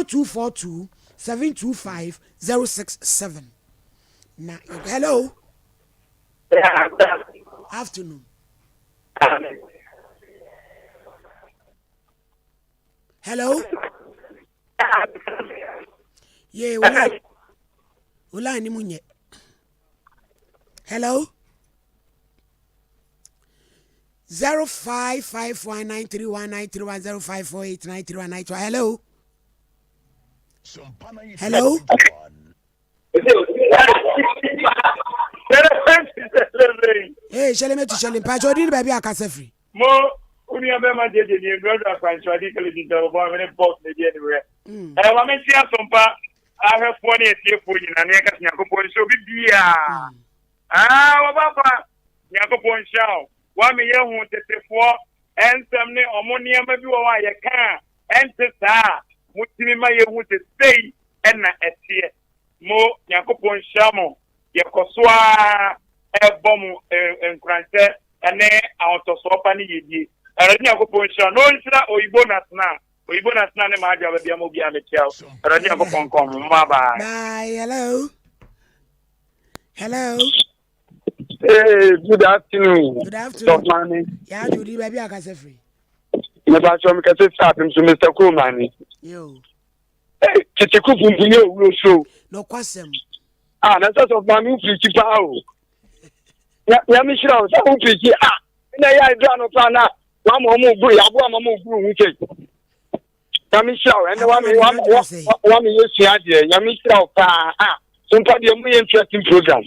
0242 725 067 na hello. Afternoon. Hello. Yee, wo line ni mu nyɛ. Hello. 0551931931 0548931931. Hello. Hello. Hey, shele me tu shele mpa cho di baabi akasa firi. Mo onua bɛrima gyegye ni nwurawura akwankyerɛde kɛlɛdi ntabɔbɔ amene bɔs na ɛdi aniwerɛ. Ɛɛ ma mente asompa ahwɛfoɔ ne atiefoɔ nyinaa ne yɛka sɛ Nyankopɔn nhyira obi biaa. Ah, wɔbaba Nyankopɔn nhyira wo. Woame yɛhu tetefoɔ nsɛm ne ɔmo nneɛma bi wɔ hɔ a yɛka a ɛnte saa a motumi ma yɛhu sɛ sei ɛna ɛteɛ. Mo Nyankopɔn nhyira mo. Yɛkɔ so ara ɛbɔ mo nkuranhyɛ ɛne ahotɔsoɔ pa ne yiedie. Awurade Nyankopɔn nhyira na ɔnhyira Oyibo Nasena. Oyibo Nasena ne m'adwoa baabi ama obiara mekyia wo. Awurade Nyankopɔn nka ho. Bye bye. Bye. Hello. Hello. Hey, good afternoon. Good afternoon. Mami. Ya Judy baby akasa free. Me ba so me kase sa apem so Mr. Coleman. Yo. Hey, tete ku pumpu ye owuro so. No kwasem. Ah, na sɛ sɔfo maame wo pirikyi paa o. Na me hyira wo sɛ wo pirikyi ah. Na ya idra no paa na wa ma ɔmo guru ya bo ama mo guru ho sei. Nyame hyira wo ɛnɛ wa me wa wa me yɛ sua adeɛ nyame hyira wo paa ah. So mpa deɛ mo yɛ interesting program.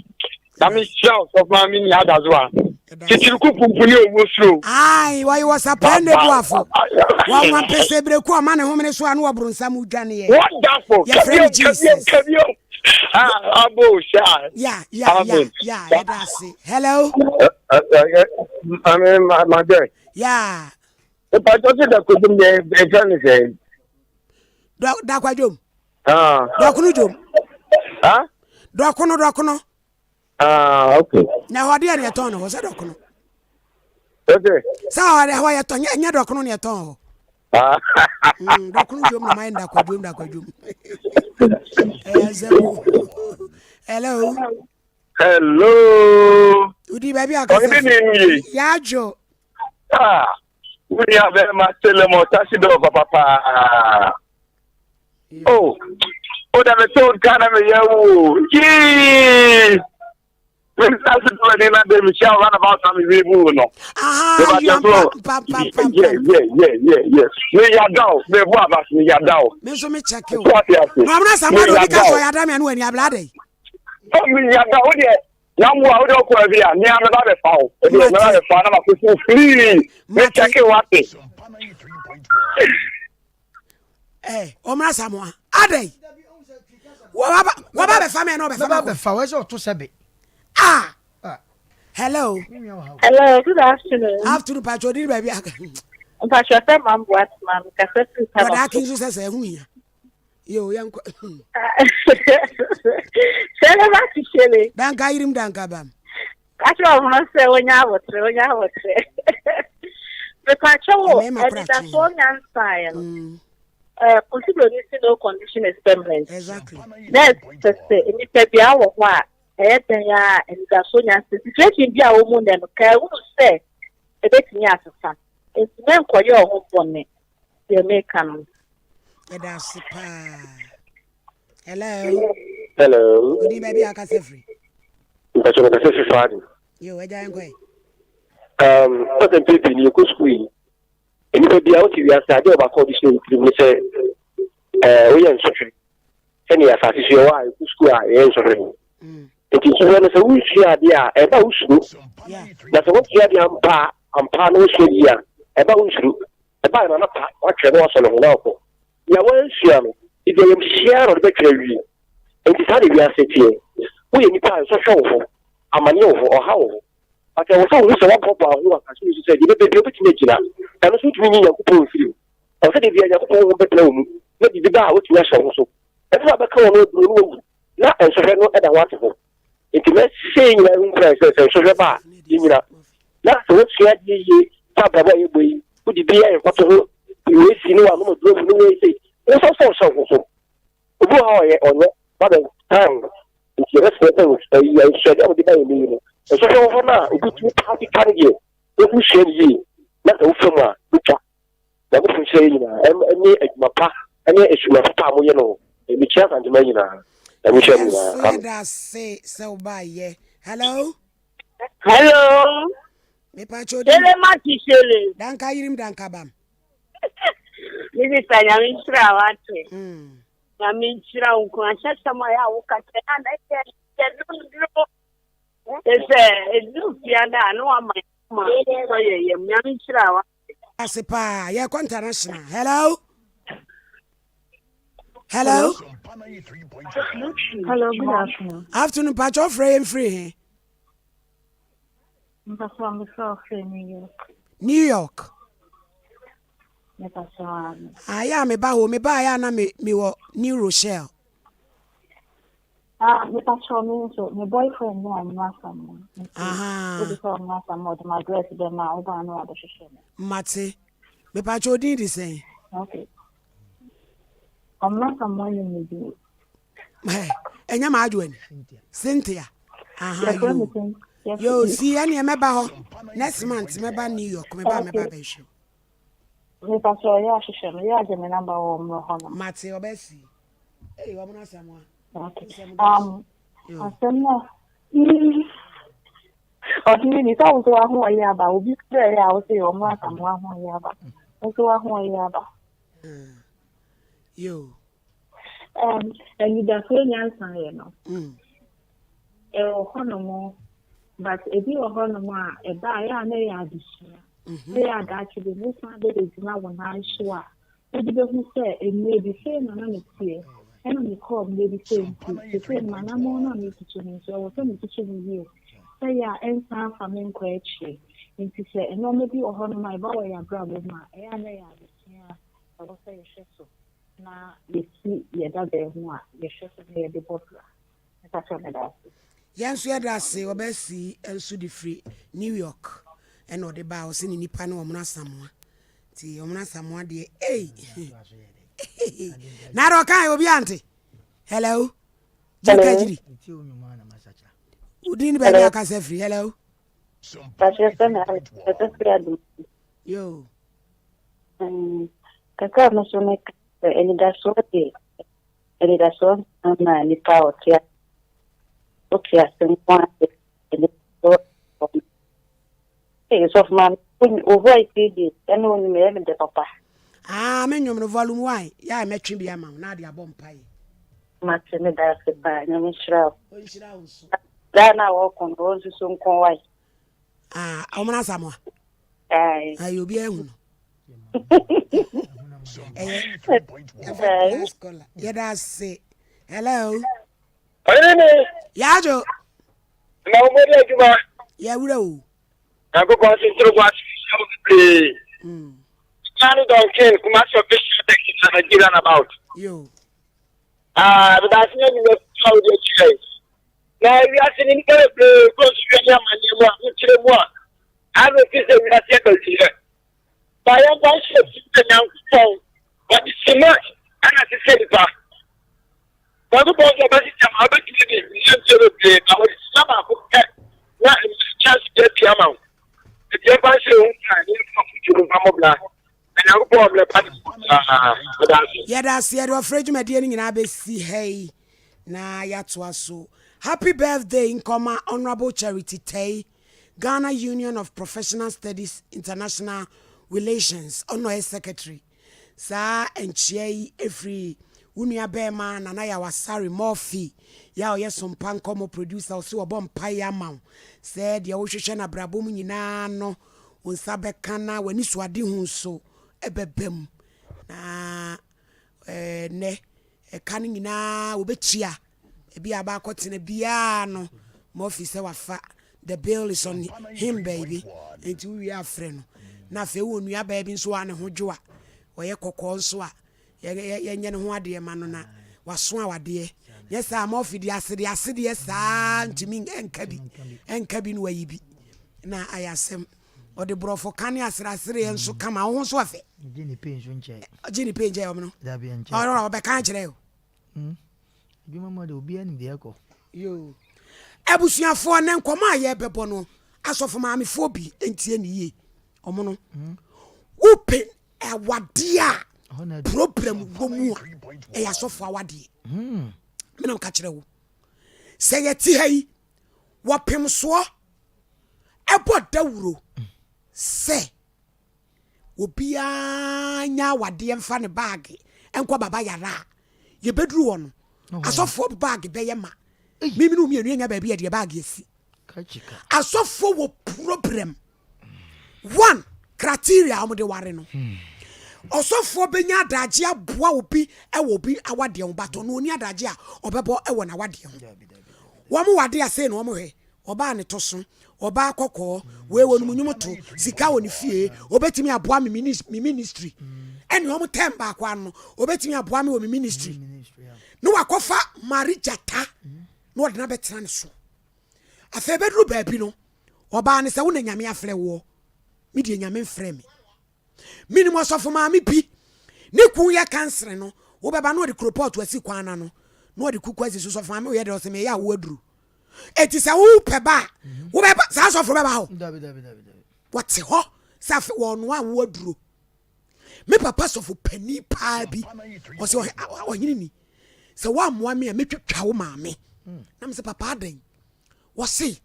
Nyame hyira wo sɔfo maame ni adazo a. Titiri ku pumpu ne owuo suro. Ae, wɔyɛ wɔsapaa ne buafo. Wɔn wampɛsɛ bereku ɔma ne homene so ano wɔ bronsam dwaneɛ. Wonderful. Yɛfrɛ no Jesus. Kabio, Ah, abo sha. Ya, ya, ya, ya, yɛda ase. Hello. Ame ma ma dɛ. Ya. Mpatɔ se dakwadwom deɛ ɛfɛ ne sɛ. Dakwadwom. Ah. Dɔkono dwom. Ah. Dɔkono dɔkono. Ah, okay. Na hɔ deɛ ne yɛtɔn no hɔ sɛ dɔkono. Okay. Sɛ hɔ deɛ hɔ yɛtɔn nyɛ nyɛ dɔkono ne yɛtɔn hɔ. Ah. Dɔkono dwom na mayɛ ndakwa dwom ndakwa dwom. Ɛyɛ sɛ wo. Hello. Hello. Wodi baabi a kasa. Ɔne ne nie. Yadwo. Ah. Woni abɛɛma Solomon Tasido papa paa. Oh, o da me to nka na me yɛ wo. Yee! Me nsa so do ani na de me hyia run about na me wi bu no. Aha, you are pa pa pa. Yeah, yeah, yeah, yeah, yeah. Me yada o, me bu abas me yada o. Me nso me check o. Na amuna sama do ka so yada me anu ani abla dai. Oh, me yada o de. Na mo a wo de okɔ bi a, me a me ba be fa o. E de me ba be fa na ma ko free. Me check o ate. Eh, ɔmra samoa adɛn wɔba bɛfa me na ɔbɛfa ma bɛfa wɔ sɛ ɔto sɛbe ah hello hello good afternoon afternoon patro di baabi aka mpatro sɛ mambo atoma mekasa firi ta wɔda akin so sɛ sɛ ɛho hia yo yɛnkɔ sɛ ɛbɛba kyekyere danka yirim danka bam Ka kyerɛ wɔn sɛ wɔnya aboterɛ, wɔnya aboterɛ. Mepakyɛ wo, anidasoɔ nyansaeɛ no. Mm. Eh, Kofi Broni si no condition is permanent. Exactly. Na ɛsɛ sɛ nnipa bi wɔ hɔ a ɛyɛ dɛn a anidasoɔ nyansa situation bi a wɔn mu nɛ no ka ehunu sɛ ebetumi asesa. Nti mɛnkɔyɛ ɔho bɔne deɛ meka no. Ɛda ase paa. Hello. Hello. Odi baabi a akasa firi. Mpɛsɛ mekasa firi faade. Yo, agya yɛn kɔɛ. Um, ɔsɛ mpɛ pii ni yɛkɔ sukuu yi. Nnipa bi a wote wiase adeɛ ɔbaako a ɔde hyɛ wo tirim ne sɛ ɛɛ woyɛ nsɔhwɛ. Sɛnea asase so yɛwɔ a yɛkɔ sukuu a yɛyɛ nsɔhwɛ no. Mm. Nti nsɔhwɛ no sɛ wonsua adeɛ a ɛba wosuro. Na sɛ wosua adeɛ ampa ampa na wosua yie a ɛba wonsuro. Ɛba na anapa watwerɛ na wasɔ ne ho na ɔkɔ. Nea wansua no, ebi ayamhyehye ara na ɔde bɛtwerɛ awie. Enti saa na wiase teɛ. Woyɛ nipa a, nsɔhwɛ wɔ hɔ, amaneɛ wɔ hɔ, ɔhaw wɔ hɔ. But ɛwɔ sɛ wohu sɛ woaboaboa wo ho wɔ asase wei so sɛ deɛ ɛbɛba biara wobɛtumi agyina. Ɛno nso wontumi nyi Nyankopɔn mfiri mu. Ɛwɔ sɛ da biara Nyankopɔn honhom bɛtena wo mu na biribi ba a woatumi ahyɛ wo ho so. Ɛsɛ sɛ wobɛka wɔn aduro na woawu na nsɔhwɛ no da hɔ ate hɔ. Enti mɛhyɛ yɛn nyinaa ho nkuran sɛ sɛ nsɔhwɛ ba a, yɛnnyina. Na sɛ woasua adeɛ yie sɛ abrabɔ a yɛbɔ yi, wode bi ayɛ mfatoho, wei si ne w'anom aduro mu ne wei sei, wo nso sɛ wohyɛ wo ho so. ɔyɛ ɔnyɛ ba bɛ time nti yɛbɛsrɛ sɛ ɛyi nsuade a wɔde ba yɛn yi no nsɔhwɛ wɔ hɔ no a obi tumi paase twa no deɛ wohu sua no yie na sɛ wofa mu a wotwa. Nyankopɔn nhyira yɛn nyinaa ɛne adwuma pa ɛne adwuma papa a moyɛ no. Mekyia Asantema nyinaa. Nyame nhyira mo nyinaa. Yɛn nso yɛda ase sɛ wobaayɛ. Hello. Hello. Mepa kyɛ odi. Shele mati shele. Danka yirim danka bam. Me sister nyame nhyira wate. Nyame nhyira wo nko ahyɛsɛm a yɛ a woka kyɛ na na yɛ yɛ dodo. Sɛ ɛduru fiada a na wama ma sɔ yɛ yam. Nyame nhyira wa. Ase paa yɛkɔ international. Hello. Hello. Hello, good afternoon. Afternoon, Pacho frɛ yɛn firi he? Mpaswa mefrɛ frɛ New York. New York. Mepaswa. Ayɛ a meba hɔ, meba ayɛ a na me mewɔ New Rochelle. Ah, mepaswa me nso, me boyfriend ne ɔmo asam no. Aha. Obi sɛ ɔmo asam ɔde ma address bɛ ma ɔba no abɛhwehwɛ me. Mate. Mepatwa odin de sɛn? Okay. Ɔmo asam wɔn ne bi. Ɛnyɛ maa adwo ani. Cynthia. Aha yo. Yo si ɛne mɛba hɔ. Next month mɛba New York mɛba mɛba bɛhwɛ. Mepaswa ɔyɛ ahwehwɛ me, yɛ agye me number wɔ ɔmo hɔ no. Mate ɔbɛsi. Ee ɔmo asam a. Okay. Asɛm no ɔhene ni sɛ wo nso waho ɔyɛ aba obi frɛ yɛ a wo sɛ ɔmo asam waho ɔyɛ aba nso waho ɔyɛ aba. Yo. Anidasoɔ nyansa yɛ no. Ɛwɔ hɔnom but ebi wɔ hɔnom a ɛba a ɛyɛ a na ɛyɛ adesua. Ɛyɛ adaakye bi ne san bɛbɛgyina wo nan so a wode bɛhu sɛ mmerɛ bi sei na na meteɛ ɛna mekɔɔ mmerɛ bi sei nti sesei no m'anammɔn no a metutu no nso ɛwɔ sɛ metutu no yie sɛ yɛ a ɛnsan afa me nkɔ akyire. Nti sɛ nneɛma bi wɔ hɔnom a ɛba wɔ yɛ abrabɔ mu a ɛyɛ a na ɛyɛ adesua a ɛwɔ sɛ yɛhwɛ so na yɛsi yɛ dada ho a yɛhwɛ so na yɛde bɔ bra. Mepa meda ase. Yɛn nso yɛda ase ɔbɛsi nso de firi New York ɛna ɔde ba ɔsɛ ne nipa ne ɔmono asamoa nti ɔmono asamoa deɛ ei na de ɔka obi ante. Hello. Jirika jiri. Wodin ne baabi akasa firi. Hello. Yo. Kakra no so meka sɛ anidasoɔ deɛ anidasoɔ ma nipa a ɔte wote ase nko a anidasoɔ Ee, sɔfo maame, wo voice yi deɛ ɛne wo nnwom ɛyɛ me dɛ papa. Ah, me nnwom no volume 1 yɛ a mɛtwe bi ama wo na ade abɔ mpaeɛ. Mate me da ase paa, Nyame nhyira wo. Ɔnhyira wo nso. Daa na wɔkɔ no, wɔn nso so nko wae. Ah, ɔmono asamoa. Aye. Ayi obi ahu no. Ɛyɛ last caller. Yɛda ase. Hello. Ɔyere ne. Yaajo. Na wɔn bɔ di adwuma. Yɛwura o. Nyankopɔn se ntoro bɔ ase hyia wo bebree. Charlie Duncan, Kumasi official taxi na Nigeria about. Yo. Ah, medase ne ne afutuo a wode akyerɛ yi. Na wiase ne nnipa bebree kɔ nsuhwɛ ne amanneɛ mu a wokyerɛ mu a ano fi sɛ wiase abawieɛ. Ba yɛmfa nhyɛ fi sɛ Nyankopɔn wɔde sima ɛna sesɛ nipa. Nyankopɔn sɛ ɔbɛsesɛ ma wobɛtumi de nhyɛnkyerɛ bebree na wɔde sima baako pɛ na chance bi apia ma wo. Nti yɛmfa nhyɛ wo nkuran ne yɛmfa afotuo no mfa mmɔ bra. Na Nyankopɔn wɔ mmerɛ pa ne saa. Meda ase. Yɛda ase yɛde ɔfrɛ dwumadie no nyinaa bɛsi ha yi na yɛatoa so. Happy birthday nkɔma Honorable Charity Tei, Ghana Union of Professional Studies International Relations, ɔno ɔyɛ secretary. Saa nkyea yi ɛfiri wo nua bɛrima Nana Yaw Asare Murphy yɛ a ɔyɛ Sompa Nkɔmmɔ producer ɔse ɔbɔ mpaeɛ ama wo sɛ deɛ wohwehwɛ no abrabɔ mu nyinaa no wo nsa bɛka na w'ani so ade hu nso ɛbɛba mu na nnɛ ɛka no nyinaa wɔbɛtua ebi a baakɔtena biara no Murphy sɛ wafa the bill is on him baby nti wowie afrɛ no na afei wɔ nua baa bi nso a ne ho dwo a ɔyɛ kɔkɔɔ nso a yɛnyɛ ne ho adeɛ ma no na waso awadeɛ nyɛ saa Murphy de asedeɛ asedeɛ saa ntumi ɛnka bi ɛnka bi no wayi bi na ayɛ asɛm ɔde borɔfo ka ne aserasereɛ nso kama wo ho nso ɔfɛ Gye ne pay nso nkyɛn. Gye ne pay nkyɛn ɔmo no. Dabi nkyɛn. Ɔno ɔbɛka akyerɛ o. Adwuma mu de obiara nim deɛ ɛkɔ. Yoo. Abusuafoɔ nɛ nkɔmɔ a yɛbɛbɔ no asɔfo maamefoɔ bi ntie ne yie. Ɔmo no wopɛ awadeɛ a problem wɔ mu a ɛyɛ asɔfo awadeɛ. Menam ka kyerɛ wo sɛ yɛte ha yi wɔpem soɔ ɛbɔ dawuro sɛ obiara nya awadeɛ mfa ne baage nkɔ baba yara a yɛbɛduru hɔ no asɔfoɔ baage bɛyɛ ma mimi ne mmienu yɛnya baabi yɛdeɛ baage asi. Asɔfoɔ wɔ problem. One criteria a wɔde ware no, ɔsɔfoɔ bɛnya adagye aboa obi wɔ obi awadeɛ ho, but ɔno ɔni adagye a ɔbɛbɔ wɔ n'awadeɛ ho. Wɔn wade a sei na wɔn hwɛ, ɔbaa ne to so, ɔbaa kɔkɔɔ, wei wɔ nom nwom to, sika wɔ ne fie, ɔbɛtumi aboa me me ministry. Ɛne wɔn tɛm baako ano, ɔbɛtumi aboa me wɔ me ministry. Ne wakɔfa Mari Gyata na ɔde no abɛtena ne so. Afei bɛduru baabi no, ɔbaa no sɛ wo na Nyame afrɛ woɔ, me deɛ Nyame mfrɛ me. Menim ɔsɔfo maame bi, ne kun yɛ kansere no, wobɛba na ɔde kuropɔɔto asi kwan no ano, na ɔde kuku asi so, sɔfo maame woyɛ dɛ, ɔsɛ meyɛ awo aduru. Eti sɛ wopɛ ba a, wobɛba, saa sɔfo bɛba hɔ. Wɔte hɔ sɛ afe wɔnoa awo aduro. Me papa sɔfo panin paa bi, ɔsɛ ɔhene ni, sɛ woammoa me a mɛtwitwa wo maame. Na mesɛ papa adɛn? Wɔse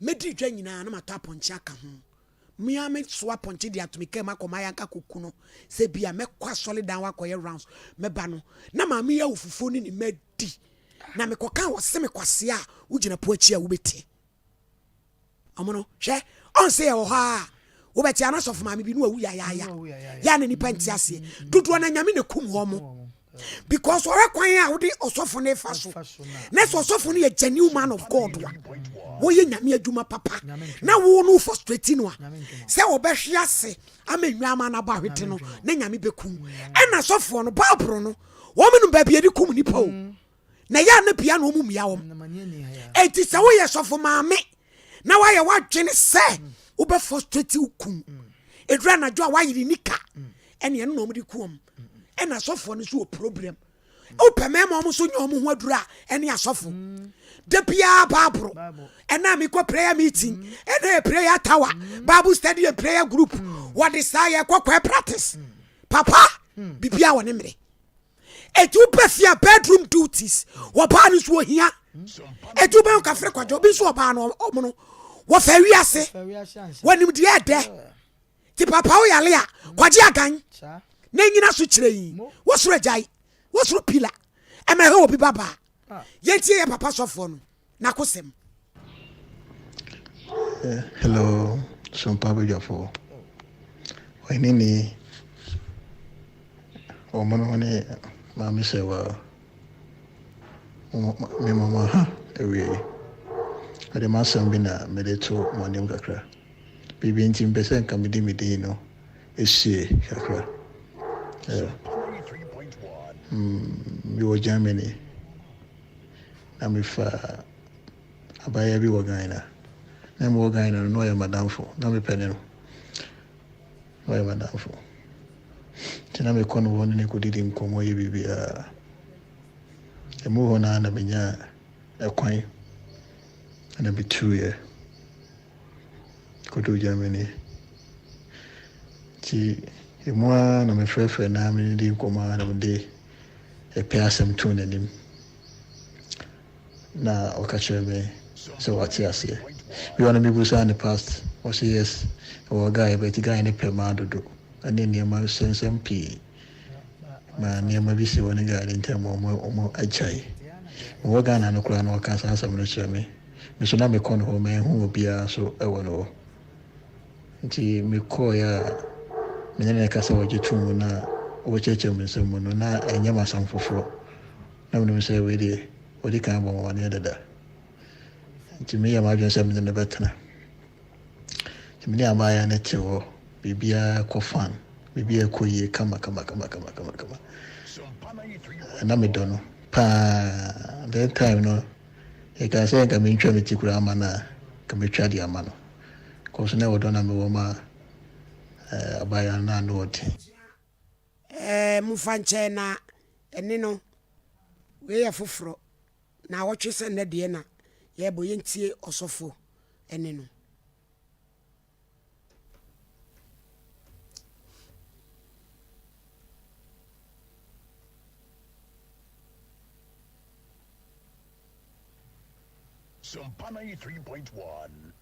mɛdi dwa nyinaa na matɔ apɔnkye aka ho. Me ara mɛsoa apɔnkye de ato me kaa mu akɔ Mayanka akɔku no sɛ bi a mɛkɔ asɔredan hɔ akɔyɛ rounds. Mɛba no na maame yi awo fufuo ne ne mma adi. Na mekɔka wɔse me kwasea a wogyina po akyi a wobɛti. Ɔmo no hwɛ ɔnse yɛwɔ hɔ a wobɛte ana sɔfo maame bi no wawu yayaaya yɛ na nipa nte aseɛ dodoɔ na Nyame na kum wɔn because ɔhwɛ kwan a wode ɔsɔfo no fa so na sɛ ɔsɔfo no yɛ genuine man of God a wɔyɛ Nyame adwuma papa na wo no frustrate no a sɛ ɔbɛhwe ase ama nnwama no abɔ ahwete no na Nyame bɛkum. Ɛna sɔfoɔ no Bible no wɔn nom baabi yɛde kum nipa o. Na ɛyɛ a na pia na wɔn mmia wɔn. Enti sɛ woyɛ sɔfo maame na woayɛ w'adwene sɛ wobɛ frustrate wo kun ɛduru anadwo a woayere nika ɛne ɛno na wɔde ku wɔn. Ɛna asɔfoɔ no nso wɔ problem. Wopɛ mmarima wɔn nso nyɛ wɔn ho aduru a ɛne asɔfo. Da biara baaboro. Ɛna mekɔ prayer meeting, ɛna yɛ prayer tower, Bible study and prayer group. Wɔde saa yɛkɔ kɔɛ practice. Papa, biribiara wɔ ne mmerɛ. Eti wobɛ fie a bedroom duties wɔbaa no nso ohia. Eti wobɛ kafere kwadwo obi nso ɔbaa no ɔmo no wɔfɛ wiase wɔnim deɛ ɛdɛ. Ti papa wo yale a kwagye agan na nyina so kyerɛ yi wɔsoro agyae wɔsoro pila ɛma ɛhɛ obi babaa. Yɛntie yɛ papa sɔfoɔ no n'akosɛm. Hello, Sompa badwafoɔ. Ɔhene ni wɔn no ne maame sɛ wa me mama ha awie. Mede m'asɛm bi na mede to mo anim kakra. Biribi nti mpɛ sɛ nka mede me din no esie kakra. Yeah. Mewɔ Germany na mefa abaayewa bi wɔ Ghana. Na mewɔ Ghana no, na ɔyɛ m'adamfo. Na mepɛ ne no. Na ɔyɛ m'adamfo. Nti na mekɔ no hɔ ne no kɔdidi nkɔmmɔ yɛ biribiara. Ɛmu hɔ no ara na menyaa ɛkwan na metuiɛ kɔduu Germany. Nti ɛmu ara na mefrɛfrɛ no ara mene no di nkɔmmɔ ara na mede ɛpɛ asɛm too n'anim. Na ɔka kyerɛ me sɛ wate aseɛ. Bi wɔ no mebusaa ne past, ɔse yes, ɔwɔ guy but guy no pɛ maa dodo ɛne nneɛma nsɛnsɛm pii ma nneɛma bi si wɔne guy no ntam ma ɔmo ɔmo agyae. Mewɔ Ghana no koraa na ɔka saa asɛm no kyerɛ me. Me so na mekɔ no hɔ manhu obiara so ɛwɔ no hɔ. Nti mekɔeɛ a me ne no kasa ɔgye too mu na ɔkyerɛkyerɛ me nsɛm mu no na ɛnyɛ m'asɛm foforɔ. Na menim sɛ wei deɛ wadi kan abɔ me amaneɛ dada. Nti meyɛɛ m'adwene sɛ me ne no bɛtena. Nti me ne abaayewa no te hɔ, biribiara kɔ fan, biribiara kɔ yie kama kama kama kama kama kama. Na medɔ no paa. That time no, yɛkaa sɛ nka mentwa me ti koraa ama no a, nka mɛtwa de ama no. Kɔso na ɔdɔ na mewɔ ma eh, abaayewa no na ano ɔden. Eh, momfa nkyɛ na ɛne no, wei yɛ foforɔ. Naawɔtwe sɛ nnɛ deɛ na yɛrebɔ yɛntie ɔsɔfo ɛne no. Sompa 93.1.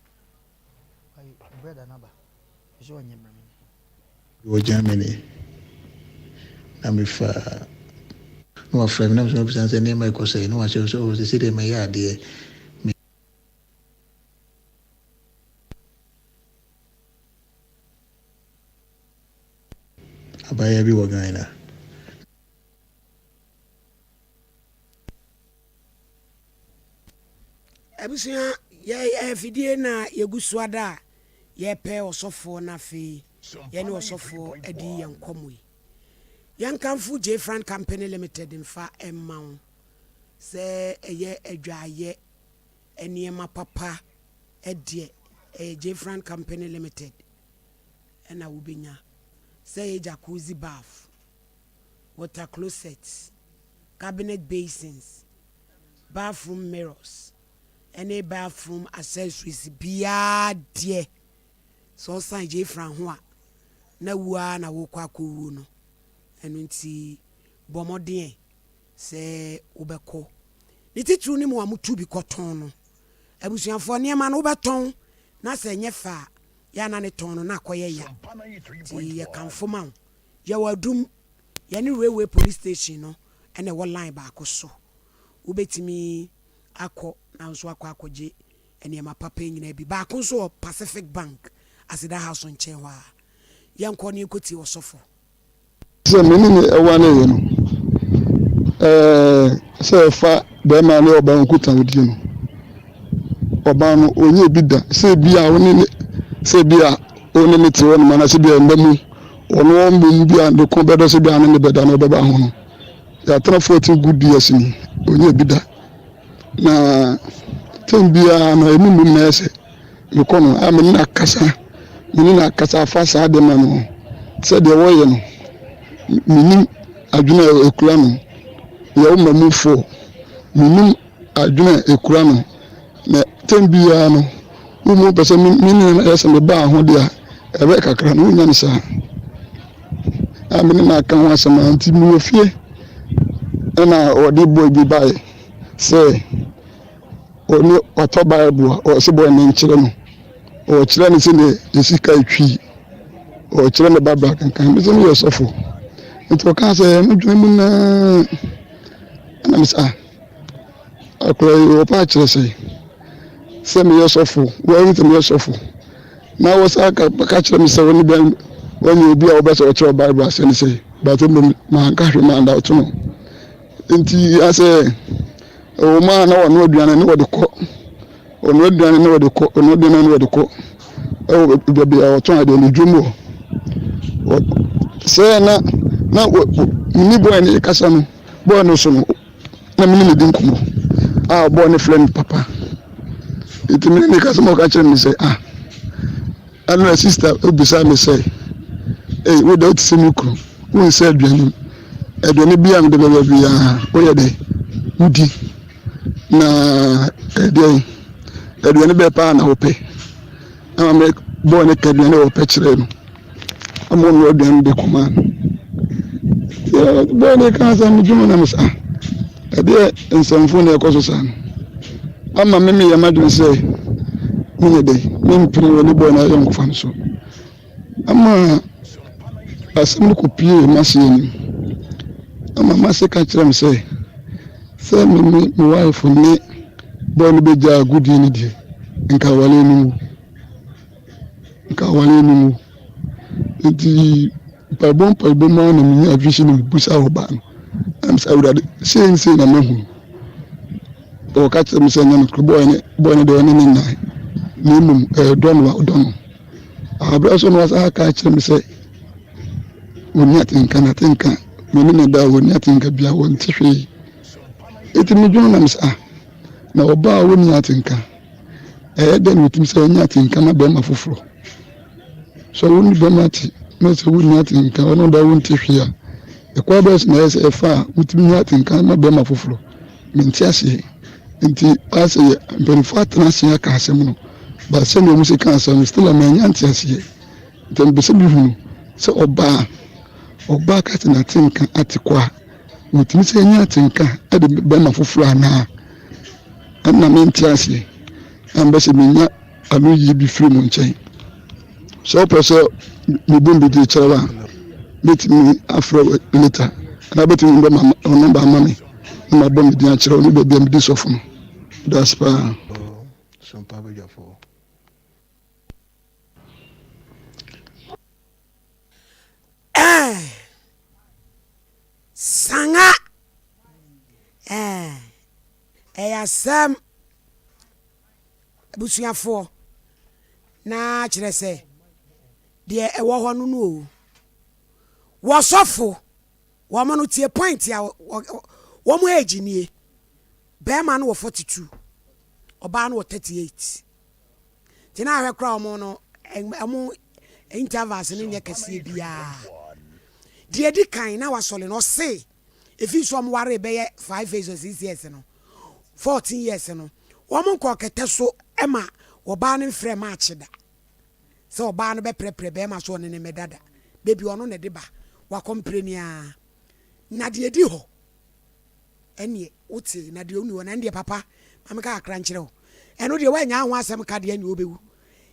Wɔ Germany na mefa na wafrɛ me na mesɛ mabisa no sɛ nneɛma ɛkɔ sɛn na wakyerɛ me sɛ oh sese deɛ mɛyɛ adeɛ me abaayewa bi wɔ Ghana. Abusua, yɛ afidie na yɛgu so ada a yɛrepɛ ɔsɔfoɔ na afei yɛne ɔsɔfoɔ adi yɛn nkɔmmɔ yi. Yɛnkamfo Jfran Company Limited mfa mma wo sɛ ɛyɛ adwaayɛ nneɛma papa deɛ ɛyɛ Jfran Company Limited ɛna wobɛnya sɛ ɛyɛ jacuzzi bath water closets, cabinet basins, bathroom mirrors, ne bathroom accessories biara deɛ, sɛ ɔsan Jefran ho a, na wuo ara na worekɔ akɔwuo no. Ɛno nti bɔ mmɔden sɛ wobɛkɔ. Ne titiriw ne mo a motu bi kɔtɔn no. Abusuafoɔ, nneɛma no wobɛtɔn na sɛ ɛnyɛ fɛ a, yɛ a na ne tɔn no na akɔyɛ ya. Nti yɛkamfo ma wo. Yɛwɔ Adum, yɛne Railway Police Station no na ɛwɔ line baako so. Wobɛtumi akɔ na wo nso akɔ akɔgye nneɛma papa yi nyinaa bi. Baako nso wɔ Pacific Bank, Aseda House nkyɛn hɔ ara. Yɛnkɔ na yɛnkɔtie ɔsɔfo. Sɛ me ne no wareeɛ no, ɛɛ sɛ ɛfa barima ne ɔbaa nkutahodie no, ɔbaa no ɔnyɛ bi da. Sɛ ebi a wo ne ne sɛ ebi a wo ne ne te hɔ nom anaasɛ bi a nna mu ɔno ɔmmom bi a ne kɔn bɛdɔ sɛ bi a ne ne bɛda na ɔbɛba ho no, yɛatena 14 good years ni, ɔnyɛ bi da. Na tɛm biara no ɛmu mmom na ɛyɛ sɛ mekɔ no a me ne no akasa, me ne no akasa afa saa de ma no sɛ deɛ wɔyɛ no menim adwene a ɛkura no yɛwo ma mu fo menim adwene a ɛkura no na tɛm biara no wo mu pɛ sɛ me ne no yɛ sɛ mebaa ho deɛ a ɛbɛyɛ kakra no wonya no saa a me ne no aka ho asɛm a nti mewɔ fie ɛna ɔde bɔ bi baeɛ sɛ ɔne watɔ Bible a ɔsɛ bɔɔ ne nkyerɛ no. Ɔkyerɛ no sɛdeɛ yɛsi kae twi. Ɔkyerɛ ne Bible akenkan. Me nso meyɛ ɔsɔfo. Nti ɔkaa sɛ medwene mu naa. Ɛna me sɛ ah, akora yi ɔpa akyerɛ sɛ sɛ meyɛ sɔfo, wɔahu sɛ meyɛ sɔfo. Na wɔsan ka ka kyerɛ me sɛ wɔne bɛn wɔnyɛ obi a wɔbɛ sɛ ɔkyerɛ Bible asɛ ne sɛ but mmom manka hwee manda ɔto no. Nti asɛ Ɛwɔ mu a na wɔnoa aduane ne wɔde kɔ, wɔnoa aduane ne wɔde kɔ, wɔnoa aduane ne wɔde kɔ ɛwɔ baabi a wɔtɔn adeɛ no dwom hɔ. Wɔ sɛ na na wɔ ne boy no kasa no, boy no so no na me ne no di nkɔmmɔ a boy no frɛ me papa. Nti me ne no kasa ma ɔka kyerɛ me sɛ ah Ɛnna sista bisaa me sɛ, Ei, wo deɛ wote sɛ me kunu, wonsɛ aduane mu. Aduane biara a mede bɛba biara, woyɛ dɛ, wodi. Na ɛdeɛn, aduane bɛɛ paa na wopɛ? Ama me bɔɔ ne ka aduane a wɔpɛ kyerɛɛ no. Ama ɔnoa aduane de kɔmaa no. Bɔɔ ne ka sɛ medwene na me sɛ, ah, ɛdeɛ nsɛmfo na ɛkɔ so saa no. Ama me meyɛ m'adwene sɛ menyɛ dɛn, mempene wɔ ne bɔɔ no ayɔnkofa no so. Ama asɛm no kɔpuee m'ase anim. Ama m'ase ka kyerɛ me sɛ, sɛ me ne me wife ne bɔɔ no bɛgya agodie no deɛ, nka awale no nwu. Nka awale no nwu. Nti mpaebɔ mpaebɔ mu ara na menya vision na mebusa ɔbaa no. Ɛna mesɛ Awurade, sei ne sei na mahu no. Ɔka kyerɛ me sɛ ɛnyɛ nokorɛ, bɔɔl no bɔɔl no deɛ ɔne ne nnae na mmom ɛyɛ dɔ no a ɔdɔ no. Aberɛ so no wasan aka akyerɛ me sɛ ɔnni atenka na atenka me ne no da a ɔnni atenka bia ɔnte hwee. Enti medwene na mesɛ ah na ɔbaa a ɔnni atenka ɛyɛ dɛn na ɔtumi sɛ ɔnya atenka ma bɛrima foforɔ. Sɛ wo ne bɛrima te na sɛ wonni atenka ɔno da wonte hwee a ɛkwan bɛyɛ so na ɛyɛ sɛ ɛfa a wotumi nya atenka ma bɛrima foforɔ. Mente aseɛ. Nti asɛ yɛ mpanimfoɔ atena ase aka asɛm no but sɛdeɛ wɔn si ka asɛm no still a mannya nteaseɛ. Nti mepɛ sɛ mehunu sɛ ɔbaa ɔbaa ka sɛ n'atenka ate kɔ a wɔtumi sɛ nya atenka de bɛma foforɔ anaa? Ɛna mente aseɛ na mepɛ sɛ menya anoyie bi firi mo nkyɛn. Sɛ wopɛ sɛ mebu mbidie kyerɛ wo a, mɛtumi afrɛ wo later anaa wobɛtumi de wo nɔmba ama me na mabɔ me din akyerɛ wo ne baabi a medi sɔfo no. Meda ase paa. Sompa badwafoɔ. Eh, sanga eh, ɛyɛ asɛm abusuafoɔ na kyerɛ sɛ deɛ ɛwɔ hɔ no no o wɔsɔfo wɔn no tie point a wɔn age nie bɛrima no wɔ 42 ɔbaa no wɔ 38 nti na ahwɛ koraa wɔn no wɔn intervals no nyɛ kɛseɛ biara deɛ edi kan na wasɔle no ɔse efi so wɔn ware bɛyɛ 5 years or 6 years no 14 years no wɔn nkɔ kɛtɛ so ma ɔbaa no mfrɛ maakye da sɛ ɔbaa no bɛprɛprɛ bɛrima so ɔne ne mmɛda da bebi ɔno na ɛde ba wakɔmprɛ ni ara na deɛ edi hɔ Ɛnneɛ wotee, na deɛ ɔnni hɔ no, ɛndeɛ papa, ma menka kakra nkyerɛ wo. Ɛno deɛ woannya ho asɛm ka deɛ, ɛnneɛ wobɛwu.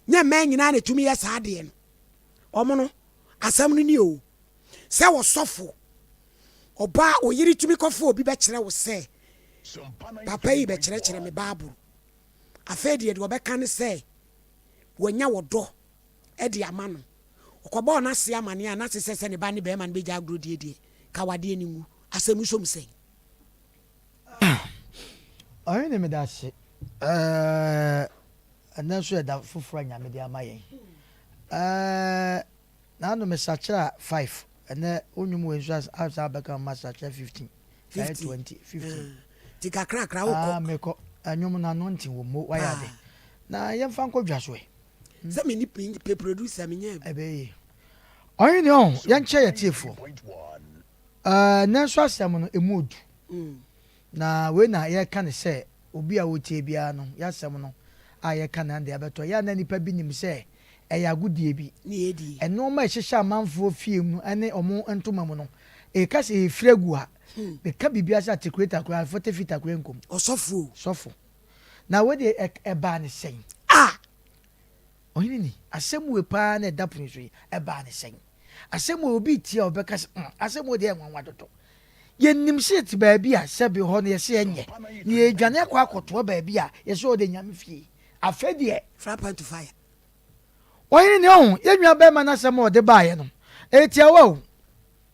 Nyɛ mmaa nyinaa na ɛtumi yɛ saa adeɛ no. Wɔn no, asɛm no nie o, sɛ ɔsɔfo, ɔbaa, wo yere tumi kɔfa obi bɛkyerɛ wo sɛ, papa yi bɛkyerɛkyerɛ me Bible. Afei deɛ, deɛ ɔbɛka ne sɛ, wanya ɔdɔ de ama no. Ɔkɔbɔɔ n'ase amaneɛ a, n'ase sɛ sɛ ne ba ne barima no bɛgya agorɔ die deɛ, ka wadeɛ no ngu. Asɛm yi som sɛn? Ah, Ɔhene meda ase. Ɛɛ, ɛnɛ nso yɛ da foforɔ a Nyame de ama yɛn. Ɛɛ, n'ano me sakyera 5, ɛnɛ wo nnwom wei nso asa abɛka ma sakyera 15. 15, 20, 15. Ti kakrakra wokɔ. Ah, mekɔ. Ɛnwom no ano nte wɔ mo, wayɛ ade. Na yɛmfa nkɔ dwa so ɛ. Sɛ me ni pe producer me nya bi. Ɛbɛyɛ yie. Ɔhene ɔho, yɛnkyɛ yɛ tiefoɔ. Ɛɛ, nanso asɛm no, emu odu. Na wei na yɛreka no sɛ obi a ɔretie biara no, y'asɛm no a yɛka no ɛnde abɛtɔ. Yɛ a na nnipa bi nim sɛ ɛyɛ agodie bi. Nnoɔma a ɛhyehyɛ amanfoɔ fie mu ne wɔn ntoma mu no, ɛka sɛ ɛrefiri agu a, meka biribiara sɛ articulator koraa, forte fita koraa nkɔ mu. Ɔsɔfo o. Sɔfo. Na wei deɛ ɛbaa no sɛn? Ah! Ɔhene ni, asɛm wei paa na ɛda pono so yi, ɛbaa no sɛn? Asɛm wei obi retie a ɔbɛka sɛ, hmm, asɛm wei deɛ ɛyɛ nwanwa dodo. Yɛnim sɛ yɛte baabi a sɛbe hɔ no yɛse ɛnyɛ, na yɛredwane akɔ akɔtoa baabi a yɛse hɔ deɛ Nyame fie. Afei deɛ. Fry pan to fire. Ɔhene ni, ɔho, yɛn nua bɛrima no asɛm a ɔde baeɛ no, ɛyɛ tiawa o.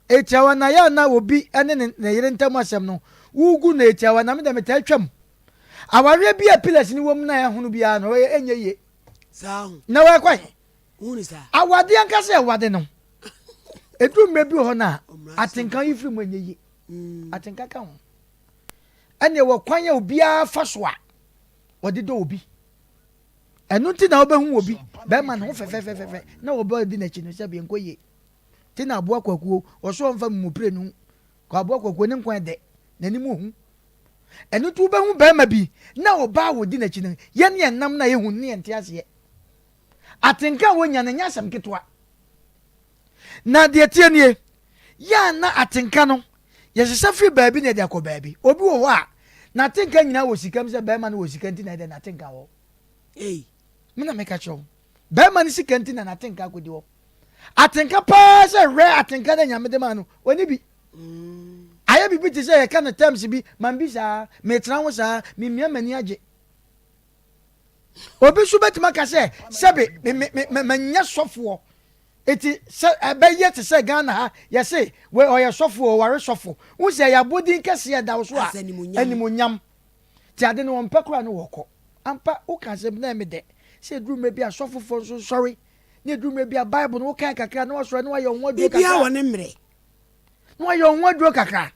Ɛyɛ tiawa na yɛ a na obi ne ne ne yere ntam asɛm no, wogu no ɛyɛ tiawa na me deɛ metaa twam. Awareɛ bi a pillars no wɔ mu na ɛhono biara no, ɛyɛ ɛnyɛ yie. Saa ho. Na wɔɛkɔ he? Wohu ne saa? Awadeɛ ankasa a ɛwade no, ɛduru mmerɛ bi wɔ hɔ no a, atenka yi firi mu ɛnyɛ yie. Atenka ka ho. Ɛnneɛ wɔ kwan a obiara fa so a wɔde dɔ obi. Ɛno nti na wobɛhu obi, bɛrima ne ho fɛfɛfɛfɛ na wɔbɛ di n'akyi no sɛ bɛnkɔ yie. Nti na aboa kwakuo, wɔso ɔmfa mumupire no kɔ aboa kwakuo ne nkwa ɛdɛ, n'anim ohu. Ɛno nti wobɛhu bɛrima bi na ɔbaa wɔdi n'akyi no, yɛn ne ɛnam na yɛhu ne yɛnte aseɛ. Atenka a wonya no nyɛ asɛm ketewa. Na deɛ ɛteɛ nie, yɛ a na atenka no, yɛsesa firi baabi na yɛde akɔ baabi. Obi wɔ hɔ a, n'atenka nyinaa wɔ sika mu sɛ bɛrima no wɔ sika nti na ɛdɛ n'atenka wɔ hɔ. Ei. Me na meka kyerɛ wo. Bɛrima no sika nti na n'atenka akɔdi hɔ. Atenka paa sɛ hwɛ atenka na Nyame de maa no, ɔni bi. Ayɛ biribi te sɛ yɛka no terms bi, mambi saa, metena ho saa, memia m'ani agye. Obi nso bɛtumi aka sɛ, sɛbe me me me manyɛ sɔfoɔ, eti sɛ ɛbɛyɛ te sɛ Ghana ha yɛse wei ɔyɛ sɔfoɔ, ɔware sɔfo. Wohu sɛ ɛyɛ abodin kɛseɛ ɛda wo so a, animuonyam. Ti ade no wɔmpɛ koraa no wɔkɔ. Ampa woka asɛm bi na ɛyɛ me dɛ sɛ ɛduru mmerɛ bi a sɔfofoɔ nso nsɔre na ɛduru mmerɛ bi a Bible no wokan kakra na wasɔre na wayɛ wo ho aduro kakra. Biribiara wɔ ne mmerɛ. Na wayɛ wo ho aduro kakra.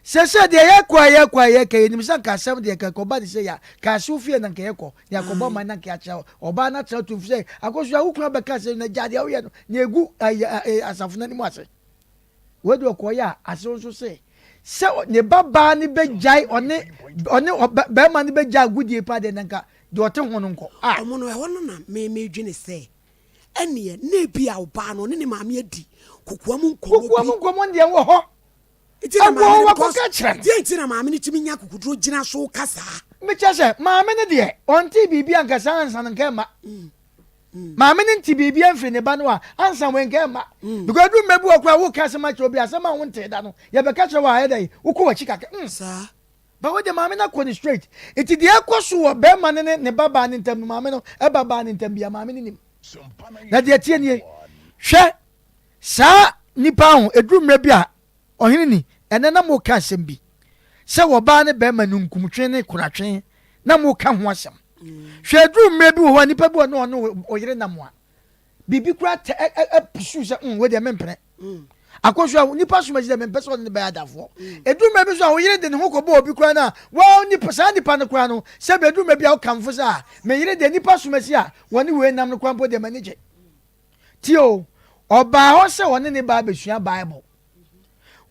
Sɛsɛ deɛ yɛkɔ a yɛkɔ a yɛka yɛnim sɛ nka asɛm deɛ nka ɛkɔba ne sɛ ya ka asew fie na nka yɛkɔ na yɛakɔbɔ man na nka yɛakyerɛ ɔbaa no atena tum sɛ akɔsua wo kunu abɛka sɛ na gya deɛ woyɛ no na ɛgu asafo no anim ase wei deɛ ɔkɔyɛ a asew nso se. Sɛ ne ba baa no bɛgyae ɔne ɔne bɛrima no bɛgyae agodie paa deɛ na nka deɛ ɔte ho no nkɔ. Ah. Ɔmo no ɛhɔ no na me medwene sɛ ɛneɛ na ebi a ɔbaa no ɔne ne maame adi kokoa mu nkɔmmɔ bi. Kokoa mu nkɔmmɔ deɛ wɔ hɔ. Nti na Ɛwɔ maame hɔ no wakɔka because kyerɛ no. deɛ nti na maame no tumi nya akokoduro gyina so ka saa. Mekyɛ sɛ maame no deɛ ɔntee biribi anka saa ansa no nka ɛmma. Maame no nte biribi amfiri ne ba no a ansa wei nka ɛmma. Because ɛduru mmerɛ bi wɔ koraa woka asɛm akyerɛ obi asɛm a wontee da no yɛbɛka kyerɛ wo a ɛyɛ dɛn wokɔ w'akyi kakra. Saa. But wei deɛ maame no akɔ no straight. Nti deɛ ɛkɔ so wɔ bɛrima no ne ne ba baa no ntam no maame no ɛba baa no ntam bia maame no nim. Na deɛ ɛteɛ nie hwɛ saa nipa ho ɛduru mmerɛ bi a Ɔhene ni, ɛnnɛ na moreka asɛm bi sɛ ɔbaa ne barima ninkuntwe ne koratwe na moreka ho asɛm. Hwɛ aduru mmerɛ bi wɔ hɔ a nipa bi wɔ ne ɔne ɔyere nam a biribi koraa tɛ ɛpusu sɛ mm wei deɛ mempene. Akɔso a nipa som akyi sɛ mempɛ sɛ ɔne ne bɛyɛ adafoɔ. Ɛduru mmerɛ bi nso a ɔyere de ne ho kɔbɔ obi koraa no a wɔn nipa saa nipa no koraa no sɛ bɛduru mmerɛ bi a wokamfo sɛ a me yere deɛ nipa som akyi a wɔne wei nam no koraa mpo deɛ m'ani gye. Tie o, ɔbaa hɔ sɛ ɔne ne ba abɛsua Bible.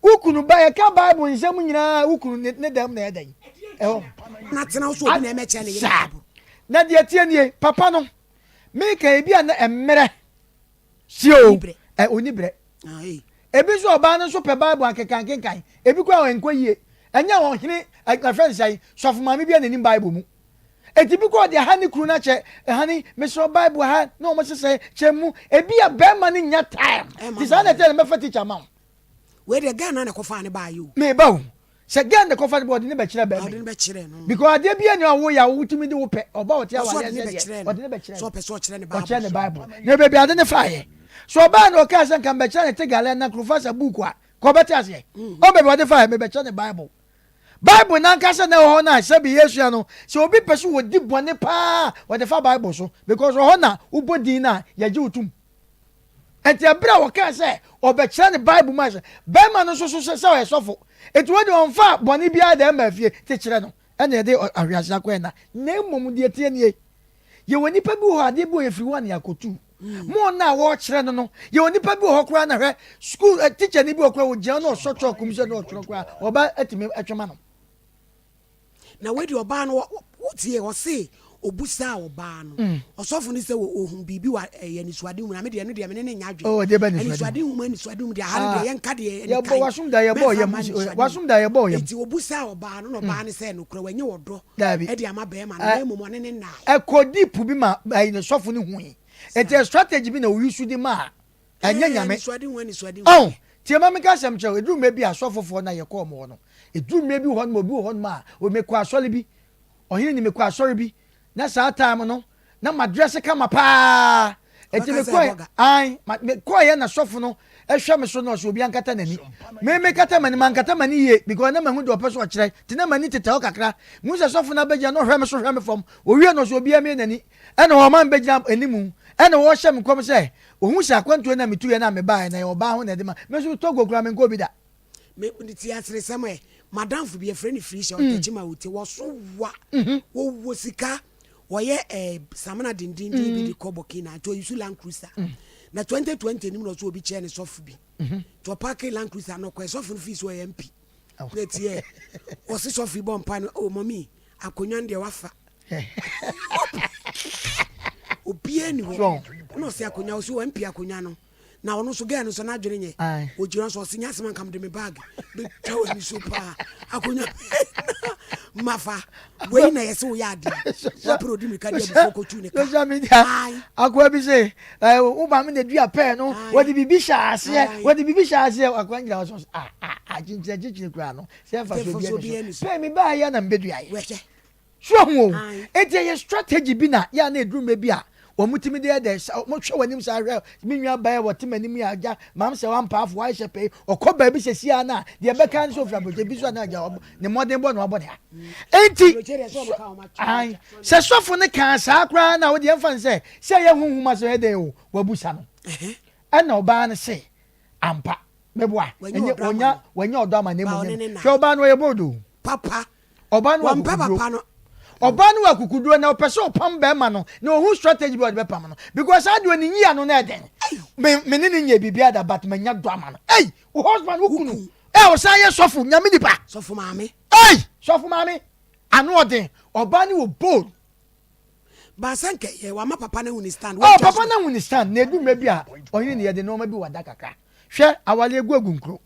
Wo kunu ba, yɛka Bible nsɛm nyinaa, wo kunu ne, ne dɛm na ɛyɛ dɛn? Ɛhɔ. Na tena wo so obi na ɛmɛkyɛ ne yere Saa. Bible. Na deɛ tie nie, papa no, meka ebi a na mmerɛ, sie o, Ɔni berɛ. ɛ, ɔni berɛ. Ah, ei. Ebi nso ɔbaa no nso pɛ Bible akenkankenkan, ebi koraa ɛnkɔ yie. Ɛnyɛ ɔhene, ɛ, ɛfrɛ no sɛn, sɔfo maame bi a n'anim Bible mu. Enti bi kɔ ɔde aha ne kunu no akyɛ, honey, mesrɛ wo Bible ha na wɔn sesɛ kyɛ mu. Ebi a bɛrima no nya time. Ti saa na ɛtɛ na mɛfa teacher ma wo. Wei deɛ girl na na ɛkɔfaa ne baayɛ o. Meba o. Sɛ girl na ɛkɔfa ne ba ɔde ne bɛkyerɛ bɛrima. Ɔde ne bɛkyerɛ no. Because adeɛ bi ani a woyɛ a wotumi de wo pɛ ɔba ɔte awareɛ sɛ deɛ ɔde ne bɛkyerɛ no. Sɛ ɔpɛ sɛ ɔkyerɛ ne Bible. Ɔkyerɛ ne Bible. Na baabi ade ne faeɛ. So ɔbaa na ɔkaa sɛ nka mbɛkyerɛ ne Tegale anaa Krofasa book a, ka ɔbɛte aseɛ. Ɔn baabi ɔde faeɛ mebɛkyerɛ ne Bible. Bible no ankasa na ɛwɔ hɔ no a sɛbe yɛresua no, sɛ obi pɛ sɛ ɔdi bɔne paa a, ɔde fa Bible so because ɔhɔ na wobɔ din no a, yɛgye wo tom. Enti ɛberɛ a wɔkaa sɛ ɔbɛkyerɛ no Bible mu asɛ, bɛrima no nso so sɛ ɔyɛ sɔfo, enti wei deɛ ɔmfa bɔne biara da mma fie te kyerɛ no, ɛna yɛde ahweaseɛ akɔyɛ na. Na mmom deɛ ɛteɛ nie, Yɛwɔ nnipa bi wɔ hɔ a, adeɛ bi wɔ yɛfiri hɔ a na yɛakɔtu. Mo no a wɔrekyerɛ no no, yɛwɔ nnipa bi wɔ hɔ koraa na hwɛ, sukuu eh, tikyani bi wɔ koraa wɔgyina na ɔsɔ chalk mu sɛ na ɔtwerɛ koraa, ɔba atumi atwe ma no. Na wei deɛ ɔbaa no, wotie, ɔse obusaa ɔbaa no, mm. ɔsɔfo no sɛ ohun biribi wɔ ɛyɛ anisoade mu na me deɛ ɛno deɛ me ne ne nya adwene. Oh, deɛ bɛ anisoade hu mu anisoade mu deɛ aha no deɛ ah. yɛnka deɛ ɛne kan. Yɛbɔ wasum da yɛbɔ yam wasum da yɛbɔ yam. Eti obusaa ɔbaa no na ɔbaa mm. no sɛ nokorɛ wanya ɔdɔ. Daabi. de ama bɛrima no, na mmom ɔne ne nnae. Ɛkɔ deep bi ma ɛyi no sɔfo no hui. Eti ɛ strategy bi na oyi so de ma a ɛnyɛ nyame. Anisoadehu anisoadehu. Ɔn, tie ma menka asɛm kyerɛ wo, eduru mmerɛ bi a asɔfofoɔ no a yɛkɔɔ wɔn hɔ no, eduru mmerɛ bi wɔ hɔ nom a obi wɔ hɔ nom a, mekɔ asɔre bi, ɔhene ni mekɔ asɔre bi, na saa time no, na madrɛse kama paa eti Ɔbɛka sɛ mekɔɛ bɔga. ae ma mekɔeɛ na sɔfo no hwɛ me so na ɔsɛ obi ankata n'ani me mekata m'ani mankata m'ani yie because na mahu deɛ ɔpɛ so ɔkyerɛ nti na m'ani tetɛ hɔ kakra mehu sɛ sɔfo no abɛgyina na ɔhwɛ me so hwɛ me fam owie na ɔsɛ obi amie n'ani ɛna ɔma me bɛgyina animu ɛna ɔhyɛ me nkɔm sɛ ohu sɛ akwantuo na metuiɛ na mebaeɛ na ɛyɛ ɔbaa ho na ɛde ma me nso Togo koraa menkɔɔ bi da Me me ti aseresɛm ɛ madamfo bi yɛfrɛ no Felicia ɔtakyi ma wote wɔso wa wɔwɔ sika wɔyɛ ɛ samina dendenden bi de kɔ Burkina nti ɔyi so Land Cruiser na 2020 nim na ɔso obi kyɛɛ ne sɔfo bi nti ɔpaake Land Cruiser no ɔkɔɛ sɔfo no fii so ɔyɛ MP na tiɛ ɔse sɔfo yi bɔ mpa no oh mɔmi akonnwa no deɛ wafa obiara ni hɔ na ɔse akonnwa ɔse MP akonnwa no Na ɔno nso girl no nso n'adwene nyɛ ogyina nso ɔse nyɛ asɛm anka mede me bag bɛtwa w'ani so paa akonnwa na mafa wei na yɛse woyɛ adeɛ wapere odi mirika de abufuo kɔtu ne ka social media akoa bi se eh, wo maame na dua pɛɛ no wɔde biribi hyɛ aseɛ wɔde biribi hyɛ aseɛ akoa nyina wɔ so ah ah ah kyinkyini kyikyiri koraa no sɛ mfa so bi ani so pɛɛ mi baa yɛ na mbɛdua yɛ So wahu o? Enti ɛyɛ strategy bi na yɛ a na ɛduru mmerɛ bi a wɔn tumi de yɛ dɛ sɛ wɔn hwɛ w'anim saa hwɛ me nua baa yi a wɔte m'anim yi a agya maam sɛ wampaafo wayɛ hyɛ pɛyi ɔkɔ baabi sɛ si a na deɛ ɛbɛka ne sɛ ofiri aburokyi bi so a na agya ne mmɔden bɔ na wabɔ ne ha enti sɛ sɔfo no kaa saa koraa na wodeɛ mfa no sɛ sɛ ɛyɛ honhom asɛm ɛyɛ dɛn o wabusa no ɛna ɔbaa no se ampa meboa ɛnyɛ ɔnya wanya ɔdɔ ama ne mu ne hwɛ ɔbaa no ɔyɛ bold o papa Ɔbaa no wɔ Wɔmpɛ akukuduro. papa no. Ɔbaa no wɔ akukuduro na ɔpɛ sɛ ɔpam bɛrima no na ɔhu strategy bi a ɔde bɛpam no because saa deɛ ɔne nyi ano na ɛdɛn. Me me ne no nyɛ biribiara da but manya dɔ ama no. Ei wo husband wo kunu. Ɛ ɔsan yɛ sɔfo nyame nipa. Sɔfo maame. Ei sɔfo maame ano ɔden ɔbaa ne wɔ bold. Baasa nkɛyɛ wama papa no ahu ne stand. Oh papa no ahu ne stand na edu mmerɛ bi a ɔhene ne yɛde nneɛma bi wada kakra. Hwɛ awale egu agu nkuro.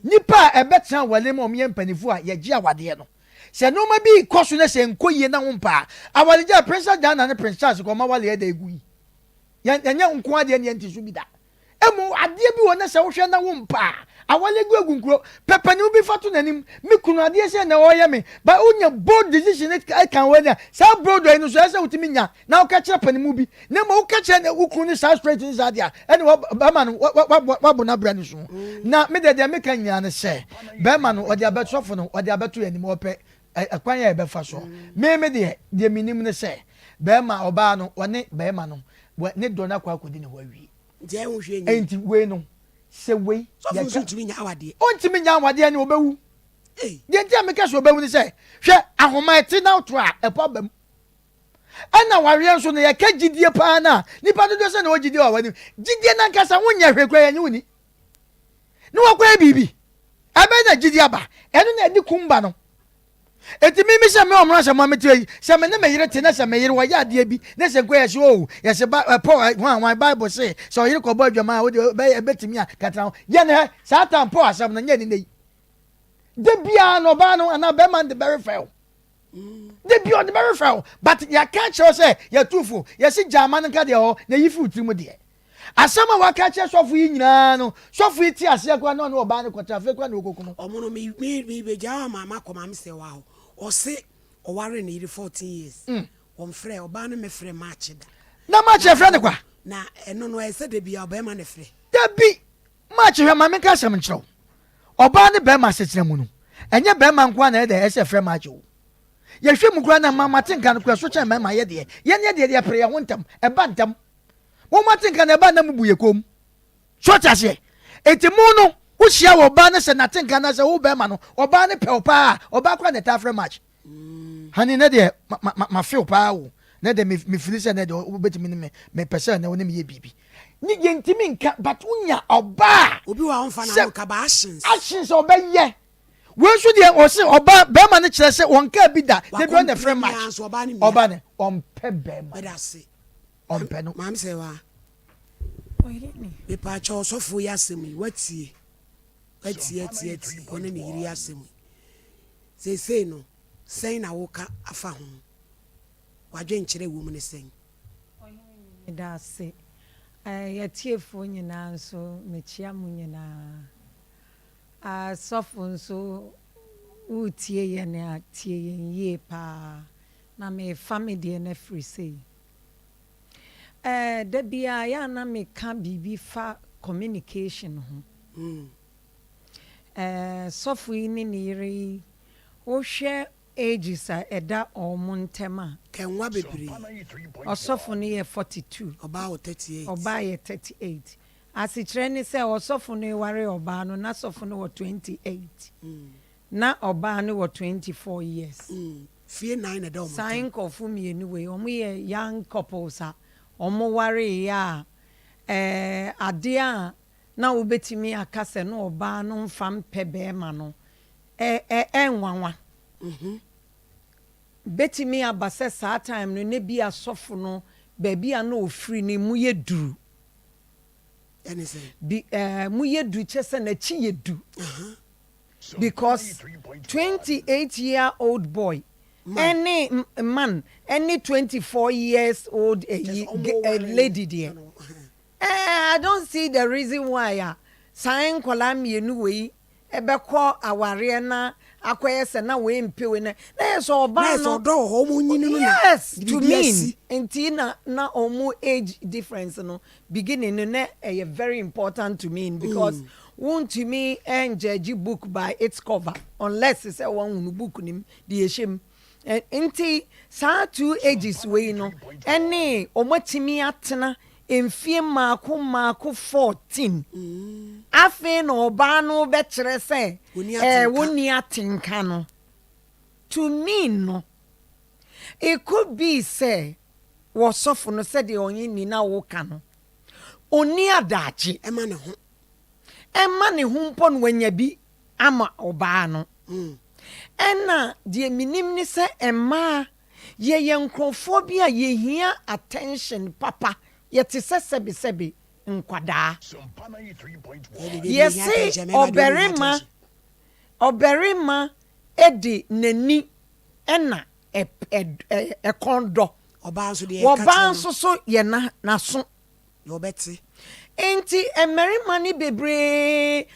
Nipa a ɛbɛtena awale mu a wɔyɛ mpanimfoɔ a yɛgye awadeɛ no sɛ nneɛma bi kɔ so na sɛ nkɔ yie na ho mpa a awaregyae Princess Diana ne Prince Charles kɔ ɔma awale ɛda egu yi. Yɛn ɛnyɛ nko adeɛ ne yɛn ti so bi da. Mmom adeɛ bi wɔ na sɛ wohwɛ na wompɛ a, awale gu agu nkuro. Pɛ panin bi fa to n'anim, me kunu adeɛ sei na ɔreyɛ me, but wonya bold decision ka wɔ a, saa bold yi no so ɛsɛ sɛ wotumi nya na woka kyerɛ panin bi. Na mmom woka kyerɛ wo kunu no saa straight ne saa deɛ a, ɛne bɛrima no wabɔ n'abira no so. Na me deɛ deɛ meka nyinaa ne sɛ, bɛrima no ɔde abɛto sɔfo no ɔde abɛto yɛn anim ɔpɛ ɛkwan a yɛbɛfa so. Me me deɛ deɛ menim ne sɛ, bɛrima ɔbaa no ɔne bɛrima no ne dɔ no akɔ akɔdi ne hɔ awie. Nti ɛho hwee nyɛ. Enti wei no, sɛ wei. Sɔfo nso ntumi nya awadeɛ. Ɔntumi nya awadeɛ ne ɔbɛwu. Deɛ nti a meka sɛ ɔbɛwu ne sɛ, hwɛ ahoma ɛte na woto a ɛpo aba mu. Ɛna wareɛ nso no yɛka gyidie paa no a, nipa dodoɔ sɛ na ɔwɔ gyidie wɔ awadeɛ mu. Gyidie no ankasa wonyɛ hwee koraa yɛnye wo ni. Ne wakɔyɛ biribi. Ɛbɛyɛ na gyidie aba. Ɛno na ɛde kum ba no. Enti me me sɛ me ɔmo asɛm a mete yi sɛ me ne me yere te na sɛ me yere wɔyɛ adeɛ bi na sɛ nkɔ yɛse o yɛse ba ɛ Paul ɛ hwan hwan Bible se sɛ ɔyere kɔbɔ adwaman a wode bɛyɛ ɛbɛtumi a katra ho yɛ ne hɛ saa tam Paul asɛm no nyɛ ne nɛ yi da biara no ɔbaa no anaa bɛrima no de bɛrefɛ o da biara ɔde bɛrefɛ o but yɛaka akyerɛ sɛ yɛtu fo yɛse gyaama no nka deɛ hɔ na yi fi wo tirim deɛ Asɛm a waka akyerɛ sɔfo yi nyinaa no, sɔfo yi te aseɛ koraa na ɔne ɔbaa no kɔtra, afei koraa na ɔkɔku no. Ɔmo no me me me begyaa hɔ ama makɔ maame sɛ wa hɔ ɔse ɔwaree ne yere 14 years wɔnfrɛ ɔbaa no mɛfrɛ maakye da. Na maakye ɛfrɛ no kwa. Na ɛno no ɛyɛ sɛ dabia ɔbɛɛma na ɛfrɛ. Dabi! Maakye hwɛ ma menka asɛm nkyerɛ wo, ɔbaa ne bɛɛma asetena mu no, ɛnyɛ bɛɛma nko ara na ɛyɛ dɛ ɛsɛ ɛfrɛ maakye o. Yɛhwɛ mu koraa na mmaa mate nka no koraa ɛso kyɛn mɛɛma yɛ deɛ, yɛn deɛ deɛ yɛpere yɛn ho ntɛm, ɛba ntɛm. Mo mo atenka na ɛba na mo bu yɛ komm. So ɔte aseɛ? Enti mo no, wohyia wɔ ɔbaa no sɛ n'atenka na sɛ wo bɛrima no, ɔbaa no pɛ wo paa a, ɔbaa koraa na ɛtaa frɛ match. Honey, nɛ deɛ ma ma ma feel paa o. Nɛ deɛ me me fili sɛ nɛ deɛ wobɛtumi ne me, mepɛ sɛ nɛ wo ne me yɛ biribi. Ne yɛntumi nka but wonya ɔbaa a. Obi wɔ a ɔmfa n'ano nka but actions. Actions a ɔbɛyɛ. Wei nso deɛ ɔse ɔbaa bɛrima no kyerɛ sɛ ɔnkaa bi da, da bi ɔna frɛ match. Ɔbaa no ɔmpɛ bɛrima. Meda ase. ɔmpɛ no. Maame sɛ wa. Mepaakyɛ ɔsɔfo yi asɛm yi watie watie atie atie ɔne ne yere asɛm yi seesei no sɛn na woka afa ho wadwenkyerɛ wɔ mu ne sɛn. Meda ase. Yɛatiefoɔ nyinaa nso mekyea mo nyinaa. Asɔfo nso woretie yɛn a tie yɛn yie paa na merefa me deɛ no afiri sei. Eh, da biara yɛ a na meka biribi fa communication ho. Eh, sɔfo yi ne ne yere yi, wohwɛ ages a ɛda wɔn ntam a. Kɛnwa bebree. Ɔsɔfo no yɛ 42. Ɔbaa wɔ 38. Ɔbaa yɛ 38. Asekyerɛ ne sɛ ɔsɔfo no reware ɔbaa no, na sɔfo no wɔ 28. Na ɔbaa no wɔ 24 years. Fie nan na ɛda wɔn Saa ntam. nkorɔfo mmienu wei, wɔn yɛ young couples a wɔn wareeɛ a, ɛɛ adeɛ a na wobɛtumi aka sɛ na ɔbaa no mfa mpɛ barima no, ɛ ɛ ɛnwanwa. Bɛtumi aba sɛ saa time no na bi a sɔfo no baabi a na ɔfiri no emu yɛ duru. Ɛne sɛn? Bi ɛɛ mu yɛ duru kyerɛ sɛ n'akyi yɛ du. Because 28 year old boy ɛne man ɛne 24 years old ɛyi lady deɛ ɛɛ I don't see the reason why a saa nkwadaa mmienu wei ɛbɛkɔ awareɛ na akɔyɛ sɛ na wei mpɛ wei na na yɛ sɛ ɔbaa no ɔdɔ wɔ hɔ wɔn nyini no na yes to me nti na na wɔn age difference no beginning no na ɛyɛ very important to me because mm. Wontumi ngyɛgye book by its cover unless sɛ wɔahunu book no mu deɛ ɛhyɛ mu. Nti saa two ages wei no ɛne wɔatumi atena mfie mmaako mmaako 14. Afei na ɔbaa no bɛkyerɛ sɛ ɛɛ wonni atenka no. To me no, it could be sɛ wɔsɔfo no sɛdeɛ ɔnye ni na woka no, ɔnni adagye. Ɛma ne ho. Ɛma ne ho mpo no wanya bi. ama ɔbaa no. Ɛna deɛ menim ne sɛ mmaa yɛyɛ nkorɔfoɔ bi a yɛhia attention papa, yɛte sɛ sɛbesɛbe nkwadaa. Yɛse ɔbarima ɔbarima de n'ani na ɛkɔn dɔ. Ɔbaa nso so yɛ n'aso. Enti mmarima no bebree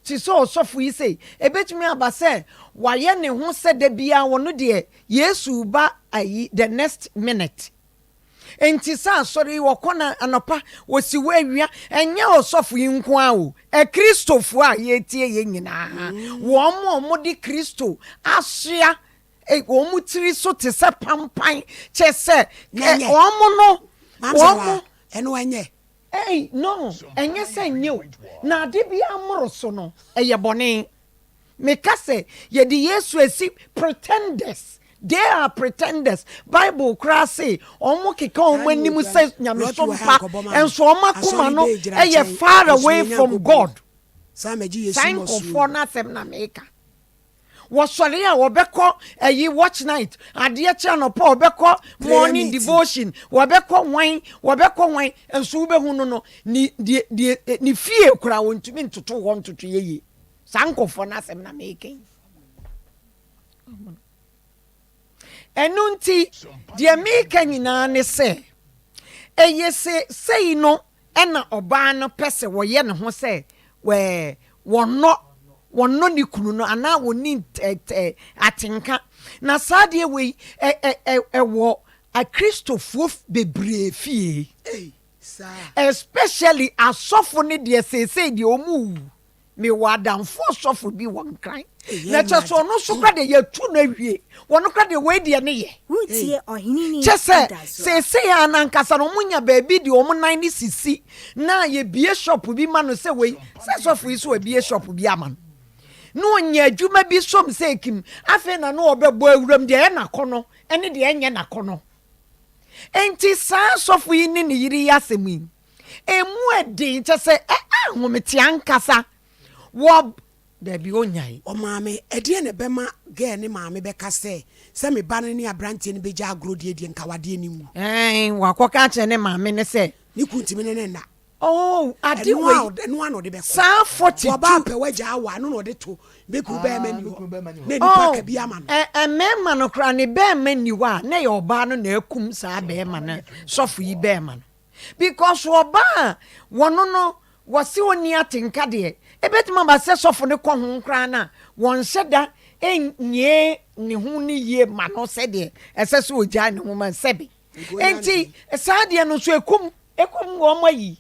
te sɛ ɔsɔfo yi sei, ebetumi aba sɛ wayɛ ne ho sɛ da biara ɔno deɛ Yesu reba ayi the next minute. Enti sɛ asɔre yi wɔkɔ no anɔpa, wɔsi hɔ awia, ɛnyɛ ɔsɔfo yi nko ara o, Akristofoɔ a yɛretie yɛn nyinaa, wɔn a wɔde Kristo asoa wɔn tiri so te sɛ pampan, kyɛ sɛ wɔn no, wɔn. Ɛno ɛnyɛ. Ei, no, ɛnyɛ sɛ ɛnyɛ o, na ade biara mmoro so no, ɛyɛ bɔne. Meka sɛ yɛde Yesu asi pretenders, they are pretenders, Bible koraa se wɔn keka wɔn anim sɛ nyamesom pa, nso wɔn akoma no yɛ far away from God. Saa nkurɔfoɔ no asɛm na meka. Wɔsɔre a wɔbɛkɔ ayi watch night, adeɛ kye anɔpa wɔbɛkɔ morning devotion, wɔbɛkɔ hwan, wɔbɛkɔ hwan, nso wobɛhu no no, ne, ne fie koraa wɔntumi ntoto hɔ ntoto yie. Saa nkurɔfoɔ no asɛm na mereka yi. Ɛno nti, deɛ mereka nyinaa ne sɛ, ɛyɛ sɛ sei no ɛna ɔbaa no pɛ sɛ wɔyɛ ne ho sɛ wɔnnɔ wɔnnɔ ne kunu no anaa wɔnni atenka. Na saa adeɛ wei ɛwɔ Akristofoɔ bebree fie. Especially asɔfo no deɛ seesei deɛ wɔn wu. Mewɔ adamfo ɔsɔfo bi wɔ Nkran. Na kyɛ sɛ ɔno nso kora deɛ yɛatu no awie. Wɔn kora deɛ wei deɛ ne yɛ. Kyɛ sɛ seesei a nankasa no wɔn nya baabi deɛ wɔn nan ne sisi na yɛbie shop bi ma no sɛ wei sɛ sɔfo yi so abie shop bi ama no. Na ɔnya adwuma bi som sɛ ekim afei na no ɔbɛbɔ awuram deɛ ɛyɛ n'akɔnɔ ɛne deɛ ɛnyɛ n'akɔnɔ. Enti saa sɔfo yi ne ne yere yi asɛm yi Emu ɛden, kyɛ sɛ ɛ ahomete ankasa. Wɔ dabi onyae. Ɔmaame, ɛdeɛn na ɛbɛma girl ne maame bɛka sɛ, sɛ me ba no ne abranteɛ no bɛgya agorɔ deɛ deɛ nka wadeɛ no nwu? Ɛɛn, wakɔka akyerɛ ne maame no sɛ. Ne kunu ntumi ne no nna. Oh, ade wei. Ɛno ara na ɔde bɛkɔ. Saa 42. Ɔbaa pɛ wagya awa, ɛno na ɔde to. Me kunu bɛɛma nni hɔ. Na nipa ka bi ama no. Oh, mmarima no koraa ne bɛɛma nni hɔ a, na ɛyɛ ɔbaa no na akum saa bɛɛma no, sɔfo yi bɛɛma no. Because ɔbaa a wɔno no wɔse ɔnni atenka deɛ, ɛbɛtumi aba sɛ sɔfo no kɔ ho koraa no a, wɔnhyɛ da nyee ne ho no yie ma no sɛdeɛ ɛsɛ sɛ ɔgyae ne ho ma sɛbe. Enti saa deɛ no nso ɛkum, ɛkum wɔn ayi.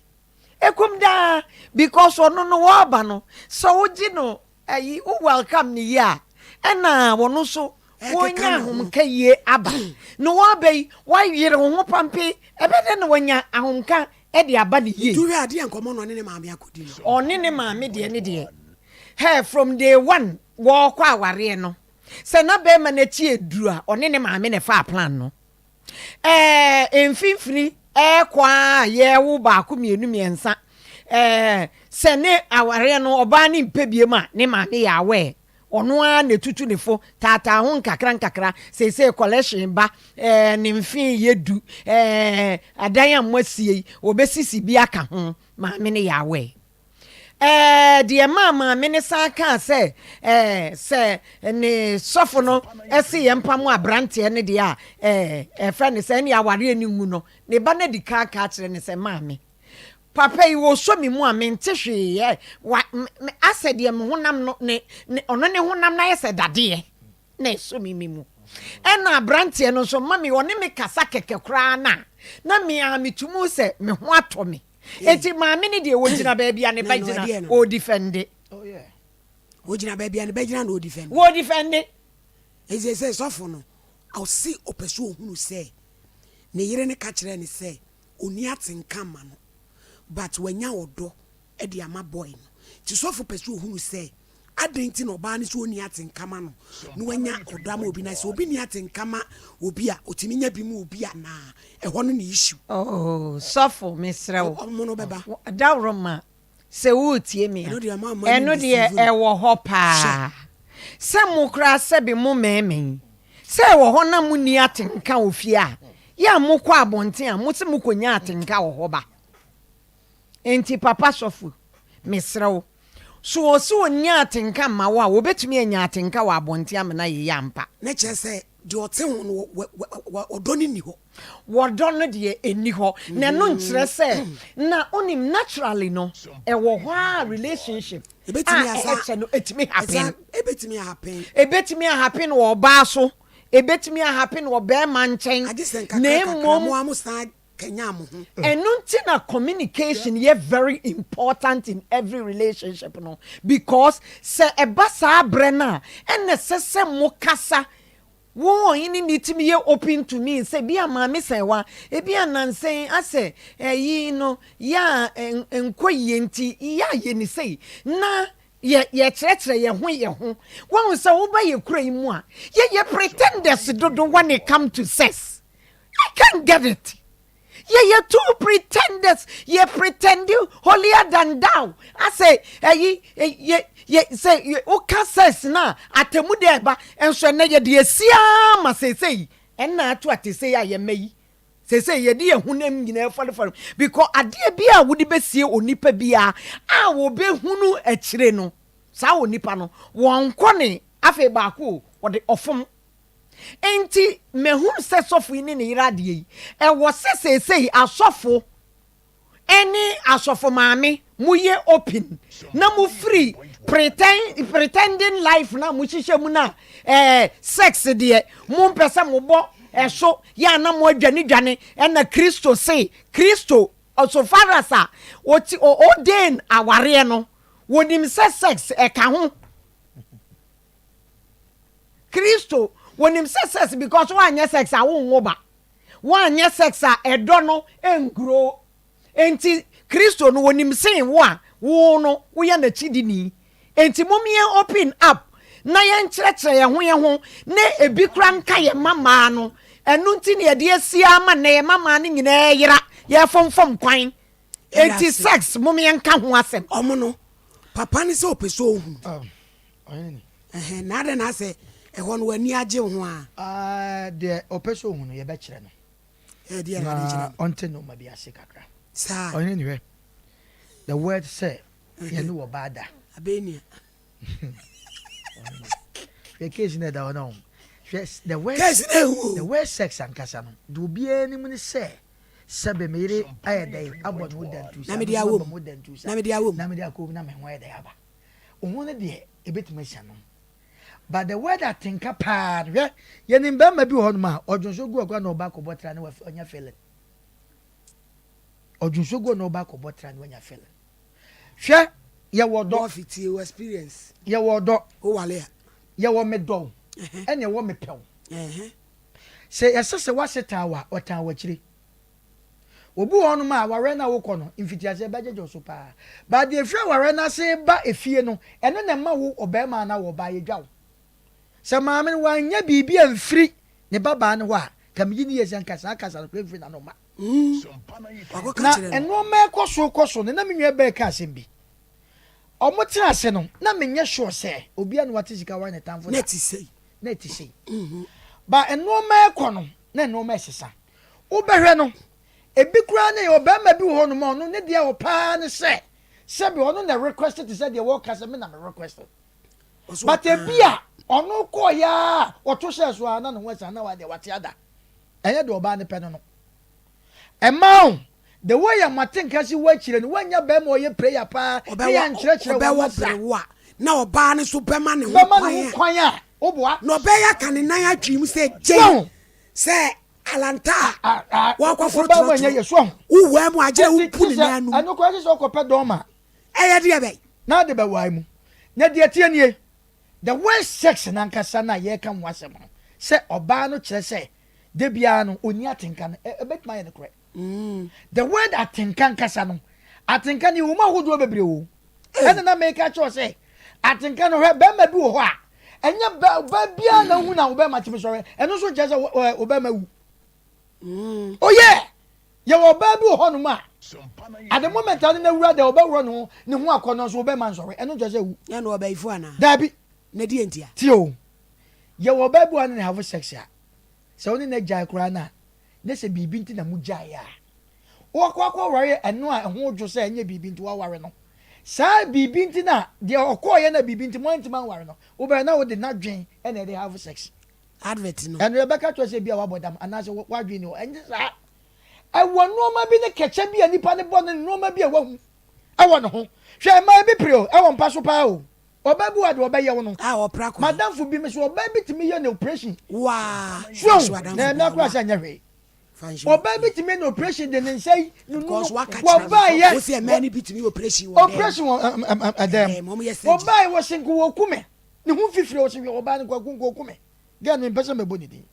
Ɛkum daa because ɔno no wɔreba no, sɛ wogye no Ayi wo welcome no yie a ɛna wɔno nso wɔnya ahomka yie aba na wɔaba yi wɔayere wo ho pampe ɛbɛ dɛ na wɔanya ahomka de aba ne yie. Nti wohwɛ a deɛ nkɔmmɔ na ɔne ne maame akɔdi no. Ɔne ne maame deɛ ne deɛ hɛ from day one wɔɔkɔ awareɛ no sɛ na bɛɛma no akyi aduru a ɔne ne maame na ɛfaa plan no. Ɛɛ mfimfini ɛɛkɔ ara a yɛrewo baako mmienu mmiɛnsa ɛɛ sɛ ne awareɛ no ɔbaa no mpɛ biem a ne maame yɛ aware ɔno ara na etutu ne fo taataa ho nkakra nkakra seesei collection ba ɛɛ ne mfe yɛ du ɛɛ adan a moasie yi wɔbɛsisi bi aka ho maame no yɛ aware. Ɛɛ, deɛ ɛmaa maame no san kaa sɛ, ɛɛ, sɛ ne sɔfo no se yɛmpamo aberanteɛ no deɛ a, ɛɛ, ɛfrɛ no sɛ ɛne awareɛ no ngu no, ne ba no adi kan aka akyerɛ no sɛ, Maame, papa yi ɔsɔ me mu a mente hwee, ɛ, wa, me, asɛ deɛ me honam no, ne, ne, ɔno ne honam no ayɛ sɛ dadeɛ na ɛsɔ me me mu. Ɛna aberanteɛ no nso, mami, ɔne me kasa kɛkɛ koraa no a, na me ara metumi sɛ me ho atɔ me. Eti maame no deɛ wɔgyina baabi a ne ba gyina ɔredifɛnde. Wɔgyina baabi a ne ba gyina na ɔredifɛnde. Wɔredifɛnde. Eti sɛ sɔfo no ɔse ɔpɛ sɛ ɔhunu sɛ ne yere no ka kyerɛɛ no sɛ ɔnni atenka mma no but wanya ɔdɔ de ama boy no. Nti sɔfo pɛ sɛ ɔhunu sɛ Adɛn nti na ɔbaa no sɛ ɔnni atenka ma no na wanya ɔdɔ ama obi? Na sɛ obi nni atenka ma obi a, ɔtumi nya bi ma obi anaa? Ɛhɔ no ne issue. Oh sɔfo mesrɛ wo. Ɔmo no bɛba. Daworo ma. Sɛ woretie me a, ɛno deɛ ɛwɔ hɔ paa. Sɛ mo koraa sɛbe mo mɛɛmɛn, sɛ ɛwɔ hɔ na monni atenka wɔ fie a, yɛ a mokɔ abɔnten a, mose mokɔnya atenka wɔ hɔ ba. Enti papa sɔfo, mesrɛ wo, so ɔse ɔnnya atenka mma wo a, wɔbɛtumi anya atenka wɔ abɔnten amena yei ampa? Na kyerɛ sɛ deɛ ɔte ho no, ɔdɔ no nni hɔ. Wɔdɔ no deɛ ɛnni hɔ. Na ɛno nkyerɛ sɛ, na wonim naturally no, ɛwɔ hɔ a relationship a ɛkyɛ no ɛtumi happen. Ɛbɛtumi ahappen. Ɛbɛtumi ahappen wɔ ɔbaa so, ɛbɛtumi ahappen wɔ bɛrima nkyɛn. Agye sɛ nkakra nkakra mo a mo san kanyan mo ho. Ɛno nti na communication yɛ very important in every relationship no because sɛ ɛba saa berɛ no a, ɛna ɛsɛ sɛ mo kasa. Wo ɔhene ni tumi yɛ open to me sɛ bi a maame sɛn wa, ebi a nansa yi asɛ ɛyi no yɛ a nkɔ yie nti yɛ a yɛ ni sei na yɛ yɛkyerɛkyerɛ yɛ ho yɛ ho. Wahu sɛ woba yɛ kura yi mu a yɛyɛ pretenders dodo when it come to sex. I can't get it. Yɛyɛ too pretenders, yɛ pretend holier than thou. Asɛ ɛyi yɛ yɛ sɛ woka sex na atemu dɛ ɛba nso ɛnɛ yɛde asia ma seesei ɛnna ato atesei a yɛmɛ yi seesei yɛde yɛn honam nyinaa fɔlefɔle because adeɛ bi a wode bɛsie onipa biara a wɔbɛhunu akyire no saa onipa no wɔnkɔ ne afei baako o wɔde ɔfom. Enti mahunu sɛ sɔfo yi ne ne yere adeɛ yi, ɛwɔ sɛ seesei asɔfo ne asɔfo maame moyɛ open na mofiri pretend, pretending life na mohyehyɛ mu no a ɛɛ sex deɛ mompɛ sɛ mobɔ ɛso yɛ a na moadwane dwane ɛna Kristo se Kristo so far as a ɔti ordain awareɛ no wɔnim sɛ sex ɛka ho. Kristo, wɔnim sɛ sex because woanyɛ sex a wonwo ba. Woanyɛ sex a ɛdɔ no ɛngrow. Enti Kristo no wɔnim sen wo a wo no woyɛ n'akyidini. Enti mom yɛn open up na yɛnkyerɛkyerɛ yɛn ho yɛn ho na ebi kora nka yɛn mma mmaa no. Ɛno nti na yɛde asi ama nnɛ yɛn mma mmaa no nyinaa yera, yɛfomfom kwan. Enti sex mom yɛnka ho asɛm. Ɔmo no, papa no sɛ ɔpɛ sɛ ɔhunu. Ɔhene ni. Ɛhɛn, na adɛn na asɛ ɛhɔ no w'ani agye ho a? Ah, deɛ ɔpɛ sɛ ɔhu no, yɛbɛkyerɛ no. Ɛɛ, deɛ na ade kyerɛ no? Na ɔnte nnoɔma bi ase kakra. Saa. Ɔhene ni hwɛ, the word sɛ yɛne wɔ baa da. Abɛnia. Hwɛ case na ɛda hɔ no. Hwɛ the word case na ehu. The word sex ankasa no, deɛ obiara anim ne sɛ sɛbe me yere ayɛ dɛn abɔ ne ho dantusa, na mede awom, na mede awom, na mede akɔ mu na me ho ayɛ dɛn aba. Wo ho no deɛ ɛbɛtumi asia no but the word atenka paa no hwɛ yɛnim bɛrima bi wɔ hɔnom a ɔdwonso gu ɔkora na ɔba akɔbɔ tra ne wanya feeling ɔdwonso gu na ɔba akɔbɔ tra ne wanya feeling hwɛ yɛwɔ dɔ fitie wɔ experience yɛwɔ dɔ wowale a yɛwɔ me dɔ ɛne ɛwɔ me pɛw sɛ yɛsɛ sɛ wase taa wa ɔtaa wakyire Obi wɔ hɔnom a, awareɛ no a wokɔ no, mfitiaseɛ ɛbɛgyegye wo so paa. But deɛ ɛfiri awareɛ no ase reba efie no, ɛno na ɛma wo ɔbarima anaa wo ɔbaa yɛdwa wo. Sɛ maame no wannya biribi amfiri ne babaa no hɔ a, nka megye di yie sɛ nka saa kasa no koraa mfiri n'ano mma. Na nnoɔma ɛkɔ so kɔ so no, na me nua bɛɛ ka asɛm bi. Ɔmo tena ase no, na menyɛ sure sɛ obiara na wate sika ware ne tamfo da. Na ɛte sei. Na ɛte sei. But nnoɔma ɛkɔ no, na nnoɔma ɛsesa. Wobɛhwɛ no, ebi koraa ne ɔbarima bi wɔ hɔnom a ɔno ne deɛ ɔpɛ ara ne sɛ sɛbi ɔno na request te sɛ deɛ wɔka sɛ me na me request. But ebi a ɔno kɔɔ ya a ɔto hyɛɛ so a na ne ho asan na wadeɛ wate ada. Ɛnyɛ deɛ ɔbaa no pɛ no no. Ɛmaa o, the way a mate nka si wɔ akyire no, woanya barima a ɔyɛ prayer paa ne yɛ nkyerɛkyerɛ wɔn Ɔbɛwɔ asa. bere wo a na ɔbaa no nso bɛma ne ho Bɛma ne ho kwan a, woboa. Na ɔbɛyɛ aka ne nan atwi mu sɛ gyei sɛ Alanta a wɔakɔforo trɔtrɔ. Wowaa mu a, gyerɛ wobu ne nan anum. Ɛno koraa gye sɛ ɔkɔpɛ dɔm a. Ɛyɛ deɛ bɛn? Na ade bɛwae mu. Na deɛ ɛteɛ nie, the word sex no ankasa no a yɛreka ho asɛm no, sɛ ɔbaa no kyerɛ sɛ da biara no ɔnni atenka no, ɛbɛtumi ayɛ nokorɛ. The word atenka ankasa no, atenka no yɛwɔ mu ahodoɔ bebree o. Ɛna na meka kyerɛ sɛ atenka no hwɛ bɛrima bi wɔ hɔ a ɛnyɛ ɔbaa biara na hu na ɔbɛrima tumi sɔre ɛno nso nkyerɛ sɛ ɔbɛrima wu. Mm. Oh yeah. Yɛwɔ ɔbaa bi wɔ hɔnom a, at the moment a ɔne no awura dɛ ɔbɛworɔ ne ho ne ho akɔnnɔ nso wobɛma nsɔre. Ɛno nkyerɛ sɛ awu. Ɛna ɔbayifo anaa? Daabi. Na deɛ ntia? Tie o. Yɛwɔ ɔbaa bi wɔ hɔ a ne ne have sex a, sɛ wo ne no agyae koraa no a, na sɛ biribi nti na mogyaeɛ a, wakɔ akɔware ɛno a ɛho dwo sɛ ɛnyɛ biribi nti waware no. Saa biribi nti no a, deɛ ɔkɔeɛ no a biribi nti moantumi anware no, wobɛyɛ na wode n'adwene na ɛde have sex. Advert no. Ɛno yɛbɛka kyerɛ sɛ ebia wabɔ dam anaasɛ w'adwene ni hɔ. Ɛnyɛ saa. Ɛwɔ nneɛma bi ne kɛkyɛ bi a nipa no bɔ no ne nneɛma bi a wahu ɛwɔ ne ho. Hwɛ mmaa bi pere o, ɛwɔ mpa so paa o. Ɔbaa bi wɔ a deɛ ɔbɛyɛ wo no. A ɔpra kwan. Madamfo bi me so ɔbaa bi tumi yɛ no operation. Waa. So na ɛmɛ koraa sɛ ɛnyɛ hwee. Ɔbaa bi tumi yɛ no operation de ne nsa yi nunu no. Wɔbaa yɛ. Wosi mmaa no bi tumi yɛ operation wɔ dɛm. Operation wɔ ɛdɛm. Wɔbaa yɛ wɔsi nko wɔ kume. Ne ho mfifire ɔsi hwɛ ɔbaa no kwaku nko oku me. Girl no mempɛ sɛ mɛbɔ ne din.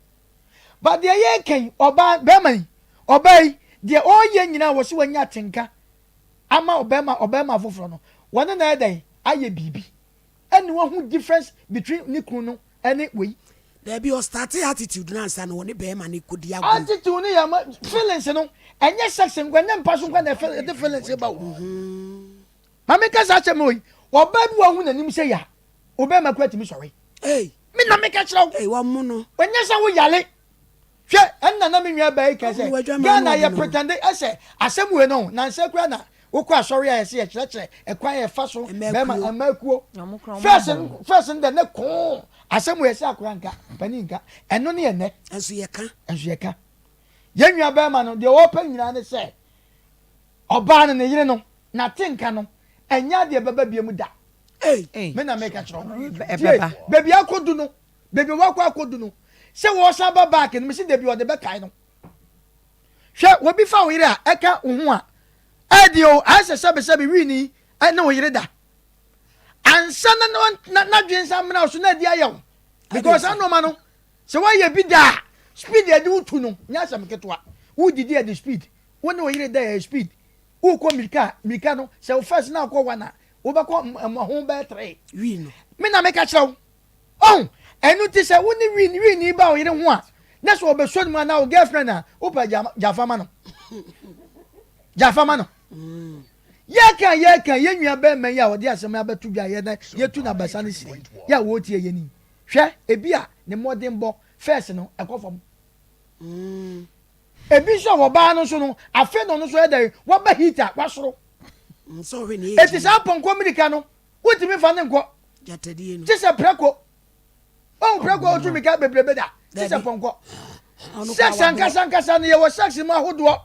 But deɛ yɛreka yi ɔbaa bɛrima yi ɔbaa yi deɛ ɔreyɛ nyinaa wɔsi wanya atenka ama ɔbɛrima ɔbɛrima foforɔ no wɔne na ayɛ dɛn ayɛ biribi ɛne wahu difference between ne kunu no ɛne wei. Dabi ɔstartee attitude no ansa na ɔne bɛrima no kɔdi agorɔ. Attitude no yɛ ma feelings no ɛnyɛ sex nko ɛnyɛ mpa so nko na ɛde feelings ba o. Ma me nka saa asɛm wei, ɔbaa bi wahu n'anim sɛ ya, ɔbɛrima kura tumi sɔre. Ei. Me na meka kyerɛ wo. Ei, wɔn no. Ɔnyɛ sɛ wo yale. Hwɛ, ɛnna na me nua baa yi ka sɛ, Ghana yɛ pretende ɛsɛ asɛm wei no, nansa kura na wokɔ asɔre a yɛsɛ yɛkyerɛkyerɛ ɛkwan a yɛfa so bɛrima mmaa kuo. First first no dɛ ne koo asɛm wei yɛsɛ akora nka, panin nka. Ɛno ne ɛnɛ. Ɛnso yɛka. Ɛnso yɛka. Yɛn nua bɛrima no, deɛ ɔpɛ nyinaa ne sɛ ɔbaa no ne yere no N'atenka no, ɛnyɛ adeɛ ɛbɛba biom da. Ei! Me na meka kyerɛ wo. Tie, baabi akɔdu no, baabi a wakɔ akɔdu no, sɛ wɔsan ba back no, mese dabi ɔde bɛkae no. Hwɛ, obi fa wo yere a, ɛka wo ho a, ɛdeɛ o, ayɛ sɛ sɛbesɛbe wini ne wo yere da. Ansa na n'adwene nsa mmena wo so na adi ayɛ wo. Because saa nneɛma no, sɛ woayɛ bi da a, speed a ɛde wo tu no, nyɛ asɛm ketewa. Wodidi a ɛde speed, wo ne wo yere da ɛyɛ speed. Wokɔ mirika a, mirika no, sɛ wo first na wokɔ one a, wobɛkɔ mmɔho bɛyɛ three. Wii no. Me na meka kyerɛ wo. Ɔho, ɛno nti sɛ wo ne wii wii ni ba wo yere ho a, na sɛ ɔbɛsɔ ne mu anaa wo girlfriend a, wopɛ gya gyafa ma no. Gyafa ma no. Yɛka yɛka yɛn nua bɛrima yi a ɔde asɛm yi abɛto dwa yɛ na yɛtu n'abasa no siri yɛ a wɔretie yɛn ni. Hwɛ, ebi a ne mmɔdenbɔ first no ɛkɔ fam. Ebi nso a wɔbaa no nso no, afei na ɔno nso yɛ dɛn? Waba heat a, wasoro. Eti saa pɔnkɔ mmirika no, wontumi nfa ne nkɔ. Gye sɛ prɛko. Wahu prɛko a otu mmirika bebrebe da? Gye sɛ pɔnkɔ. Sex ankasa ankasa no, yɛwɔ sex mu ahodoɔ.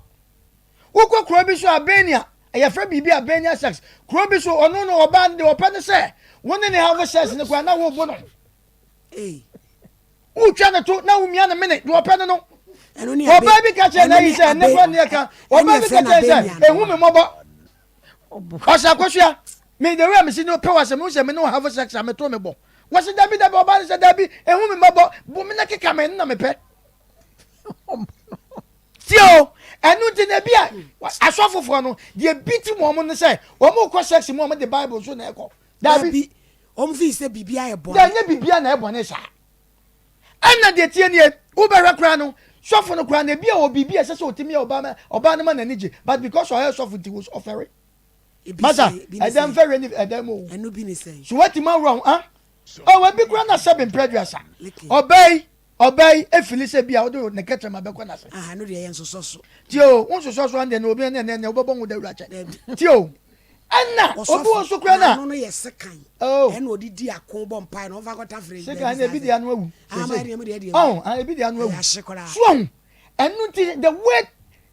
Wokɔ kuro bi so Albania, yɛfrɛ biribi Albania sex. Kuro bi so, ɔno no ɔbaa no deɛ ɔpɛ ne sɛ, wo ne ne have sex no koraa na wobo no. Wotwa ne to na womia ne mene deɛ ɔpɛ no no. Ɔbaa bi ka kyerɛ n'ayi sɛ ne kora neɛ ka. Ɔbaa bi ka kyerɛ sɛ ehu me mmɔbɔ. Ɔsɛ akosua me the way a mesi ne pɛ wɔ asɛm no sɛ me ne have sex a meto me bɔ. Wɔsi dabi dabi ɔbaa no sɛ dabi ehu me mmɔbɔ bo me na keka me na mepɛ. Tie o ɛno nti na ebi a asɔfofoɔ no deɛ bi ti wɔn no sɛ wɔn kɔ sex mu wɔn de bible so na ɛkɔ. Dabi. Wɔn fi sɛ biribi ayɛ bɔne. Dɛ nyɛ biribi na ɛyɛ bɔne saa. Ɛna deɛ tie nie, wobɛhwɛ koraa no, sɔfo no koraa no ebi a wɔ biribi a ɛsɛ sɛ ɔtumi yɛ ɔbaa ma ɔbaa no ma n'ani gye, but because ɔyɛ sɔfo nti ɔfɛre. Masa, ɛdɛm fɛre ni ɛdɛm o. Ɛno bi ne sɛn? So watumi awura ho ah? Oh, ebi koraa na sɛbe mprɛ aduasa. Ɔbaa yi, Ɔbaa yi efili sɛ bi a wode ne kɛtrɛma bɛkɔ n'ase. Ah, ɛno deɛ yɛ nsosɔ so. Tie o, wo nsosɔ so andeɛ no obi ɛne ɛne ɛne wobɛbɔ ho dawuro akyɛ. Tie o, ɛna obi wɔ so kura na. N'ano no yɛ sekan. Oh. Ɛna ɔde di ako bɔ mpae na ɔmfa kɔta fere. Sekan na ebi de ano awu. Ah, ma ɛdeɛ mu deɛ ɛdeɛ. Oh, ah, ebi de ano awu. Ɛyɛ ahye koraa. So ɔho, ɛno nti the way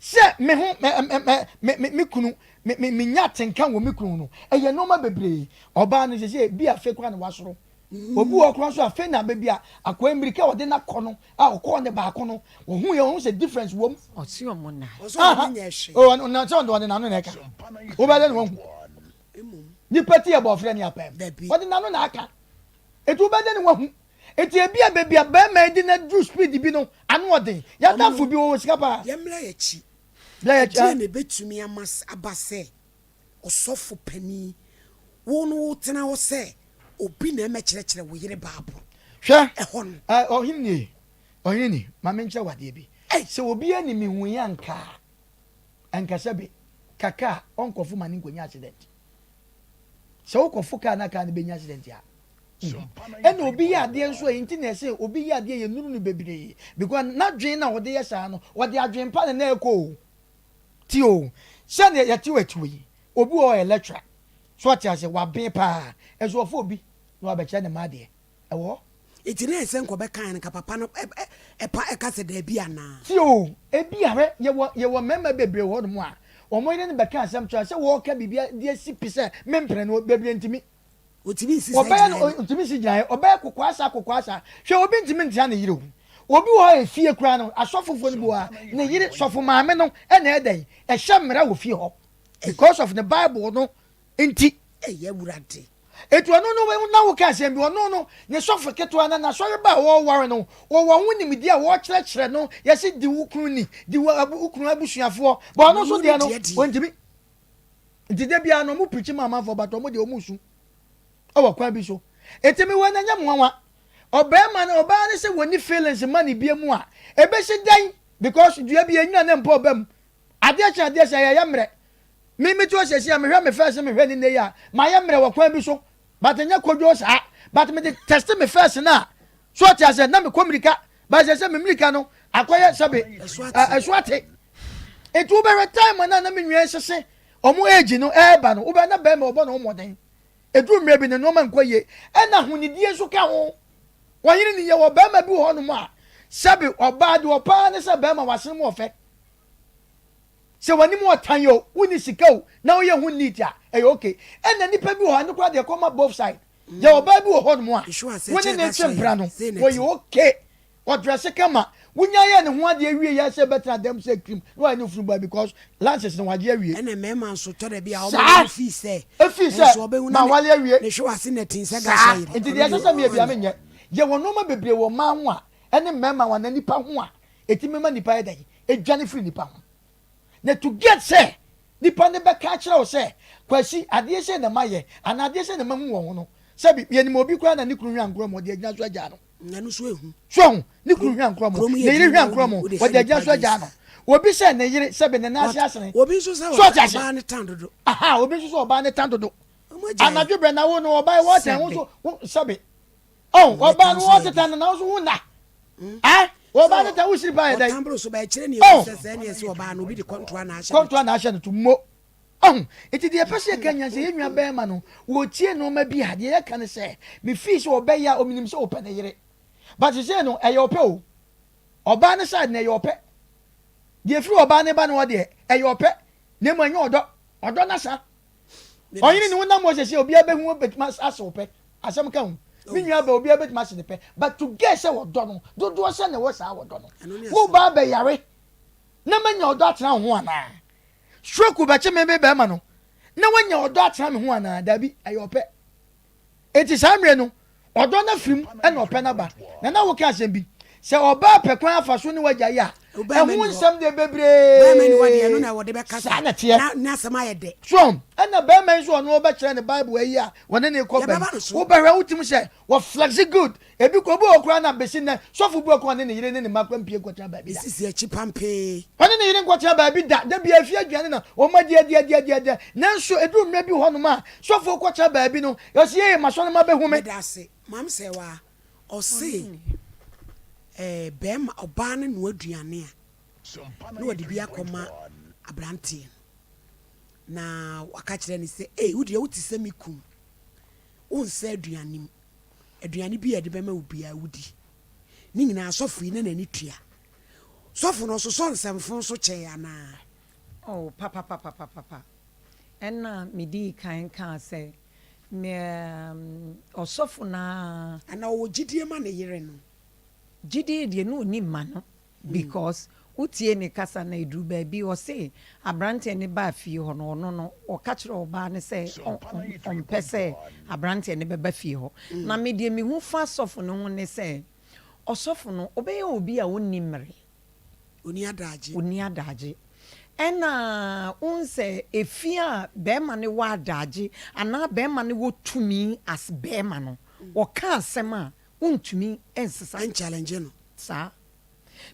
sɛ me ho me me me me me kunu me me me nya atenka wɔ me kunu no ɛyɛ nneɛma bebree. Ɔbaa no sɛ sɛ ebi afe koraa na wasoro. Obi wɔ hɔ koraa nso afei na baabi a akoa mmirika a ɔde no akɔ no a ɔkɔɔ ne baako no ɔhu yɛ ɔhu sɛ difference wɔ mu. Ɔse ɔmo na. Ɔse ɔmo nyɛ hwee. Oh ɔno sɛ ɔde ɔde n'ano na ɛka. Wobɛyɛ dɛ na wahu. Nipa ti yɛ bɔɔfrɛ ne apɛm. Ɔde n'ano na aka. Eti wobɛyɛ dɛ na wahu. Eti ebi a baabi a bɛrima yi de no aduru speed bi no ano ɔden. Yɛadamfo bi ɔwɔ sika paa. Yɛmmra yɛn akyi. Bra yɛn akyi. Ɛdeɛn na ɛbɛtumi ama aba sɛ ɔsɔfo panin, wo no wotena hɔ sɛ obi na ɛmɛkyerɛkyerɛ wo yere Bible. Hwɛ, Ɛhɔ no. ɛ, ɔhene nie, ɔhene ni, ma menkyerɛ wo adeɛ bi. Ei! Sɛ obi ani me hui anka a. Ɛnkasa bi, ka kaa ɔnkɔfo ma no nkɔnya accident. Sɛ wokɔfo kaa na kaa no bɛnya accident a, nhu. Ɛna obi yɛ adeɛ nso a, nti na ɛsɛ obi yɛ adeɛ yɛnuru no bebree because n'adwene na ɔde yɛ saa no, ɔde adwene pa na na ɛkɔ o. Ti o, sɛdeɛ yɛte wɔ atiwɔ yi, obi wɔ hɔ ɔyɛ lecturer, so ɔte aseɛ, waben paa, nso ɔfa obi na wabɛkyerɛ ne mma adeɛ. Ɛwɔ hɔ. Nti na ɛsɛ nka ɔbɛkae no nka papa no ɛpa ɛka sɛ daabi anaa? Tie o, ebia hwɛ, yɛwɔ yɛwɔ mmarima bebree wɔ hɔnom a, wɔn yere no bɛka asɛm kyerɛ sɛ wɔreka biribi de asi pi sɛ mempene no, bebree ntumi. Ɔntumi nsi saa Ɔbɛyɛ no, gyinaeɛ no. ɔntumi nsi gyinaeɛ, ɔbɛyɛ kokoasa kokoasa. Hwɛ, obi ntumi ntena ne yere ho. Obi wɔ hɔ a efie koraa no, asɔfofoɔ no bi wɔ hɔ a, ne yere, sɔfo maame no na ɛyɛ dɛn? Ɛhyɛ mmara wɔ fie hɔ because of ne Bible no nti. Ei Awurade. Enti ɔno no, na woka asɛm bi, ɔno no, ne sɔfo ketewa no, n'asɔre ba a wɔreware no, wɔwɔ ho nimdeɛ a wɔrekyerɛkyerɛ no, yɛse di wo kunu ni, di wo kunu abusuafoɔ, but ɔno nso deɛ no, ɔntumi. Nti da biara no, ɔmo pirikyi ma amanfoɔ, but ɔmo deɛ ɔmo su wɔ kwan bi so. Enti me wɔ no ɛnyɛ me nwanwa. Ɔbarima no, ɔbaa no sɛ wɔnni feelings ma ne bia mu a, ɛbɛsi dɛn? Because dua bi ɛnyina ne mpa ɔba mu. Adeɛ kye adeɛ sɛ yɛyɛ mmerɛ. Me me te hɔ sɛsi a mehwɛ me first mehwɛ ne nnɛ yi a mayɛ mmerɛ wɔ kwan bi so but nyɛ kodwoo saa but mede test me first no a so ɔte aseɛ na mekɔ mirika but sɛ sɛ me mirika no akɔyɛ sɛbe ɛso ate nti wobɛhwɛ time no a na me nua sese ɔmo age no ɛɛba no wobɛ na bɛrima ɔbɔ ne ho mmɔden ɛduru mmerɛ bi ne nneɛma nkɔ yie ɛna ahonidie nso ka ho wɔyere ne yɛ wɔ bɛrima bi wɔ hɔnom a sɛbe ɔbaa deɛ ɔpaa ne sɛ bɛrima wasene mu ɔfɛ Sɛ w'anim ɔtan o, wonni sika o, na woyɛ ho neat a, ɛyɛ okay. Ɛna nnipa bi wɔ hɔ a, ɛno koraa deɛ ɛkɔ ma both side. Yɛwɔ ɔbaa bi wɔ hɔnom a, wo ne no retwe mpena no, ɔyɛ okay, ɔdrɛse kama, wonya yɛɛ ne ho adeɛ wie yɛ sɛ bɛtena dan mu sɛ cream na wayɛ ne ofunu baa because lances no wagye awie. Ɛna mmarima nso tɔ da bi a wɔn Saa! no fii sɛ Efii sɛ nso ɔbɛhu na mawale awie. ne hwe wase na tin sɛ Saa! gasɔ yere. Nti deɛ ɛsɛ sɛ meyɛ biara menyɛ. Yɛwɔ nneɛma bebree wɔ mmaa ho a, ɛne mmarima ho anaa nnipa ho a, ɛtumi ma nnipa yɛ dɛn? Ɛdwane firi nnipa ho. Na to get sɛ nipa no bɛka akyerɛ wo sɛ, Kwasi, adeɛ sei na mayɛ, anaa adeɛ sei na mahu wɔ ho no, sɛbi, yɛnim obi koraa na ne kunu hwɛ ankorɔ mu, ɔde agyina so agyaa no. Ɛno nso ehu. So ahu? Ne kunu hwɛ ankorɔ mu, ne yere hwɛ ankorɔ mu, ɔde agyina so agyaa no. Obi sɛ ne yere, sɛbi, ne nan ase asene. Obi nso sɛ So ɔte ase? ɔbaa ne tan dodo. Aha, obi nso sɛ ɔbaa ne tan dodo. Ɔmo agyae. Anadwo brɛ na wo no, ɔbaa yi wɔtɛn, wo Sɛbi. nso, wo, sɛbi. Oh, ɔbaa no wɔtetɛn no, na wo nso wo nna. Eh? Ɔbaa no ta wo siri paa yɛ dɛn? Ɔtan boro so ba ɛkyerɛ ne Oh! ehu sɛ sɛɛ ne ɛsɛ ɔbaa no obi de kɔntoa na ahyɛ no Kɔntoa na ahyɛ no to mo. Ɔho, nti deɛ yɛpɛ sɛ yɛka nyinaa sɛ yɛn nua bɛrima no, wɔtie nneɛma bi a, deɛ yɛka ne sɛ, me fii sɛ ɔbɛyɛ a, ɔmenim sɛ ɔpɛ ne yere. But sesei no, ɛyɛ ɔpɛ o. Ɔbaa no side no, ɛyɛ ɔpɛ. Deɛ ɛfiri ɔbaa no ba no hɔ deɛ, ɛyɛ ɔpɛ. Na mmom ɛnyɛ ɔdɔ. Ɔdɔ no asa. Ɔhene ne wo nam hɔ sɛsɛ obiara bɛhu wo bɛtumi ase wo pɛ asɛm ka ho me nua bɛ obiara bɛtumi ase ne pɛ but to get sɛ wɔdɔ no dodoɔ sɛ na ɛwɔ saa wɔdɔ no wo ba bɛyare na manya ɔdɔ atena wo ho anaa stroke bɛkye me me bɛrima no na wanya ɔdɔ atena me ho anaa dabi ɛyɛ ɔpɛ Enti saa mmerɛ no, ɔdɔ no afiri mu ɛna ɔpɛ no aba. Na na woka asɛm bi, sɛ ɔbaa pɛ kwan afa so ne w'agya yɛ a, ɛho nsɛm deɛ bebree. Saa na ɛteɛ. So ahu? Ɛna barima yi nso ɔno ɔbɛkyerɛ ne Bible ayi a wɔne no rekɔ ba yi, wobɛhwɛ wotumi sɛ wɔ flexi good. Ebi kɔ, obi wɔ hɔ koraa na besi nnɛ, sɔfo bi wɔ koraa ɔne ne yere ne ne mma koraa mpue nkɔtena baabi da. Esisi akyi pampee. Ɔne ne yere nkɔtena baabi da. Da biara efie aduane na wɔn adi adi adi adi adi. Nanso eduru mmerɛ bi wɔ hɔnom a, sɔfo rekɔtena baabi no, ɔse yee m'asɔremma bɛhu me. Meda ase. Maame Sɛɛwaa, ɔse ɛɛ bɛɛma, ɔbaa no noa aduane a, na ɔde bi akɔma abranteɛ no. Na waka kyerɛ no sɛ, ei wo deɛ wote sɛ me kunu, wonsɛ aduane mu. Aduane bi a yɛde bɛma wo biara wodi. Ne nyinaa sɔfo yi na n'ani tua. Sɔfo no ɔsosɔ nsɛmfo so kyɛe anaa? Oh, papapapapapa. Ɛna medii kan kaa sɛ, me ɛɛm, ɔsɔfo no ara. Anaa ɔwɔ gyidie ma ne yere no? Gyidie deɛ na ɔnni mma no. Because wo tie ne kasa no ɛduru baabi ɔse abranteɛ no baa fie hɔ no ɔno no ɔka kyerɛ ɔbaa no sɛ ɔmpɛ sɛ abranteɛ no bɛba fie hɔ na me deɛ mehu fa sɔfo no ho ne sɛ ɔsɔfo no ɔbɛyɛ obi a ɔnni mmere Ɔnni adagye. Ɔnni adagye ɛna wohu sɛ efie a bɛɛma no wɔ adagye anaa bɛɛma no wɔ tumi as bɛɛma no ɔka asɛm a wontumi nsesa Ɛnchallenge no. Saa.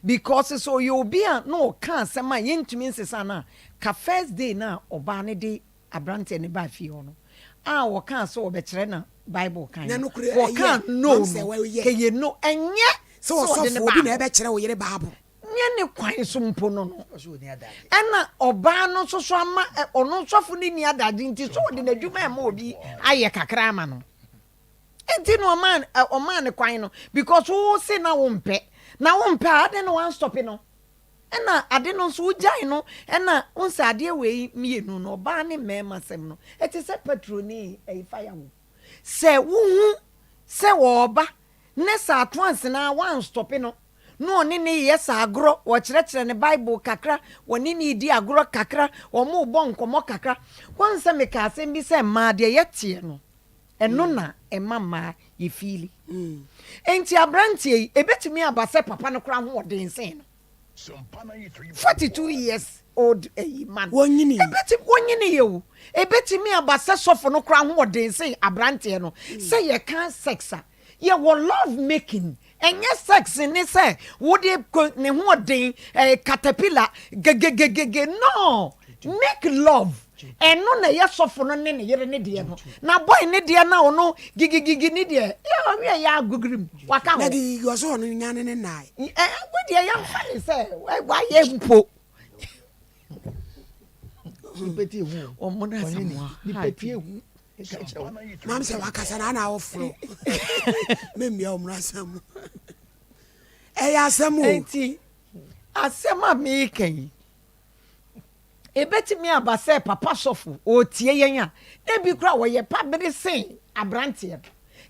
Because sɛ ɔyɛ obi a na ɔka asɛm a yɛntumi nsesa no a, ka first day no a ɔbaa no de aberanteɛ no baa fie hɔ no a ɔkaa sɛ ɔbɛkyerɛ no Bible kan Na no, nokorɛ ɛyɛ ɔkaa no mam no, sɛ wɔyɛ. kɛyɛ no, ɛnyɛ Sɛ sɛ ɔde ɔsɔfo no obi baa na hɔ. ɛbɛkyerɛ wo yere Bible. Nyɛ ne kwan so mpo no no. Ɛna ɔbaa no nso so ama ɔno sɔfo no nni adagye nti sɛ ɔde n'adwuma ɛma obi ayɛ kakra ama no. Nti na ɔmaa ɔmaa no kwan no because wo se na wo mpɛ na wo mpɛ a adɛn na wan stop no ɛna ade no nso wo gyae no ɛna wo sɛ adeɛ wei mmienu no ɔbaa ne mmarima sɛm no ɛte sɛ petrol ne ɛyi firewood sɛ wo hu sɛ ɔɔba ne sɛ ato ansena wan stop no na ɔne ne yɛ saa agorɔ wɔkyerɛkyerɛ ne bible kakra wɔne ne di agorɔ kakra wɔn bɔ nkɔmɔ kakra wɔn sɛ meka asɛm bi sɛ mmaa deɛ yɛteɛ no Ɛno na ɛma mmaa yɛ fiili. Enti aberanteɛ yi, ɛbɛtumi aba sɛ papa no koraa ho ɔden sen no. 42 years old ɛyi man. Wɔnyini. Ɛbɛtumi, wɔnyini yɛ o. Ɛbɛtumi aba sɛ sɔfo no koraa ho ɔden sen aberanteɛ no. Sɛ yɛka sex a, yɛwɔ love making. Ɛnyɛ sex ne sɛ wode kɔ ne ho ɔden eh, caterpillar gegegegege no make love ɛno na ɛyɛ sɔfo no ne ne yere ne deɛ no na boy ne deɛ na ɔno gigigigi ne deɛ yɛ ɔwie yɛ agogirim waka Na hɔ gigigi ɔsɛ ɔno nya ne ne nae. ɛ wo deɛ yɛmfa ne sɛ wayɛ mpo Nipa ti ehu o. Wɔn na Ɔnye ni. asamoah Nipa ti ehu. Maame sɛ wakasa na ana awoforo memmia wɔn asɛm mu ɛyɛ asɛm o. Enti asɛm a meka yi ebetumi aba sɛ papa sɔfo ɔretie yɛn a na ebi koraa wɔyɛ pa bere sen aberanteɛ no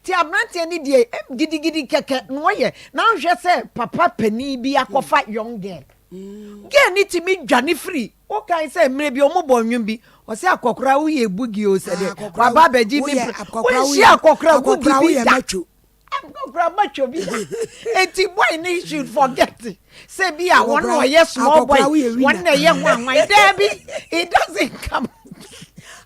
ti aberanteɛ no deɛ gidigidi kɛkɛ na ɔyɛ na ahwɛ sɛ papa panin bi akɔfa young girl Girl no tumi dwane firi wokae sɛ mmerɛ bi ɔmo bɔ nnwom bi ɔsɛ akɔkora woyɛ bugi o sɛ deɛ waba abɛgye me mpra wonhyia akɔkora bugi bi da akɔkora matwo bi da eti boy ne should forget sɛ bi a wɔn na ɔyɛ small boy wɔn na ɛyɛ ho anwan daabi it doesn't come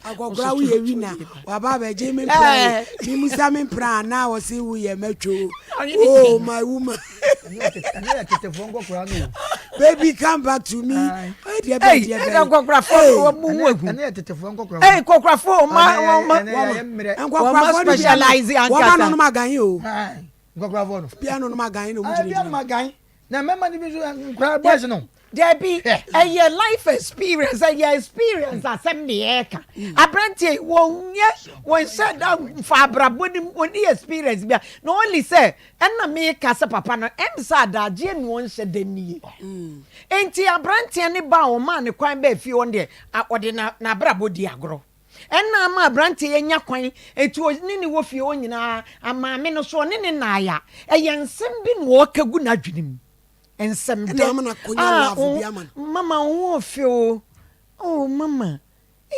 akɔkora woyɛ wina waba abɛgye me mpra yi memusa me mpra anaa wɔse woyɛ matwo oh my woman baby come back to me ɛdeɛ bɛ deɛ bɛ nkɔkorafoɔ wɔn mu hu ehu ɛy nkɔkorafoɔ wɔn ma wɔn ma wɔn ma specialize ankasa wɔn ma nonom agan o nkɔkorafoɔ no bia nonom agan na wɔn gyina gyina na mmarima no bi nso nkora boys no. Dabi, ɛyɛ life experience, ɛyɛ experience asɛm ne yɛreka. Aberanteɛ yi, wɔnyɛ, wɔnhyɛ da mfa abrabɔ no mu, wɔnni experience bia. Na only sɛ, ɛna meka sɛ papa no, ɛm sɛ adagyeɛ na ɔnhyɛ da nnie. Enti aberanteɛ no ba a ɔmaa ne kwan baa fie hɔ no deɛ, ɔde n'abrabɔ di agorɔ. Ɛna ama aberanteɛ yi anya kwan, enti ɔne ne wɔ fie hɔ nyinaa, maame no so ɔne ne nnaeɛ a, ɛyɛ nsɛm bi na ɔreka gu n'adwene mu. Nsɛm Ɛna dɛ. ama no akonya Ah, love oh, bi ama no. mama wo ho ɔfɛ o. Oh, mama.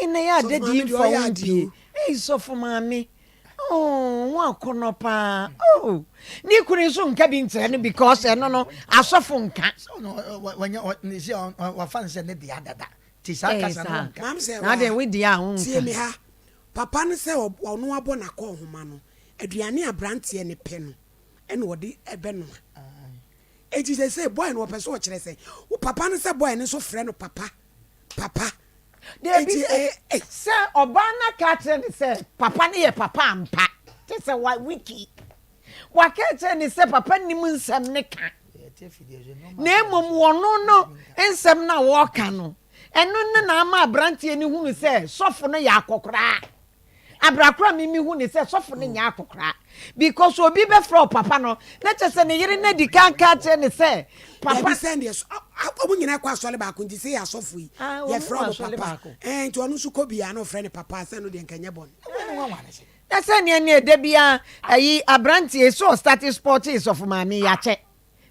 Ei, na yɛ Sɔfo ade maame deɛ deɛ mfa ɔyɛ wo adeɛ mpie. o. Ei, sɔfo maame. Oh, ho akɔnɔ paa. Oh, ne kunu nso nka bi nkyerɛ no because ɛno no, asɔfo nka. Sɛ ɔno, ɔ, wanya, ɔ, ne si a, ɔ, wafa no sɛ ne dea dada. Ti saa Ei, kasa no saa. ɔnka. Maame sɛ Na waa, adɛn, wo deɛ a wonka. tie me ha. Papa no sɛ ɔno abɔ n'akɔnhoma no, aduane a aberanteɛ no pɛ no, ɛna ɔde bɛnoa. Enti seesei boy no ɔpɛ sɛ ɔkyerɛ sɛ wo papa no sɛ boy no nso frɛ no papa papa. Dabi Enti ɛyɛ ei. Sɛ ɔbaa no aka akyerɛ no sɛ papa no yɛ papa ampa te sɛ wa wiki waka akyerɛ no sɛ papa nim nsɛm no ka na mmom wɔno no nsɛm no a wɔka no ɛno no na ama aberanteɛ no hunu sɛ sɔfo no yɛ akɔkoraa. Abra koro a me me hu ne sɛ sɔfo no nyɛ akɔkora because obi bɛfrɛ ɔpapa no na kyɛ sɛ ne yere no adi kan ka kyerɛ ne sɛ papa. Dabi sɛ deɛ ɔmo nyinaa kɔ asɔre baako nti sɛ yɛ asɔfo yi yɛfrɛ ɔmo papa ɛɛ nti ɔno nso kɔ bi a na ɔfrɛ ne papa sɛ no deɛ nka nyɛ bɔne. Na sɛ neɛ neɛ da biara ayi abranteɛ sɛ ɔstarte spɔte sɔfo maame yi akyɛ.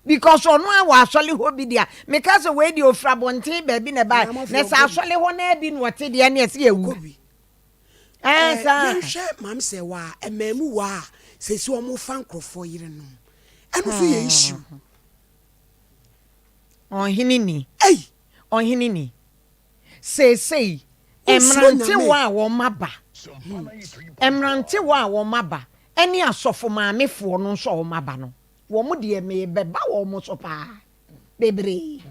Because ɔno ara wɔ asɔre hɔ bi deɛ meka sɛ wei deɛ ɔfiri abɔnten baabi na ɛbaeɛ na sɛ asɔre hɔ naa bi na ɔte deɛ ne ɛsɛ yɛwu. Ɛɛ saa. Yɛnhwɛ maame sɛ waa mmaamu waa a sɛsi wɔn fa nkorɔfoɔ yerenom ɛno nso yɛ issue. Ɔhene ni. Ei. Ɔhene ni. Seesei mmerantewa a wɔn aba, mmerantewa a wɔn aba ɛne asɔfo maamefoɔ no nso a wɔn aba no, wɔn deɛ merebɛba wɔn so paa. Bebree.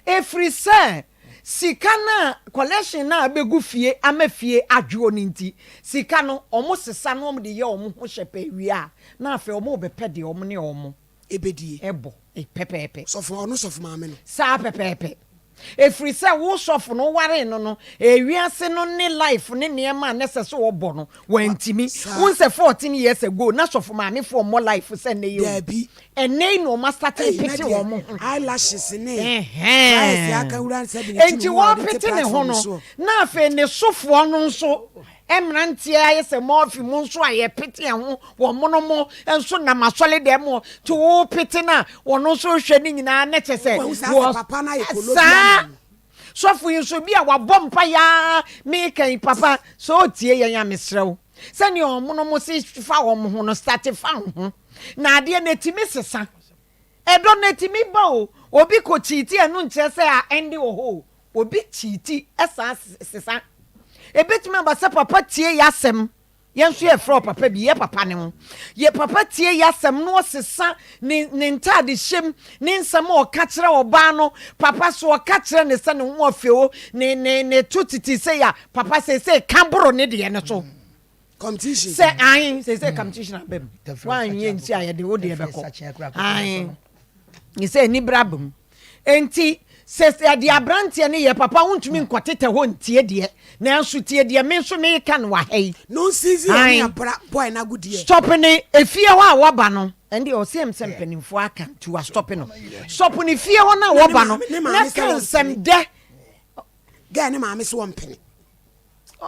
Ɛfiri sɛ sika no a collection no a abɛgu fie ama fie adwoɔ no nti, sika no wɔsesa na wɔde yɛ wɔn ho hyɛpɛɛ wie a, na afei wɔrebɛpɛ deɛ wɔn ne wɔn Ɛbɛdie. bɔ pɛpɛɛpɛ. Sɔfo, ɔno sɔfo maame no. Saa pɛpɛɛpɛ. Ɛfiri sɛ wo sɔfo no wowaree no no, ewiase no ne life ne nneɛma a na ɛsɛ sɛ ɔbɔ no, wantumi. Wohu sɛ 14 years ago na sɔfo maamefoɔ mmɔ life sɛ nnɛ yi o. Daabi. Ɛnnɛ yi na wɔn asate Ei, na repete deɛ wɔn ho. eyelashes ne pliers Ɛhɛn. aka wura sɛ de ne ti Enti no ho a ɔde te wɔrepete ne ho platform no, soɔ. na afei ne sofoɔ no nso mmeranteɛ ayɛ sɛ Murphy mu nso a yɛpete yɛn ho wɔ mono mo nso nam asɔre dɛm hɔ nti wopete no a wɔno nso hwɛ ne nyinaa na kyɛ sɛ Wahu saa sɛ wɔ papa no ayɛ kolo bi saa ama no. sɔfo yi nso bi a wabɔ mpa yaa meka yi papa sɛ ɔtie yɛn a mesrɛ wo sɛnea ɔmono mo se fa wɔn ho no starte fa wo ho na adeɛ no ɛtumi sesa ɛdɔ no ɛtumi ba o obi kɔ kyiiti ɛno nkyerɛ sɛ a ɛnde wɔ hɔ o Obi kyiiti san sesa. Ebetumi aba sɛ papa tie y'asɛm. Yɛn nso yɛfrɛ ɔpapa bi, yɛ papa ne ho. Yɛ papa tie y'asɛm na ɔsesa ne ne ntaade hyɛm, ne nsɛm a ɔka kyerɛ ɔbaa no. Papa so ɔka kyerɛ ne sɛ ne ho ɔfɛ o, ne ne ne to tete sei a, papa seesei ka boro ne deɛ no so. Competition. Sɛ ahe seesei competition aba mu. Woanyɛ nsi a yɛde wo deɛ bɛkɔ. Ahe. Ne sɛ anibere aba mu. Enti sɛ yɛde aberanteɛ no yɛ papa wontumi nkɔtetɛ hɔ ntie deɛ nanso tie deɛ me nso meka no wɔ ha yi. No season ɔne abra boy no agodie. Stop ne efie hɔ a wɔba no ɛnde ɔsɛ m sɛ mpanimfoɔ aka nti wa stop no. Stop ne fie hɔ no a wɔba no na ka nsɛm dɛ. Girl ne maame so wɔmpene.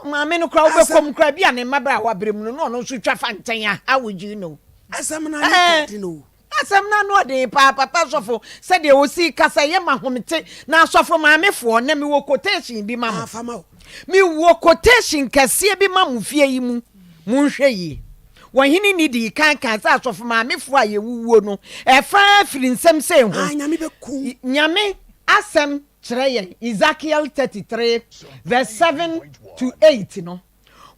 Maame no koraa wobɛkɔ mu koraa bi a ne mma bere a wabrɛ mu no na ɔno nso twa fa nkyɛn a how would you know? Asɛm no ano yɛ den o. Asɛm no ano ɔden paa papa sɔfo sɛdeɛ ɔsi kasa yɛ ma homete na asɔfo maamefoɔ na mewɔ quotation bi ma mo. Fa ma o. Mewɔ quotation kɛseɛ bi ma mo fie yi mu monhwɛ yie. Wɔhene ni dii kan kaa sɛ asɔfo maamefoɔ a yɛwuwuo no ɛfa firi nsɛm sei ho. Ah, Nyame bɛku. Nyame asɛm kyerɛ yɛn Ezekiel 33 verse 7 to 8 no,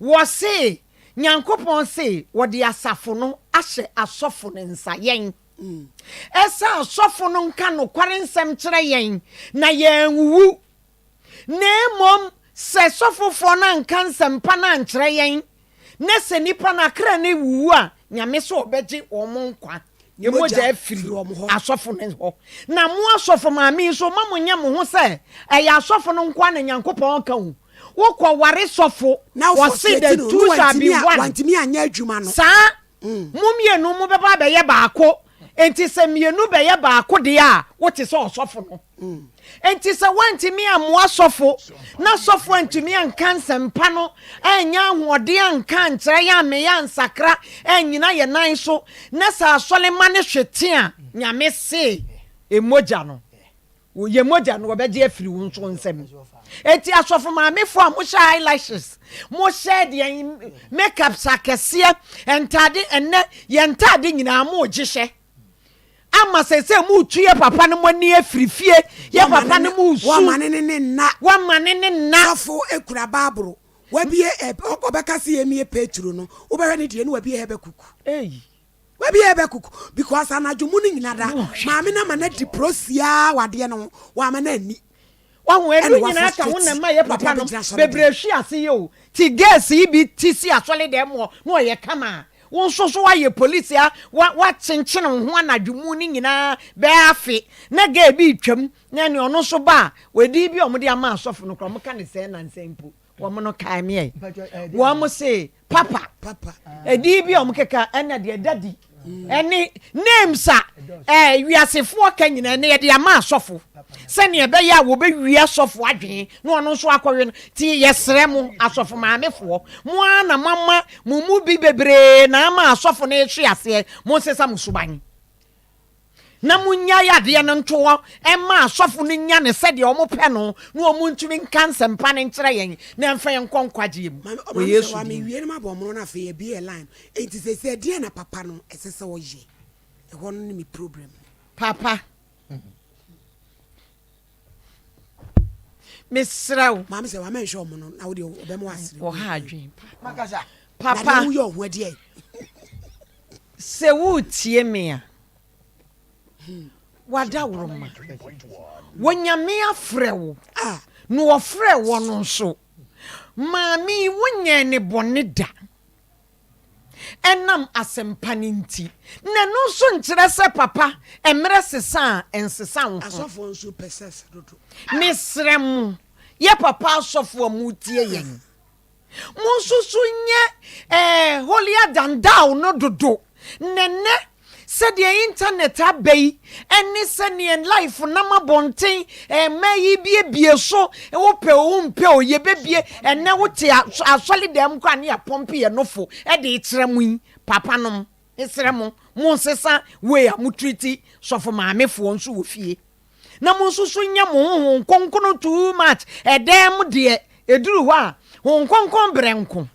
wɔse Nyankopɔn se wɔde asafo no ahyɛ asɔfo no nsa, yɛn. Ɛsɛ asɔfo no nka nokware nsɛm kyerɛ yɛn na yɛanwuwu. Na mmom sɛ sɔfofoɔ no anka nsɛmpa no ankyerɛ yɛn, na sɛ nnipa no akra no wuwu a, Nyame sɛ ɔbɛgye wɔn nkwa, ne mogya afiri asɔfo no hɔ. Na mo asɔfo maame yi nso, mma mo nyɛ mo ho sɛ ɛyɛ asɔfo no nkoa na Nyankopɔn ka o. Wokɔ ware sɔfo, ɔse the two shall be one. Saa, mo mmienu mo bɛba abɛyɛ baako. Enti sɛ mmienu bɛyɛ baako deɛ a, wote sɛ ɔsɔfo no. Enti sɛ woantumi ammoa sɔfo, na sɔfo antumi anka nsɛmpa no, annya ahoɔden anka ankyerɛ yɛn ammeyɛ ansakra annyina yɛn nan so, na sɛ asɔremma no hwete a, Nyame se, mogya no, yɛn mogya no wɔbɛgye afiri wo nso nsam. Enti asɔfo maamefo a mohyɛ eyelashes, mohyɛ deɛ makeups akɛseɛ, ntaade, ɛnnɛ yɛn ntaade nyinaa mogye hyɛ. Ama seesei moretu yɛ papa no mo ani afiri fie, yɛ papa no moresu. Wɔama ne ne ne nna. Wɔama ne ne nna. Sɔfo kura Baaboro. Wabie ɛ, ɔbɛka sɛ yɛmmie Petro no, wobɛhwɛ ne deɛ ne wabie Habakkuk. Ei. Wabie Habakkuk because anadwo mu no nyina da, maame no ama no adi prosiaa wɔ adeɛ no ho, wamma no anni. Wahu, ɛno nyinaa ka ho na ɛma yɛ papa nom bebree hwe ase yi o. Ti girls yi bi ti si asɔre dɛm hɔ na ɔyɛ kama a, wo nso so woayɛ police a wa wakyenkyen wo ho anadwo mu no nyinaa bɛyɛ afe na girl bi retwam na ɛne ɔno nso ba a, edin bi a wɔde ama asɔfo no koraa wɔka no sɛɛ nansa yi mpo. Wɔn no kae me ɛ. Wɔn se papa. Edin bi a wɔn keka ɛna deɛ dadi ɛne names a ɛɛ wiasefoɔ ka nyinaa ɛne yɛde ama asɔfo sɛnea ɛbɛyɛ a wɔbɛwie asɔfo adwene na ɔno nso akɔwe no ti yɛsrɛ mo asɔfo maamefoɔ mo ara na mama mo mu bi bebree na ama asɔfo no ehwe aseɛ mo nsesa mo suban. Na monnyae adeɛ no nto hɔ mma asɔfo no nya no sɛdeɛ wɔpɛ no, na wɔntumi nka nsɛmpa no nkyerɛ yɛn, na ɛmfa yɛn nkɔ nkwagyeɛ mu. Maame, Wɔ maame Yesu sɛ wa din mu. mewie no mabɔ ɔmono no afei abue yɛ line no. Enti seesei ɛdeɛn na papa no ɛsɛ sɛ ɔyɛ? Ɛhɔ no ne me problem no. Papa, mesrɛ wo. Maame sɛ wa mɛnhwɛ ɔmono na wodeɛ ɔbɛma wasere. Wɔha adwene pa. Na Papa. deɛ woyɛ ɔho ɛdeɛn? Sɛ woretie me a, W'adaworoma. Wɔ Nyame afrɛ wo na ɔfrɛɛ wɔ no nso. Maame yi wonyɛɛ ne bɔne da ɛnam asɛmpa no nti. Na ɛno nso nkyerɛ sɛ papa mmerɛ sesa a ɛnsesa wo ho. Asɔfoɔ nso pɛ sex dodo. Mesrɛ mo yɛ papa asɔfoɔ a motie yɛn. Monsusu nyɛ eh, holier than thou no dodo. Na ɛnnɛ, sɛdeɛ internet aba yi, ɛne sɛdeɛ life nam abɔnten, eh, mmaa yi biebie so, wopɛ o, wompɛ o, yɛbɛbie. Ɛnnɛ wote asɔre dɛm koraa ne yɛapɔmpe yɛn nofo de rekyerɛ mo yi, papa nom, mesrɛ mo, monsesa way a motriti sɔfo maamefoɔ nso wɔ fie. Na mo nso so nyɛ mo ho Honhom Kronkron too much, ɛdan mu deɛ ɛduru hɔ a Honhom Kronkron berɛ nko,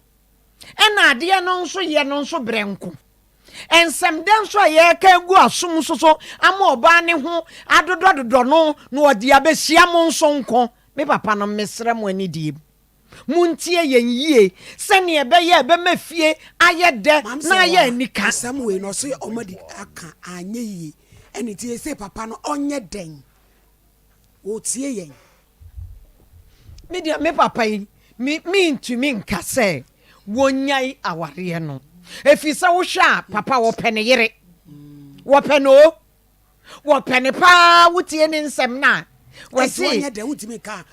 ɛna adeɛ no nso yɛ no nso berɛ nko. Nsɛmdɛ nso a yɛreka agu asom nso so ama ɔbaa ne ho adodɔdodɔ no na ɔde abɛhyia mo nso nko. Me papa nom mesrɛ mo anidie mu. Montie yɛn yie sɛdeɛ ɛbɛyɛ a ɛbɛma fie ayɛ dɛ Maame na sɛ ayɛ wa anika. asɛm wei no ɔse ɔmo adi aka anyɛ yie ɛne nti ese papa no ɔnyɛ dɛn ɔtie yɛn. Me deɛ me papa yi me mentumi nka sɛ wɔnyae awareɛ no ɛfiri sɛ wohwɛ a papa wɔpɛ ne yere wɔpɛ no o. Wɔpɛ no paa wotie ne nsɛm no a wɔse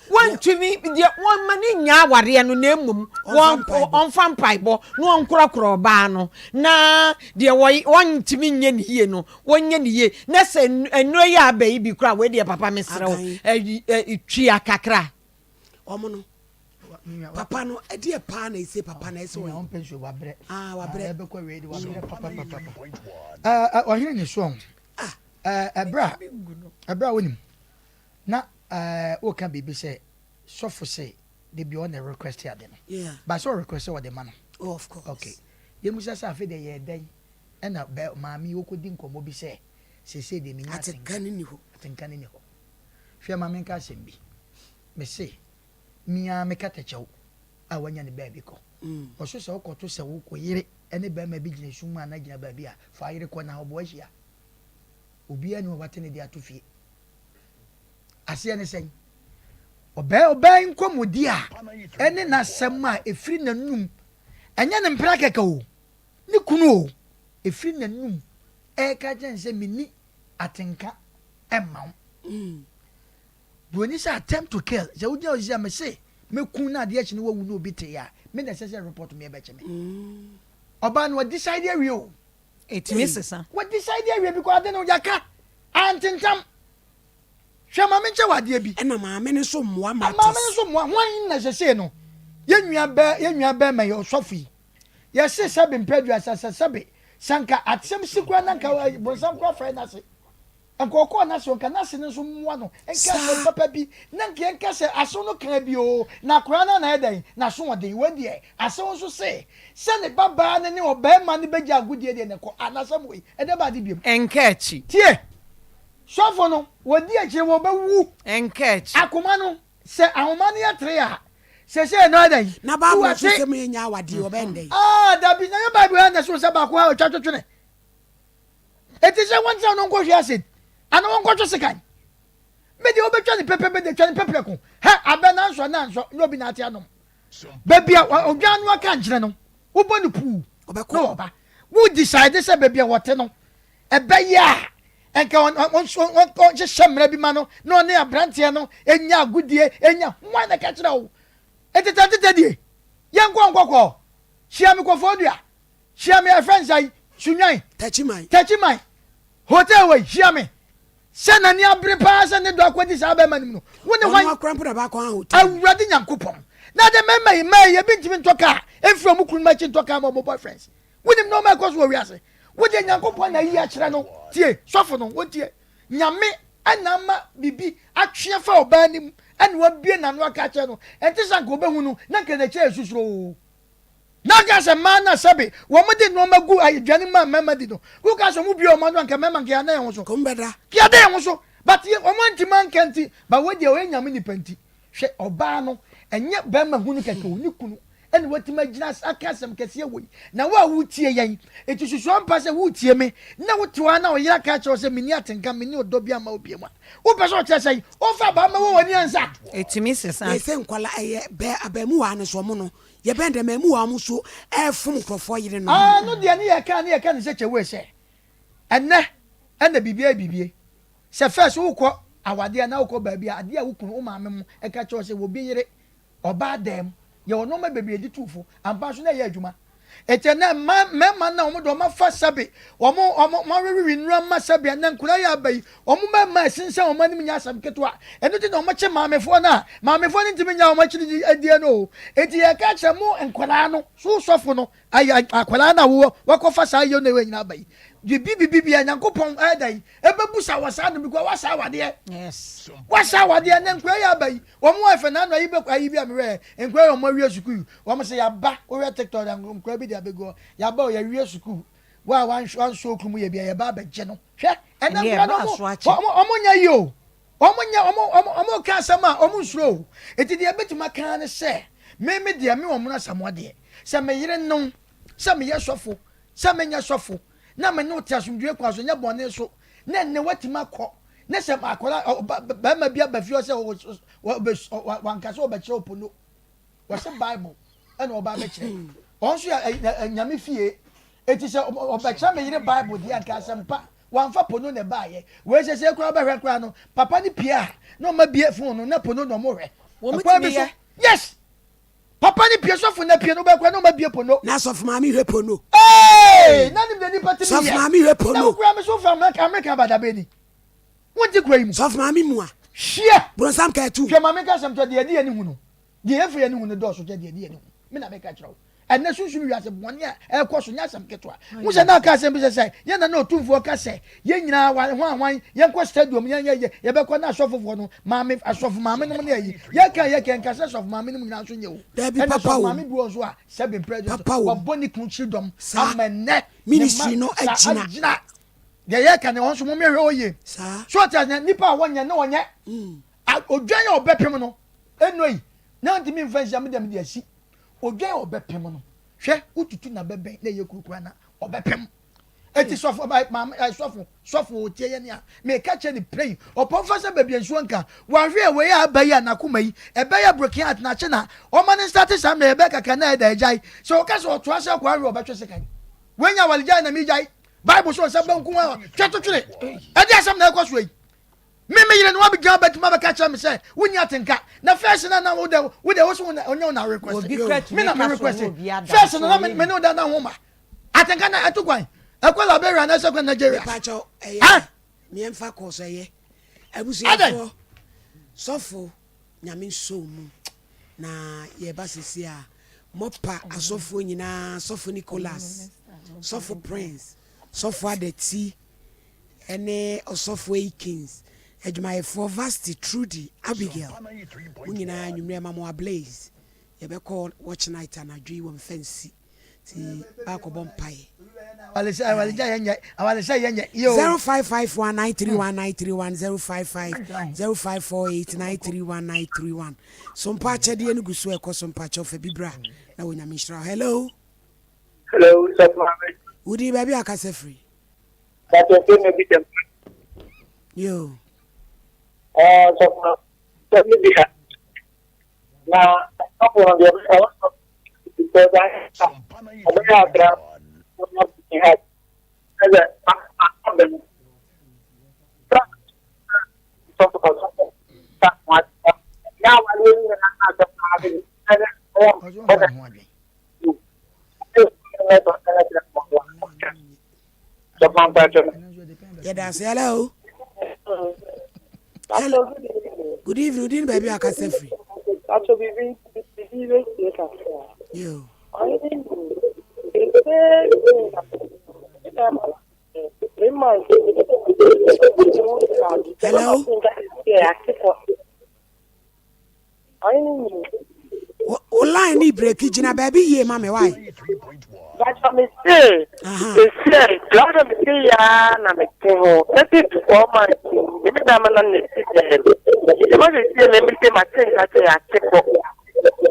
wɔntumi deɛ wɔmma ne nya awareɛ no na mmom ɔmfa mpaebɔ na ɔnkorɔkorɔ ɔbaa no na deɛ wɔntumi nyɛ ne yie no wɔnyɛ ne yie na sɛ nnuro yi aba yi bi koraa wei deɛ papa mesrɛ wo twia kakra. Wɔn no papa no ɛdeɛ paa na ɛsɛ papa na ɛsɛ ɔyɛ. Ɔmpɛ nsuo wabrɛ. Ah wabrɛ. Ɛbɛkɔ wei de wabrɛ papapapa. Ɔhene ne soɔ ɛberɛ a ɛberɛ a wonim na woka biribi sɛ sɔfo sɛ de bi ɔna request ade no. Ba sɛ ɔrequest sɛ ɔde ma no. Oh of course. Okay. Yɛmusa sɛ afei deɛ yɛyɛ dɛn ɛna bɛ maame yi wokɔdi nkɔmmɔ bi sɛ seesei deɛ menya atenka no nni hɔ. Atenka no nni hɔ. Hwɛ ma menka asɛm bi. Mese, me ara me katakyɛw a wanya ne baabi kɔ. Ɔso sɛ wokɔto sɛ wo yere ne barima bi gyina sum mu anaa gyina baabi a, fa yere kɔ na ɔboa hyia. Obiara nni hɔ a wate ne de ato fie. Aseɛ ne sɛn? Ɔbaa ɔbaa yi nkɔmmɔdi a ɛne n'asɛm a ɛfiri n'anum, ɛnyɛ ne mpena kɛkɛ o, ne kunu o, ɛfiri n'anum ɛreka kyerɛ no sɛ menni atenka mma wo. Buroni sɛ attempt to kill sɛ wogyina hɔ sisi a mese mɛku na adeɛ akyi no wawu na obi tee a me na ɛsɛ sɛ report me ɛbɛkye me. Ɔbaa no wadecide awie o. Ɛtumi sesa. Wadecide awie because ade no yɛaka antentam. Hwɛ ma menkyɛ wɔ adeɛ bi. Ɛna maame no nso mmoa matters. Maame no nso mmoa hwan na sesei no yɛn nua bɛ yɛn nua bɛrima yi ɔsɔfo yi yɛse sɛbe mpɛ aduasa sɛ sɛbe sanka asɛm si koraa na nka bonsam koraa frɛ n'ase. Nka ɔkɔɔ n'ase hɔ, nka n'ase no nso mmoa no, nka asɛm papa bi, na nka yɛnka sɛ asew no kaa bi oo, na akwadaa no na ayɛ dɛn? N'aso ɔden. Wei deɛ, asew nso se, sɛ ne babaa no ne ɔbarima no bɛgya agodie deɛ na ɛkɔ. Ah, n'asɛm wei, ɛdɛ ba ade biom. Ɛnka akyi. Tie! Sɔfo no, wɔdi akyire, wɔbɛwu. Ɛnka akyi. Akoma no, sɛ ahoma no yɛ tere a, seesei no ayɛ dɛn? Na Bible nso sɛ mo yɛ nya awadeɛ, wɔbɛyɛ no dɛn? Ah, dabi, na yɛ Bible yɛ na ɛso sɛ baako a ɔtwa twetwene. Enti sɛ wɔnkyerɛw no nkɔhwe ase anaa wɔnkɔtwe sekan. Me deɛ wobɛtwa ne pɛpɛpɛ de twa ne pɛprɛko. Hɛ abɛ na nsɔ na nsɔ nyɛ obi na ate anom. Baabi a odwan no aka nkyerɛ no, wobɔ no puu na ɔba. Wo decide sɛ baabi a wɔte no, ɛbɛyɛ a nka ɔnhyehyɛ mmara bi ma no na ɔne aberanteɛ no nya agodie nya. Hwan na ɛka kyerɛ wo? Ntetɛ die. Yɛnkɔ nkɔkɔɔ. Hyia me kɔfoɔ dua. Hyia me ɛfrɛ nsa yi Sunwan. Takyiman. Takyiman. Hotel wei hyia me. Sɛ n'ani abere paa sɛ ne dɔ akɔdi saa bɛrima no mu no, wo ne hwan? Ɔno akora mpo na baakɔ ha hotel. Awurade Nyankopɔn. Na de mmarima yi, mmaa yi, ebi ntumi ntɔ kaa mfiri wɔn kununom akyi ntɔ kaa ma wɔn boyfriends. Wonim nneɛma a ɛkɔ so wɔ wiase. Wo deɛ Nyankopɔn na ayi akyerɛ no. Tie, sɔfo no, wontie. Nyame na ama biribi atwe afa ɔbaa no mu ɛna wabue n'ano aka akyerɛ no. Ɛnte sɛ anka ɔbɛhu no na anka n'akyi ayɛ susuroo. Na aka sɛ mmaa no a sɛbe wɔde nnoɔma gu aduane mu a mmarima di no, woka sɛ wɔn bue wɔn ano anka mmarima nka yɛada yɛn ho so. Kɔm bɛda. Yɛada yɛn ho so. But yɛ wɔn antumi anka nti, but wei deɛ ɔyɛ Nyame nipa nti. Hwɛ ɔbaa no, ɛnyɛ barima hunu kɛkɛ o, ne kunu. ɛna watumi agyina aka asɛm kɛseɛ wei. Na wo a woretie yɛn, enti susu ampa sɛ woretie me na wote hɔ ara na wo yere aka akyerɛ wo sɛ menni atenka, menni ɔdɔ bi amma wo bio a, wopɛ sɛ ɔkyerɛ sɛn? Womfa abaa mmɛwɔ w'ani ansa. Ɛtumi sesa. Na ɛsɛ nkwadaa ɛyɛ bɛ abaamuwaa no so ɔmo no yɛ bɛn dɛ mmamuwaa ɔmo so ɛɛfom nkorɔfoɔ yere nom. Aa no deɛ ne yɛka ne yɛka no sɛ kyɛwee sɛ ɛnɛ ɛna biribi ayɛ biribi sɛ first wokɔ awadeɛ anaa wokɔ baabi a adeɛ a wo kunu wo maame mo ɛka kyerɛ wo sɛ wɔ bi yere ɔbaa dan mu yɛwɔ nnoɔma bebree de tu fo ampa nso na ɛyɛ adwuma eti ɛnɛ mma mmarima na wɔn de wɔn afa sɛbe wɔn wɔn wɔn awewewe nnura mma sɛbe ɛnɛ nkura yɛ aba yi wɔn mmarima ɛsensɛn wɔn anim nyɛ asɛm ketewa ɛno ti na wɔn kye maamefoɔ no a maamefoɔ no ntumi nya wɔn akyiri di adie no o eti yɛka kyerɛ mo nkwadaa no so sɔfo no ayɛ akwadaa no a wowɔ wakɔfa saa yɛ no ɛwɔ nyinaa aba yi bibi bibi bi a nyankopɔn ɛda yi ɛbɛbusa wɔ saa no bi kɔ wasa awadeɛ wasa awadeɛ ne nkura yɛ aba yi Wɔn ayɛ fɛ n'ano ayi bɛ ayi bi a mehwɛ nkura yɛ wɔn awie sukuu wɔn sɛ yaba wohwɛ tiktok da nkura bi de abegu hɔ yaba o yɛwie sukuu wo a wanso okunu mu yɛ bi a yɛba abɛgye no hwɛ ɛnɛ nkura no wɔn wɔn nyɛ yi o wɔn nyɛ wɔn wɔn wɔn ka asɛm a wɔn nsuro o eti deɛ ebetumi aka ne sɛ me me deɛ me wɔn no asamoa deɛ sɛ me yere no sɛ meyɛ sɔfo sɛ menyɛ sɔfo na me ne wo te asomdwoe kwan so nyɛ bɔne so na ɛnɛ watumi akɔ ne sɛ akwadaa ɔba bɛrima bi aba fie sɛ wanka sɛ ɔbɛkyerɛ opono wɔsɛ bible ɛna ɔba abɛkyerɛ ɔn nso yɛ nyame fie eti sɛ ɔbɛkyerɛ me yere bible deɛ anka asɛmpa wamfa pono na ɛbaayɛ wei sɛ sɛ koraa ɔbɛhwɛ koraa no papa ne pie a na ɔma bie fon no na pono na ɔmo hwɛ ɛkwan bi so yes Papa ne pie sɔfo na pie no bɛkɔ na ɔma bie pono. Na sɔfo maame hwɛ pono. Ee na nim de nipa ti mi yɛ. Sɔfo maame hwɛ pono. Na wokura me so fam Amerika abadabɛ ni. Wonte kura yi mu. Sɔfo maame mua. Hwɛ. Bronsam ka ɛtu. Hwɛ maame ka asɛm kyɛ deɛ ɛde yɛn hu no. Deɛ yɛmfa yɛn hu no dɔɔso kyɛ deɛ ɛde yɛn hu. Me na meka kyerɛ wo. Ɛnnɛ sunsum wiase bɔne a ɛrekɔ so nyɛ asɛm ketewa. Wohu sɛ na ɔka asɛm bi sɛ sɛ yɛn na na otumfoɔ ka sɛ yɛn nyinaa hwan hwan hwan yɛnkɔ stadium yɛn yɛ yɛbɛkɔ na asɔfofoɔ no maame asɔfo maame nom ne ayi yɛka yɛka nka sɛ asɔfo maame nom nyinaa nso nyɛ o. Dabi Ɛna papa asɔfo wom. maame bi wɔ nso a sɛbe president Papa wom. wabɔ ne kunu kyiri dɔm Saa. ama nnɛ ne mma Ministry no saa agyina. agyina. Deɛ yɛka ne wɔn nso mommɛhwɛ hɔ yie. Saa. So ɔte aseɛ nipa a wɔnyɛ ne wɔnyɛ. Odwan a ɔbɛpem no ɛnɔ yi na ntumi mfa nhyia me deɛ mede asi. Odwan a ɔbɛpem no, hwɛ, wotutu n'abɛbɛn na ɛyɛ kurukura na ɔbɛpem. Eti sɔfo ba maame ɛ sɔfo sɔfo otie yɛ nea meka kyerɛ ne prɛn ɔpɔn fa sɛ baabi nsuo nka wahwɛ wei a aba yi a n'akoma yi ɛbɛyɛ broken heart na akye na ɔma ne nsa te saa mmerɛ ɛbɛyɛ kakra na ɛda agyae sɛ ɔka sɛ ɔtoa sɛ ɔkɔ ahwɛ ɔbɛtwe sekan wei nya walegyae na megyae bible so ɔsɛ banku a twɛ to twere ɛde asɛm na ɛkɔ so yi Me me yere no wabɛgyina bɛtumi abɛka kyerɛ me sɛ wonni atenka na first na na wode wode wo so ɔnyɛ wo na request me na me request first no na me ne wo da na ho ma atenka na ɛto kwan ɛkɔ Liberia na ɛsɛ kɔ Nigeria. Mepakyɛw ɛyɛ meɛmfa kɔɔ so ɛyɛ abusuafoɔ sɔfo nyame nsɔ mu na yɛba sisi a mɔpa asɔfoɔ nyinaa sɔfo Nicholas sɔfo Prince sɔfo Adati ne Ɔsɔfo Aikins, adwumayɛfoɔ Vasti, Trudy, Abigail, mo nyinaa anwummerɛ ma mo ablaze. Yɛbɛkɔ watch night anadwo yi wɔ Mfɛnsi, nti baakɔbɔ mpaeɛ. 0551 931 931 055 0548 931 931 So mpa akyɛdeɛ no gu so ɛkɔ so mpa akyɛw fa bi bra na wɔ Nyame nhyira wo. Hello. Hello, Sɔfo Maame. Wodin baabi a akasa firi? Bàtɛ sɛ na bi dɛm. Yo. Ɛɛ sɔfo no sɛ mi bi ha. Na sɔfo no deɛ ɔbɛ ɔbɛ because ayɛ sa ɔbɛyɛ akra ɔbɛ bi ha. Ɛsɛ abɛ no. Sɛ sɔfo sɔfo sa wa ya wa yɛ nyina na sɔfo no adi ɛsɛ ɔwɔ ɔbɛ. Yɛda ase. Hello. Hello. Good evening. Wodin baabi a akasa firi? Yo. Hello. Wo line ni break gyina baabi yie ma me why? Bàtà mi se sese cloud mi se ya na mi te ho 34 months mi mi dama na ne si dɛm ɛma sese mi mi se ma te nka sɛ yɛate kɔ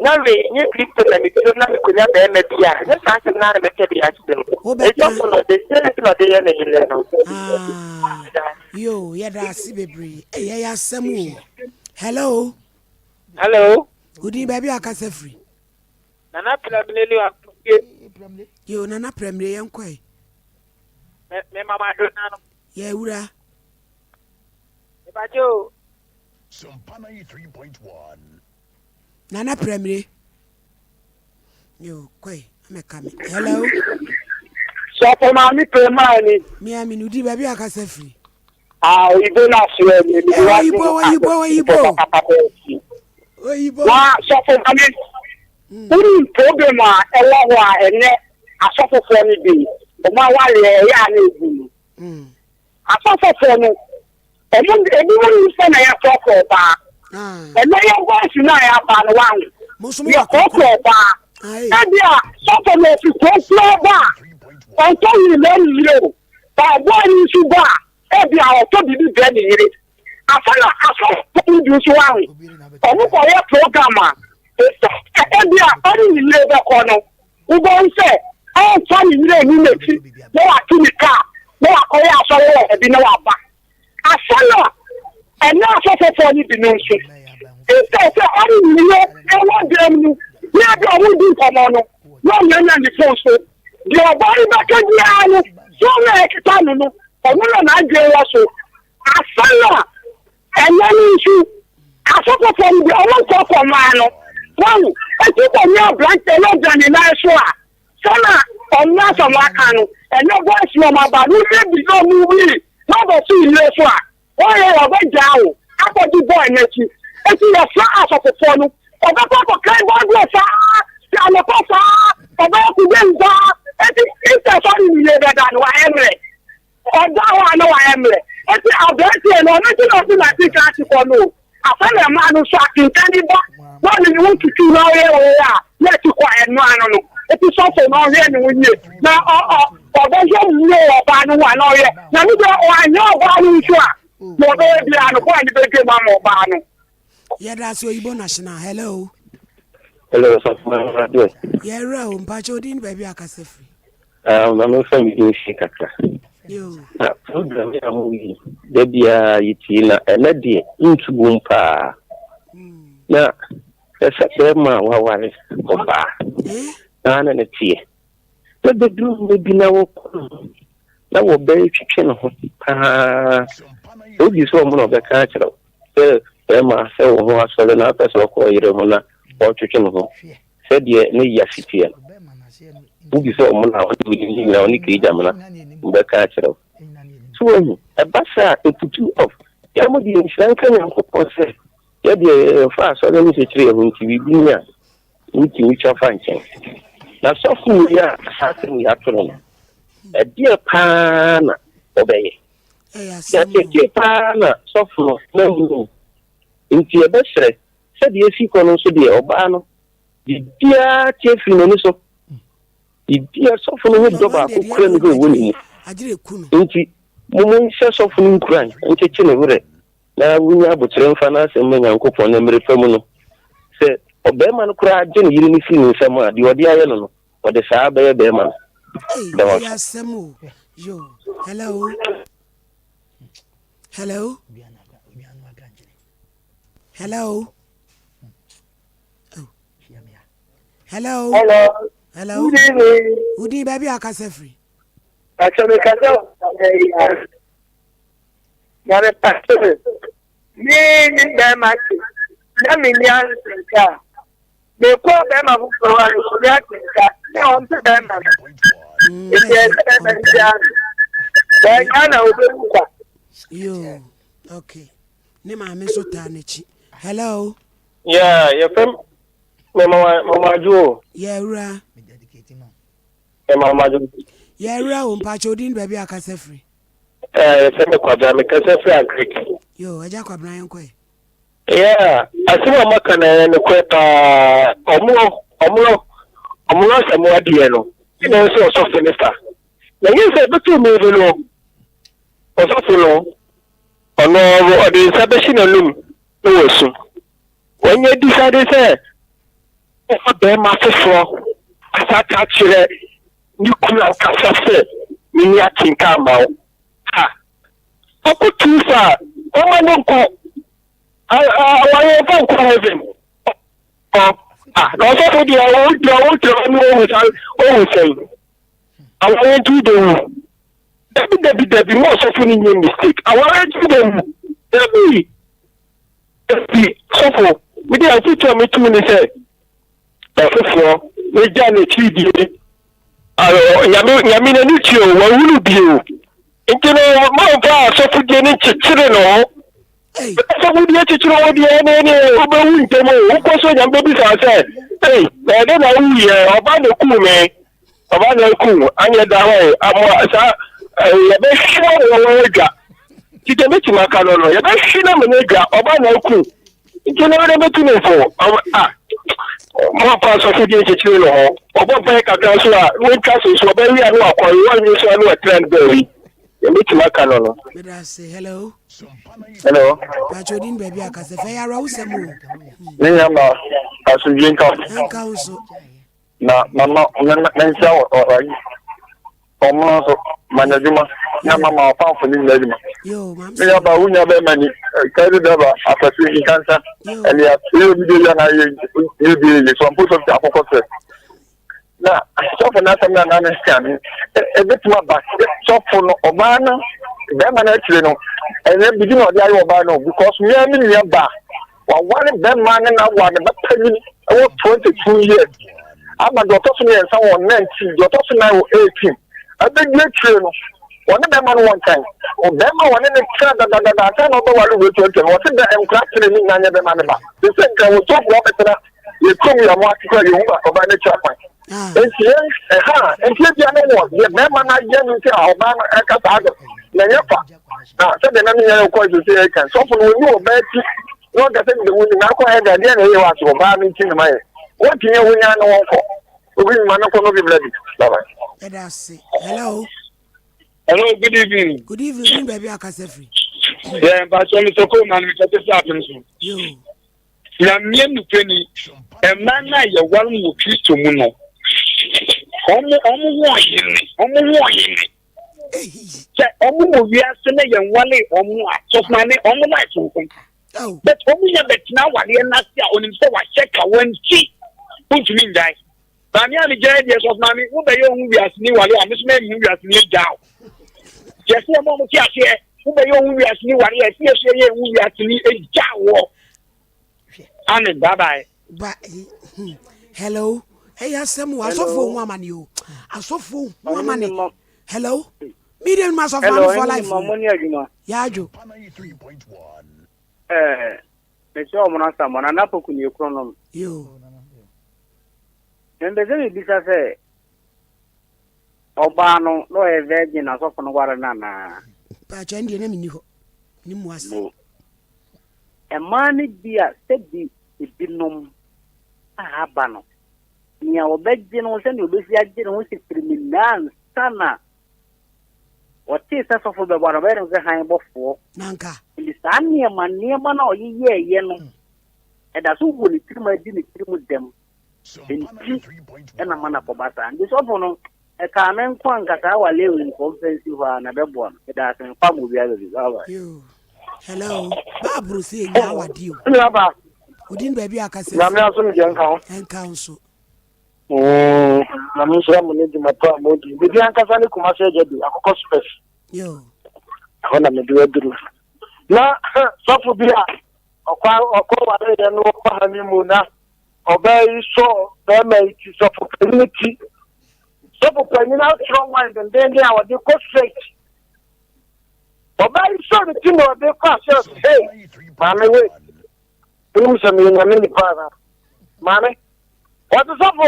Na wei nyɛ Kristo na mepɛ na mekonya bɛrima bi a, nyɛ saa asɛm no ara na mɛka bi akyerɛ no. Wobɛka. Ɛsɔfo no, the same thing na ɔde yɛ ne yere no. Ah, yo, yɛda ase bebree. Ei, ɛyɛ asɛm o. Hello. Hello. Wodin baabi a akasa firi? Nana Prɛmire ni Akotie. Yo, Nana Prɛmire yɛn kɔe. Me me mama do na no. Yɛ wura. Mepakyɛ o. Sompa 93.1. Nana Prɛmire. Yo, kɔe, amɛka me. Hello. Sɔfo maame Prɛmaa ni. Mia mi nudi baabi a akasa firi. Ah, oyibo na asoɛ ni. Eh, oyibo, oyibo, oyibo. Oyibo. Na sɔfo maame, wonim problem a ɛwɔ hɔ a ɛnɛ asɔfofoɔ no bi, wɔn awareɛ ɛyɛ a na egu no. Asɔfofoɔ no, wɔn ebinom nim sɛ na yɛkorɔkorɔ ɔbaa. Ɛnɛ yɛ boys no a yɛaba no waho. Yɛkorɔkorɔ ɔbaa. Ebi a sɔfo no ofi kuro kura ba a, ɔntɔ yiri na ɛne yere o. Ba boy no nso ba a, ebi a ɔtɔ biribi brɛ ne yere. Asa na asɔfo no bi nso waho. Wɔn kɔyɛ program a, ebi a ɔne ne yere bɛkɔ no, Wobɛhu sɛ ɔmfa ne werɛ nni n'akyi na wato ne kaa na wakɔyɛ asɔre wɔ baabi na waba. Asa na ɛne asɔfofoɔ no binom nso. Instead sɛ ɔne ne yere wɔ dan mu na ebi a wɔredi nkɔmmɔ no, na ɔmiamia ne fon so. Deɛ ɔbaa no bɛka biara no, fon no a ɛkita no no, ɔno na n'adwene wɔ so. Asa na Ɛnnɛ no nso, asɔfofoɔ no bi, wɔn nkɔkɔ mmaa no, wahu, eti kɔnyɛ aberanteɛ na ɔgyina ne nan so a, sɛna ɔmo asɛm aka no, ɛnɛ boys na ɔmo aba no, woyɛ bi na ɔmo wii, na ɔbɛsi yie so a, wɔyɛ yɛ ɔbɛgyaa wo akɔdi boy n'akyi. Eti yɛfrɛ asɔfofoɔ no, ɔbɛkɔ akɔkan bible saa, fi anɔpa saa, ɔbɛyɛ kudɛn saa, eti instead sɛ ɔne ne yie bɛda no, wayɛ mmerɛ. Ɔda hɔ a na wayɛ mmerɛ. Enti aberanteɛ no, ɔno nti na ɔde n'atinka ase kɔ no o. Afei na mmaa no nso atinka bi ba na ɔne ne ho tutu na ɔyɛ wei a na ati kɔ a ɛno ano no. Enti sɔfo no ɔnhwɛ ne ho yie na ɔ ɔ ɔbɛhwɛ ne yie wɔ ɔbaa no ho a na ɔyɛ. Na ne deɛ wanyɛ ɔbaa no nso a, deɛ ɔbɛyɛ biara no, bɔɔ ne bɛdwam ama ɔbaa no. Yɛda ase Oyibo National. Hello. Hello, Sɔfo Mama deɛ. Yɛwura o, mpakyɛ odin ne baabi akasa firi. Ah, ma memfa me din nsie kakra. Na program yi a mo yi, da biara yɛtie na ɛnɛ deɛ ntu wom paa. Hmm. Na ɛsɛ bɛrima a waware ɔbaa eh? na na ne teɛ. Na bɛduru mmerɛ bi na wɔkɔ no na wɔbɛtwetwe ne ho paa. Sɛ wogye sɛ ɔmo na ɔbɛka akyerɛ wo sɛ bɛrima sɛ wo ho asɔre na apɛ sɛ ɔkɔ ɔyere ho na ɔtwetwe ne ho sɛdeɛ ne ya si teɛ no. Wobisa wɔn na wɔne wo ne nyinaa wɔne kei gyamena wɔbɛka akyerɛ wo. So wahu? Ɛba saa a, ɛputu off. Yɛn mo deɛ nhyira nka Nyankopɔn sɛ yɛ deɛ yɛmfa asɔre ne nkyerɛkyerɛ yɛn ho nti biribi ni a wotumi twa fa nkyɛn. Na sɔfo wei a saa asɛm yi ato no no, ɛdeɛ paa na ɔbɛyɛ? Na tete paa na sɔfo no na hunu. Nti yɛbɛsrɛ sɛdeɛ ɛsi kɔ no nso deɛ ɔbaa no Biribiara te afiri n'ani so. Biribiara sɔfo no ho dɔ baako kura ne hɔ ɛwɔ ne mu. Nti mo monhyɛ sɔfo no nkuran nkyekye ne werɛ na wonya aboterɛ mfa n'asɛm ma Nyankopɔn na mmerɛ pa mu no sɛ ɔbarima no koraa gye ne yere no firi ne nsam a deɛ ɔde ayɛ no no ɔde saa bɛyɛ barima no. Da wo ase. Hello. Hello. Hello. Oh. Hello. Hello. Hello. Good evening. Udi baabi a akasa firi. Pàṣẹ mi kasa wɔ Na mi pàṣẹ mi. Mi ni bɛrima ti. Na mi ni atenka. Mi kɔ bɛrima foforɔ wa mi ni atenka. Na wɔn pɛ bɛrima no. Nti ɛsɛ bɛrima no bi ano. Bɛrima na obewu kwa. Yoo, okay. Ne maame nso taa n'akyi. Hello. Yeah, yɛfrɛ me mama mama adwo o. Yɛwura. Me mama adwo. Yɛwura o mpakyɛ odin baabi a kasa firi. Eh, yɛfrɛ me Kwabena, me kasa firi Agric. Yo, agya Kwabena yɛn kɔɛ. Yeah, asɛm a maka na ɛyɛ nokorɛ paa. Ɔmo ɔmo ɔmo asɛm adeɛ no, ɛna ɛsɛ ɔsɔfo ne fa. Na nyɛ sɛ ɛbɛto mi bi no, ɔsɔfo no, ɔno ɔde nsa bɛhyɛ n'anum na wasu. Wanya decide sɛ. Ɔfa bɛrima foforɔ asa aka akyerɛ ne kunu ankasa sɛ menni atenka ama wo. Ah, ɔkɔ too far, ɔma no nkɔ. Awareɛ mfa nkɔ heaven. Ɔ, ah, na ɔsɔfo deɛ ɔwogyina wogyina hɔ ne ɔhu sa ɔhu sɛn. Awareɛ nti wobɛwu. Dabi dabi dabi mo ɔsɔfo no nyɛ mistake. Awareɛ nti wobɛwu. Dabi. Dabi sɔfo, mede afotu a metu ne sɛ ɔfoforɔ megya n'akyiridie. Nyame nyame n'ani tue o, wahunu bio. Nti no mamfa asɔfodie no nkyekyere ne ho. Asɔfodie kyekyere wo deɛ ne ne wobɛwu ntɛm o. Wokɔ so nyame bɛbisa sɛ, ei, na ɛdɛ na wowuyɛ, ɔba na kuu me. Ɔba na aku anyɛ da hɔ yi amoa saa yɛbɛhwe na wɔn adwa nti deɛ mɛtumi aka no no yɛbɛhwe na mene adwa ɔba na aku nti no wode bɛtu ne fo a moamfa asɔfo di nkyekyere no ho ɔbɔ mpaeɛ kakra nso a wɔntwa so nso ɔbɛwe a ne wakɔ wɔnwe nso a ne watena no baabi deɛ mɛtumi aka no no. Meda ase. Hello. Hello. Pacho din baabi akasɛ fɛ yɛ awerɛhosɛm o. Ne nyama asomdwe nka. Nka wo so. Na mama menhyia wɔ ɔyi ɔmo nso manya adwuma na mama ɔpamfo ne nyina adwuma. Me nua ba wo nua bɛrima ni kɛse dɛba afɛse nkansa ɛne yɛ obi de yɛ na yɛ yɛ bi yɛ so mpo sɔfo akokɔ sɛ na sɔfo n'asɛm na na ne kan ebetumi aba sɔfo no ɔbaa no bɛrima no akyire no ɛnyɛ bibi na ɔde ayɛ ɔbaa no because mmea ne nua ba Waware bɛma ne na wa ne ba panyin wɔ 22 years ama deɛ ɔtɔ so mmiɛnsa wɔ 19, deɛ ɔtɔ so nan wɔ 18. Ɛbɛdi akyire no, wɔne bɛma no wɔ nkyɛn. Bɛma wɔne ne tra dadadada ansa na ɔbɛware wei 20 no, wɔse bɛ nkora tere ne nyinaa nyɛ bɛma ne ba. Te sɛ nka wɔtɔ kura bɛtena yɛ kurom yɛ mo ase kora yɛhu ɔbaa no akyi akwan. Nti yɛn ɛha nti ebia ne wɔ deɛ bɛma no ayɛ no nti a ɔbaa no ɛka saa de na ɛnyɛ fa. Na sɛdeɛ na ne yɛn kɔ sese yɛ kan sɔfo no wɔnyi ɔbaa ti na ɔka sɛ mede wo ni na akɔ hɛ da deɛ na ɛyɛ wɔ ase ɔbaa no nti na mayɛ wɔntumi ɛwo nyaa ne wɔn kɔ obi nyuma no kɔ no bi bla bi bye bye. Ɛda ase. Hello. Hello, good evening. Good evening, ni baabi akasa firi. Yeah, mpatsɔ mi sɛ kó maa mi kɛse sɛ apem so. Yo. Nyame nukuri ni, mmaa no a yɛware mu wɔ Kristo mu no, wɔn wɔn ho ɔhene, wɔn ho ɔhene. Sɛ wɔn wɔ wiase na yɛn wale wɔn a, sɔfo ne wɔn life nko. But wɔn nya bɛtena awareɛ n'ase a onim sɛ wahyɛ ka wɔn ti, wontumi ngyae. Maame a megyae deɛ sɔfo maame, wobɛyɛ ohun wiase ni wale a, mesoma ehu wiase ni agya o. Yɛsɛ wɔn a wɔte aseɛ, wobɛyɛ ohun wiase ni wale a, ɛsɛ yɛsɛ yɛ ohun wiase ni agya wɔ. Amen, bye bye. Ba hmm. Hello. Ɛyɛ asɛm o, asɔfoɔ hu amane o. Asɔfoɔ hu amane. Hello. Medium ma asɔfo maame for life. Hello, Yadwo. Eh, mekyɛ ɔmo no asam ɔna napoku ne ekuro nom. Yo. Mpɛ sɛ mebisa sɛ ɔbaa no na ɔyɛ virgin na asɔfo no ware no anaa? Paakyɛ ndeɛ na menni hɔ. Ne mu ase. Mmaa no bi a sɛbi ebinom a aba no, nea wɔbɛgye no sɛnea obesi agye ne ho sifiri ansa na ɔtee sɛ sɔfo bɛbɔ no, ɔbɛyɛ no sɛ hann bɔfoɔ. Nanka. Nti saa nneɛma nneɛma no a ɔyeyɛɛyɛ no, ɛda so wɔ ne tirim adi ne tirim dɛm. Nti ɛna ma no akɔba saa. Nti sɔfo no, ɛkaa me nko anka saa wɔ Lewi nkɔ mfa nsi hɔ a na ɛbɛboa no. Meda ase mfa ma obiara baabi. Bye bye. Yo. Hello. Baaburo sɛ ɛnya awadeɛ o. Nua ba. Odin baabi a akasɛ. Nyame asomdwe nka ho. Nka ho so. Nyame nhyira mo ne dwuma pa a modi. Medi ankasa ne Kumasi agya bi, akokɔ spɛs. Yo. Ɛhɔ na mede aduru. Na sɔfo bi a ɔkɔ ɔkɔ wareyɛ no ɔkɔ ha ne mu na ɔbaa yi sɔ bɛrima yi ti sɔfo panyin ti. Sɔfo panyin atwerɛ wan dendenden a ɔde kɔ straight. Ɔbaa yi sɔ ne ti na ɔde kɔ ahyɛ ɔsɛ hey maame wait. Wonim sɛ meyɛ nyame nipa anaa? Maame, wɔte sɔfo,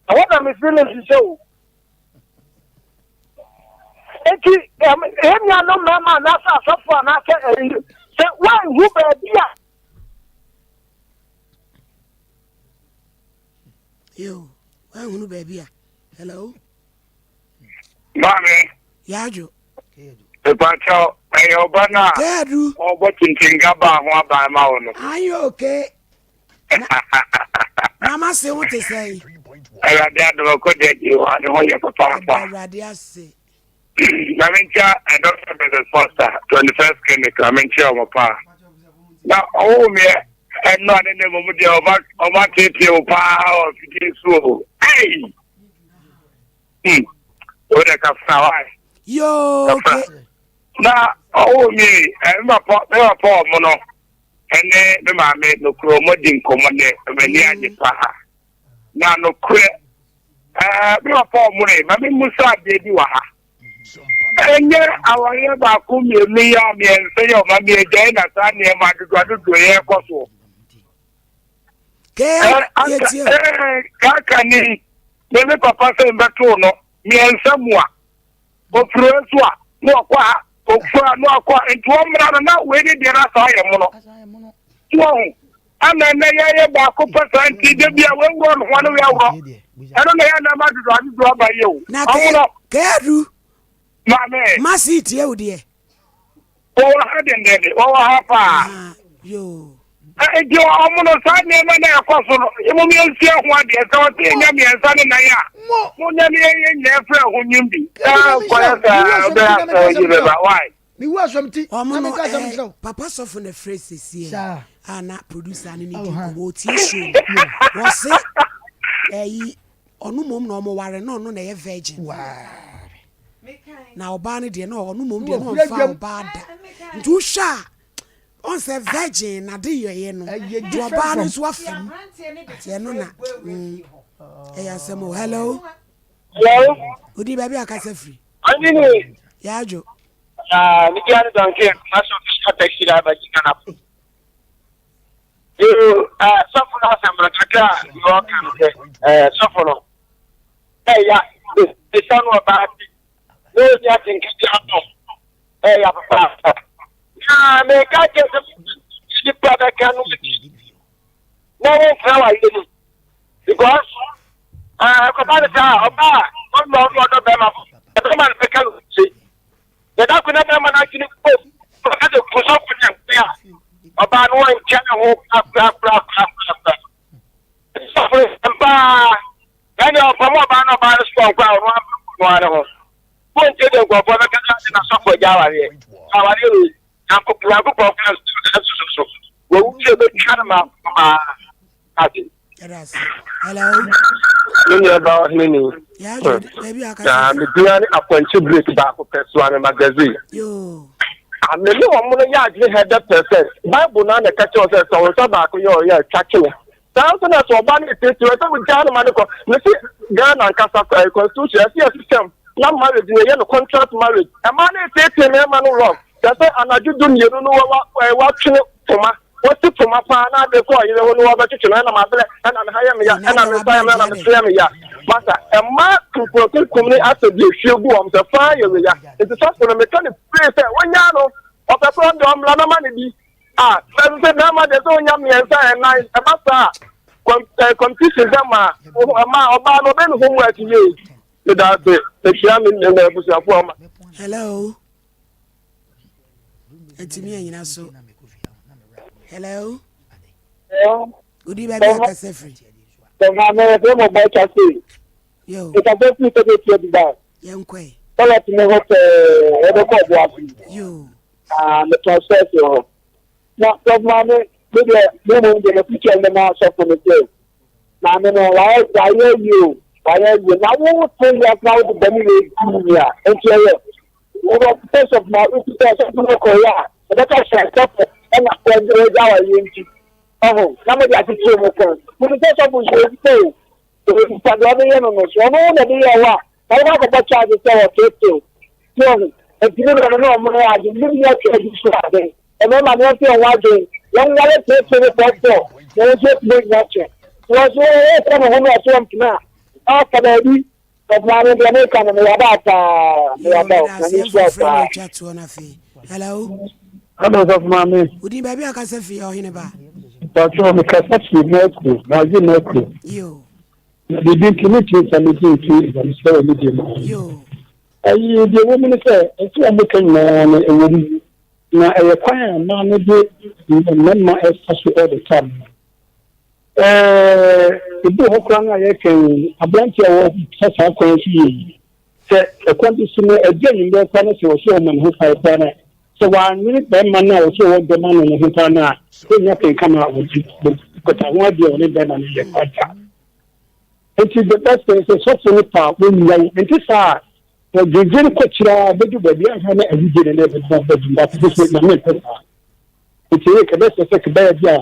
ɛhɔ na me feelings hyɛ o. Enti, yɛn nuanom mmarima anaasɛ asɔfo anaasɛ ɛyi, sɛ woanhu baabi a. Yo, woanhunu baabi a. Hello? Maame. Yadwo. Mepakyɛw, ɛyɛ ɔba no a ɔbɔ tintinga baa ho aban ma wo no. Ayɛ okay. Na mase ho te sɛn? Awurade adom ɔkɔ deɛ gye hɔ ade ho yɛ papaapa. Awurade ase. Na menkyia Dr. Mrs. Foster, 21st Clinic, na menkyia wɔn paa. Na ɔwoo meɛ ɛno a ne ne mmom deɛ ɔma ɔma tietie wo paa wɔ fidie so o. Ei! Hmm. Wo de kafra wae. Yoo, okay. Na ɔwoo me me papa me papa ɔmo no ɛne me maame nokorɛ ɔmo di nkɔmmɔ nɛ m'ani agye paa. Na nokorɛ ɛɛ me papa ɔmo no ma me musa adeɛ bi wɔ ha. Ɛnyɛ awareɛ baako mmienu yi a mmiɛnsa yi a ɔma me agyae na saa nneɛma adodoɔ adodoɔ yɛ kɔ soɔ. Kaka ni me me papa sɛ mbɛtoo no mmiɛnsa mu a ofiri nso a na ɔkɔ ha ofura na ɔkɔ ha nti wɔmmra no na wei ne deɛ no asa ayɛ mono so ɔho ana ɛnɛ yɛyɛ baako pɛ saa nti da bi a wɔawurɔ no ho ne wɔaworɔ ɛno na yɛ anam adodo adodo aba yɛ o ɔmono kɛadu maame masi tie wo deɛ Wɔwɔ ha dendenden, wɔwɔ ha paa. Nti wɔn no saa nneɛma na ɛkɔ so no, mmom yɛnsua ho adeɛ. Sɛ wɔte yɛnya mmiɛnsa ne nan a, monyɛ ne yɛyɛ nyinaa frɛ ho nwom bi. Saa nkɔyɛ saa ɔbɛyɛ asɛ yi bɛba. Why? Mewu asɛm ti na menka asɛm nkyerɛ wo. Papa sɔfo na frɛ sesie a na producer ne ne di nkɔmmɔ ɔtie show no wɔse ɛyi ɔno mmom na ɔmo ware na ɔno na ɛyɛ virgin. Na ɔbaa no deɛ na ɔno mmom deɛ na ɔmfa ɔbaa da. Nti wohwɛ a ɔn sɛ virgin na de yɛyɛ no nti ɔbaa no nso afa mu. Nti ɛno na mm, ɛyɛ asɛm o. Hello. Hello. Odi baabi a kasa firi. Ɔnyini. Yɛadwo. Ah, me dia ne Duncan, maso official taxi driver di Ghana. Yo, eh, sɔfo no asɛm no kakra a deɛ ɔka no sɛ, eh, sɔfo no, ɛya, bisa no ɔbaa bi, na ɔni atenka bi abɔ, ɛya papaapa. Na meka kyerɛ sɛ nipa bɛka no akyi, na womfra wayɛ mu, because ɛkɔba no saa ɔbaa ɔnɔ ɔnɔ ɔdɔ bɛrima, bɛrima no bɛka no akyi. Na da ko na bɛrima no adwene kɔ mu, ɔka sɛ ku sɔfo no ɛkwan a ɔbaa no wɔnkyɛ ne ho korakorakorakorakora. Sɔfo no sɛm paa, ɛne ɔpam ɔbaa no ɔbaa no so ɔnkɔ a ɔno ama no ara ne ho. Wontie deɛ nkurɔfoɔ bɛka sɛ ade na sɔfo agya awareɛ. Awareɛ wei, Nyankopɔn kora nsusu so. Wɔwu sɛ bɛtwa no ma maa ase. Hello. Me nua ba ɔhene ni. Na me dua ne apɔnkye break baako pɛ so ame magazine. Ame ne wɔn no yɛ adwene 100%. Bible na na ɛka kyerɛ sɛ sɛ wɔn nsa baako yɛ ɔyɛ atwa kyene. Saa nso na sɛ ɔba no etietie sɛ wogyaa no ma no kɔ. Me se Ghana nkasa eh, constitution ɛsɛ yɛ system na marriage na ɛyɛ no contract marriage. Ɛmaa no etietie mmarima no wrong. Kyerɛ sɛ anadwo dumienu no wɔatwene poma, wɔasi poma paa na ade kɔ ɔyere ho no wɔbɛtwetwe no, ɛna mabrɛ, ɛna me ha yɛ me ya, ɛna me nsa yɛ me, ɛna me to yɛ me ya. Masa, ɛma kunkunkunkum ne asɛ deɛ ehwie gu wɔn sɛ faa yɛ wei ya. Nti sɔfo no meka no pire sɛ wonyaa no, ɔpɛ sɛ ɔde ɔmmra na ma no bi. Ah, sɛ sɛ bɛrima deɛ sɛ onya mmiɛnsa ɛnan, ɛba saa a, competition sɛ ma ɛma ɔbaa no ɔbɛn ne homework yie. Meda ase, mekyia me abusuafoɔ ama. Hello. Ɛtumi anyina so. Hello. Odi baabi akasa firi. Maame yɛfrɛ mo bɔ kyase. Ɛkasa firi sɛ bɛtia Dubai. Yɛnkɔe. Tɔlɛt ne hɔ pɛɛ yɛbɛkɔ ɔbo ase. Yo. Ah, metɔn sɛs wɔ hɔ. Na sɔfo maame, me deɛ me mmom deɛ m'afutuo ne ma sɔfo no sɛ maame no wayɛ wayɛ yie o wayɛ yie na wo te wiase na wode bɔne wei di ni a nti ɛyɛ wobɛ sɛ sɔfo ma wotu sɛ sɔfo no kɔyɛ a ɛbɛka sɛ sɔfo ɛna wɔgya wayɛ nti ɔho na mode akyekyere mo kɔn mo sɛ sɔfo nso ɔdi o Onipa deɛ ɔde yɛ no no so ɔno na de yɛ wɔ a na wɔn akɔbɔ charge sɛ wɔteetew so ɔho nti ne deɛ no ne ɔmo yɛ adwene ne bi atwa adi so aden mmarima no yɛnte wɔn adwene yɛn nware teetee ne pɔpɔ na wɔn nso atumi anya kyɛ wɔn nso wɔyɛ ne ho no ɔso mpena a ɔfa baabi ɔbaa no deɛ meka no meyɛ aba paa meyɛ aba o na mehyia paa. Hello. Hello, sɔfo maame. Wodi baabi a kasa fi ɔhene ba. Mpatsɔ mi kasa fi Mercury, Brazil Mercury. Yo. Na biribi nti mi tumi nsa mi di nti ɛsɛ wɔ mi di mu. Yo. Ayi deɛ ɛwɔ mu ne sɛ ɛsɛ wɔn ka nyinaa no ɛwɔ mu na ɛyɛ kwan a mmaa no de mmarima ɛfa so all the time. Ɛɛ, ebi wɔ hɔ koraa no a yɛka yi, aberante a wɔfa saa kwan so yɛ yi, sɛ ɛkwan bi so no, ɛdi anwummerɛ koraa no sɛ ɔsɛ ɔma ne ho kwan koraa no a, sɛ wannwene bɛrima no a ɔsɛ ɔwɔ dɔ ma no no ho koraa no a, ɔnnya kenka ma ɔde kɔta ho adeɛ a ɔne bɛrima no yɛ koraa da. Nti the best thing sɛ sɔfo no pa wɔnnyae, ɛnte saa a, wɔdwendwene kɔ akyiri ara bɛdu baabi a na awudie no na ɛbɛba bɛdu, but this way, Nyame mpɛ saa. Nti ɛyɛ kɛbɛsɛ sɛ kɛbɛyɛ bi a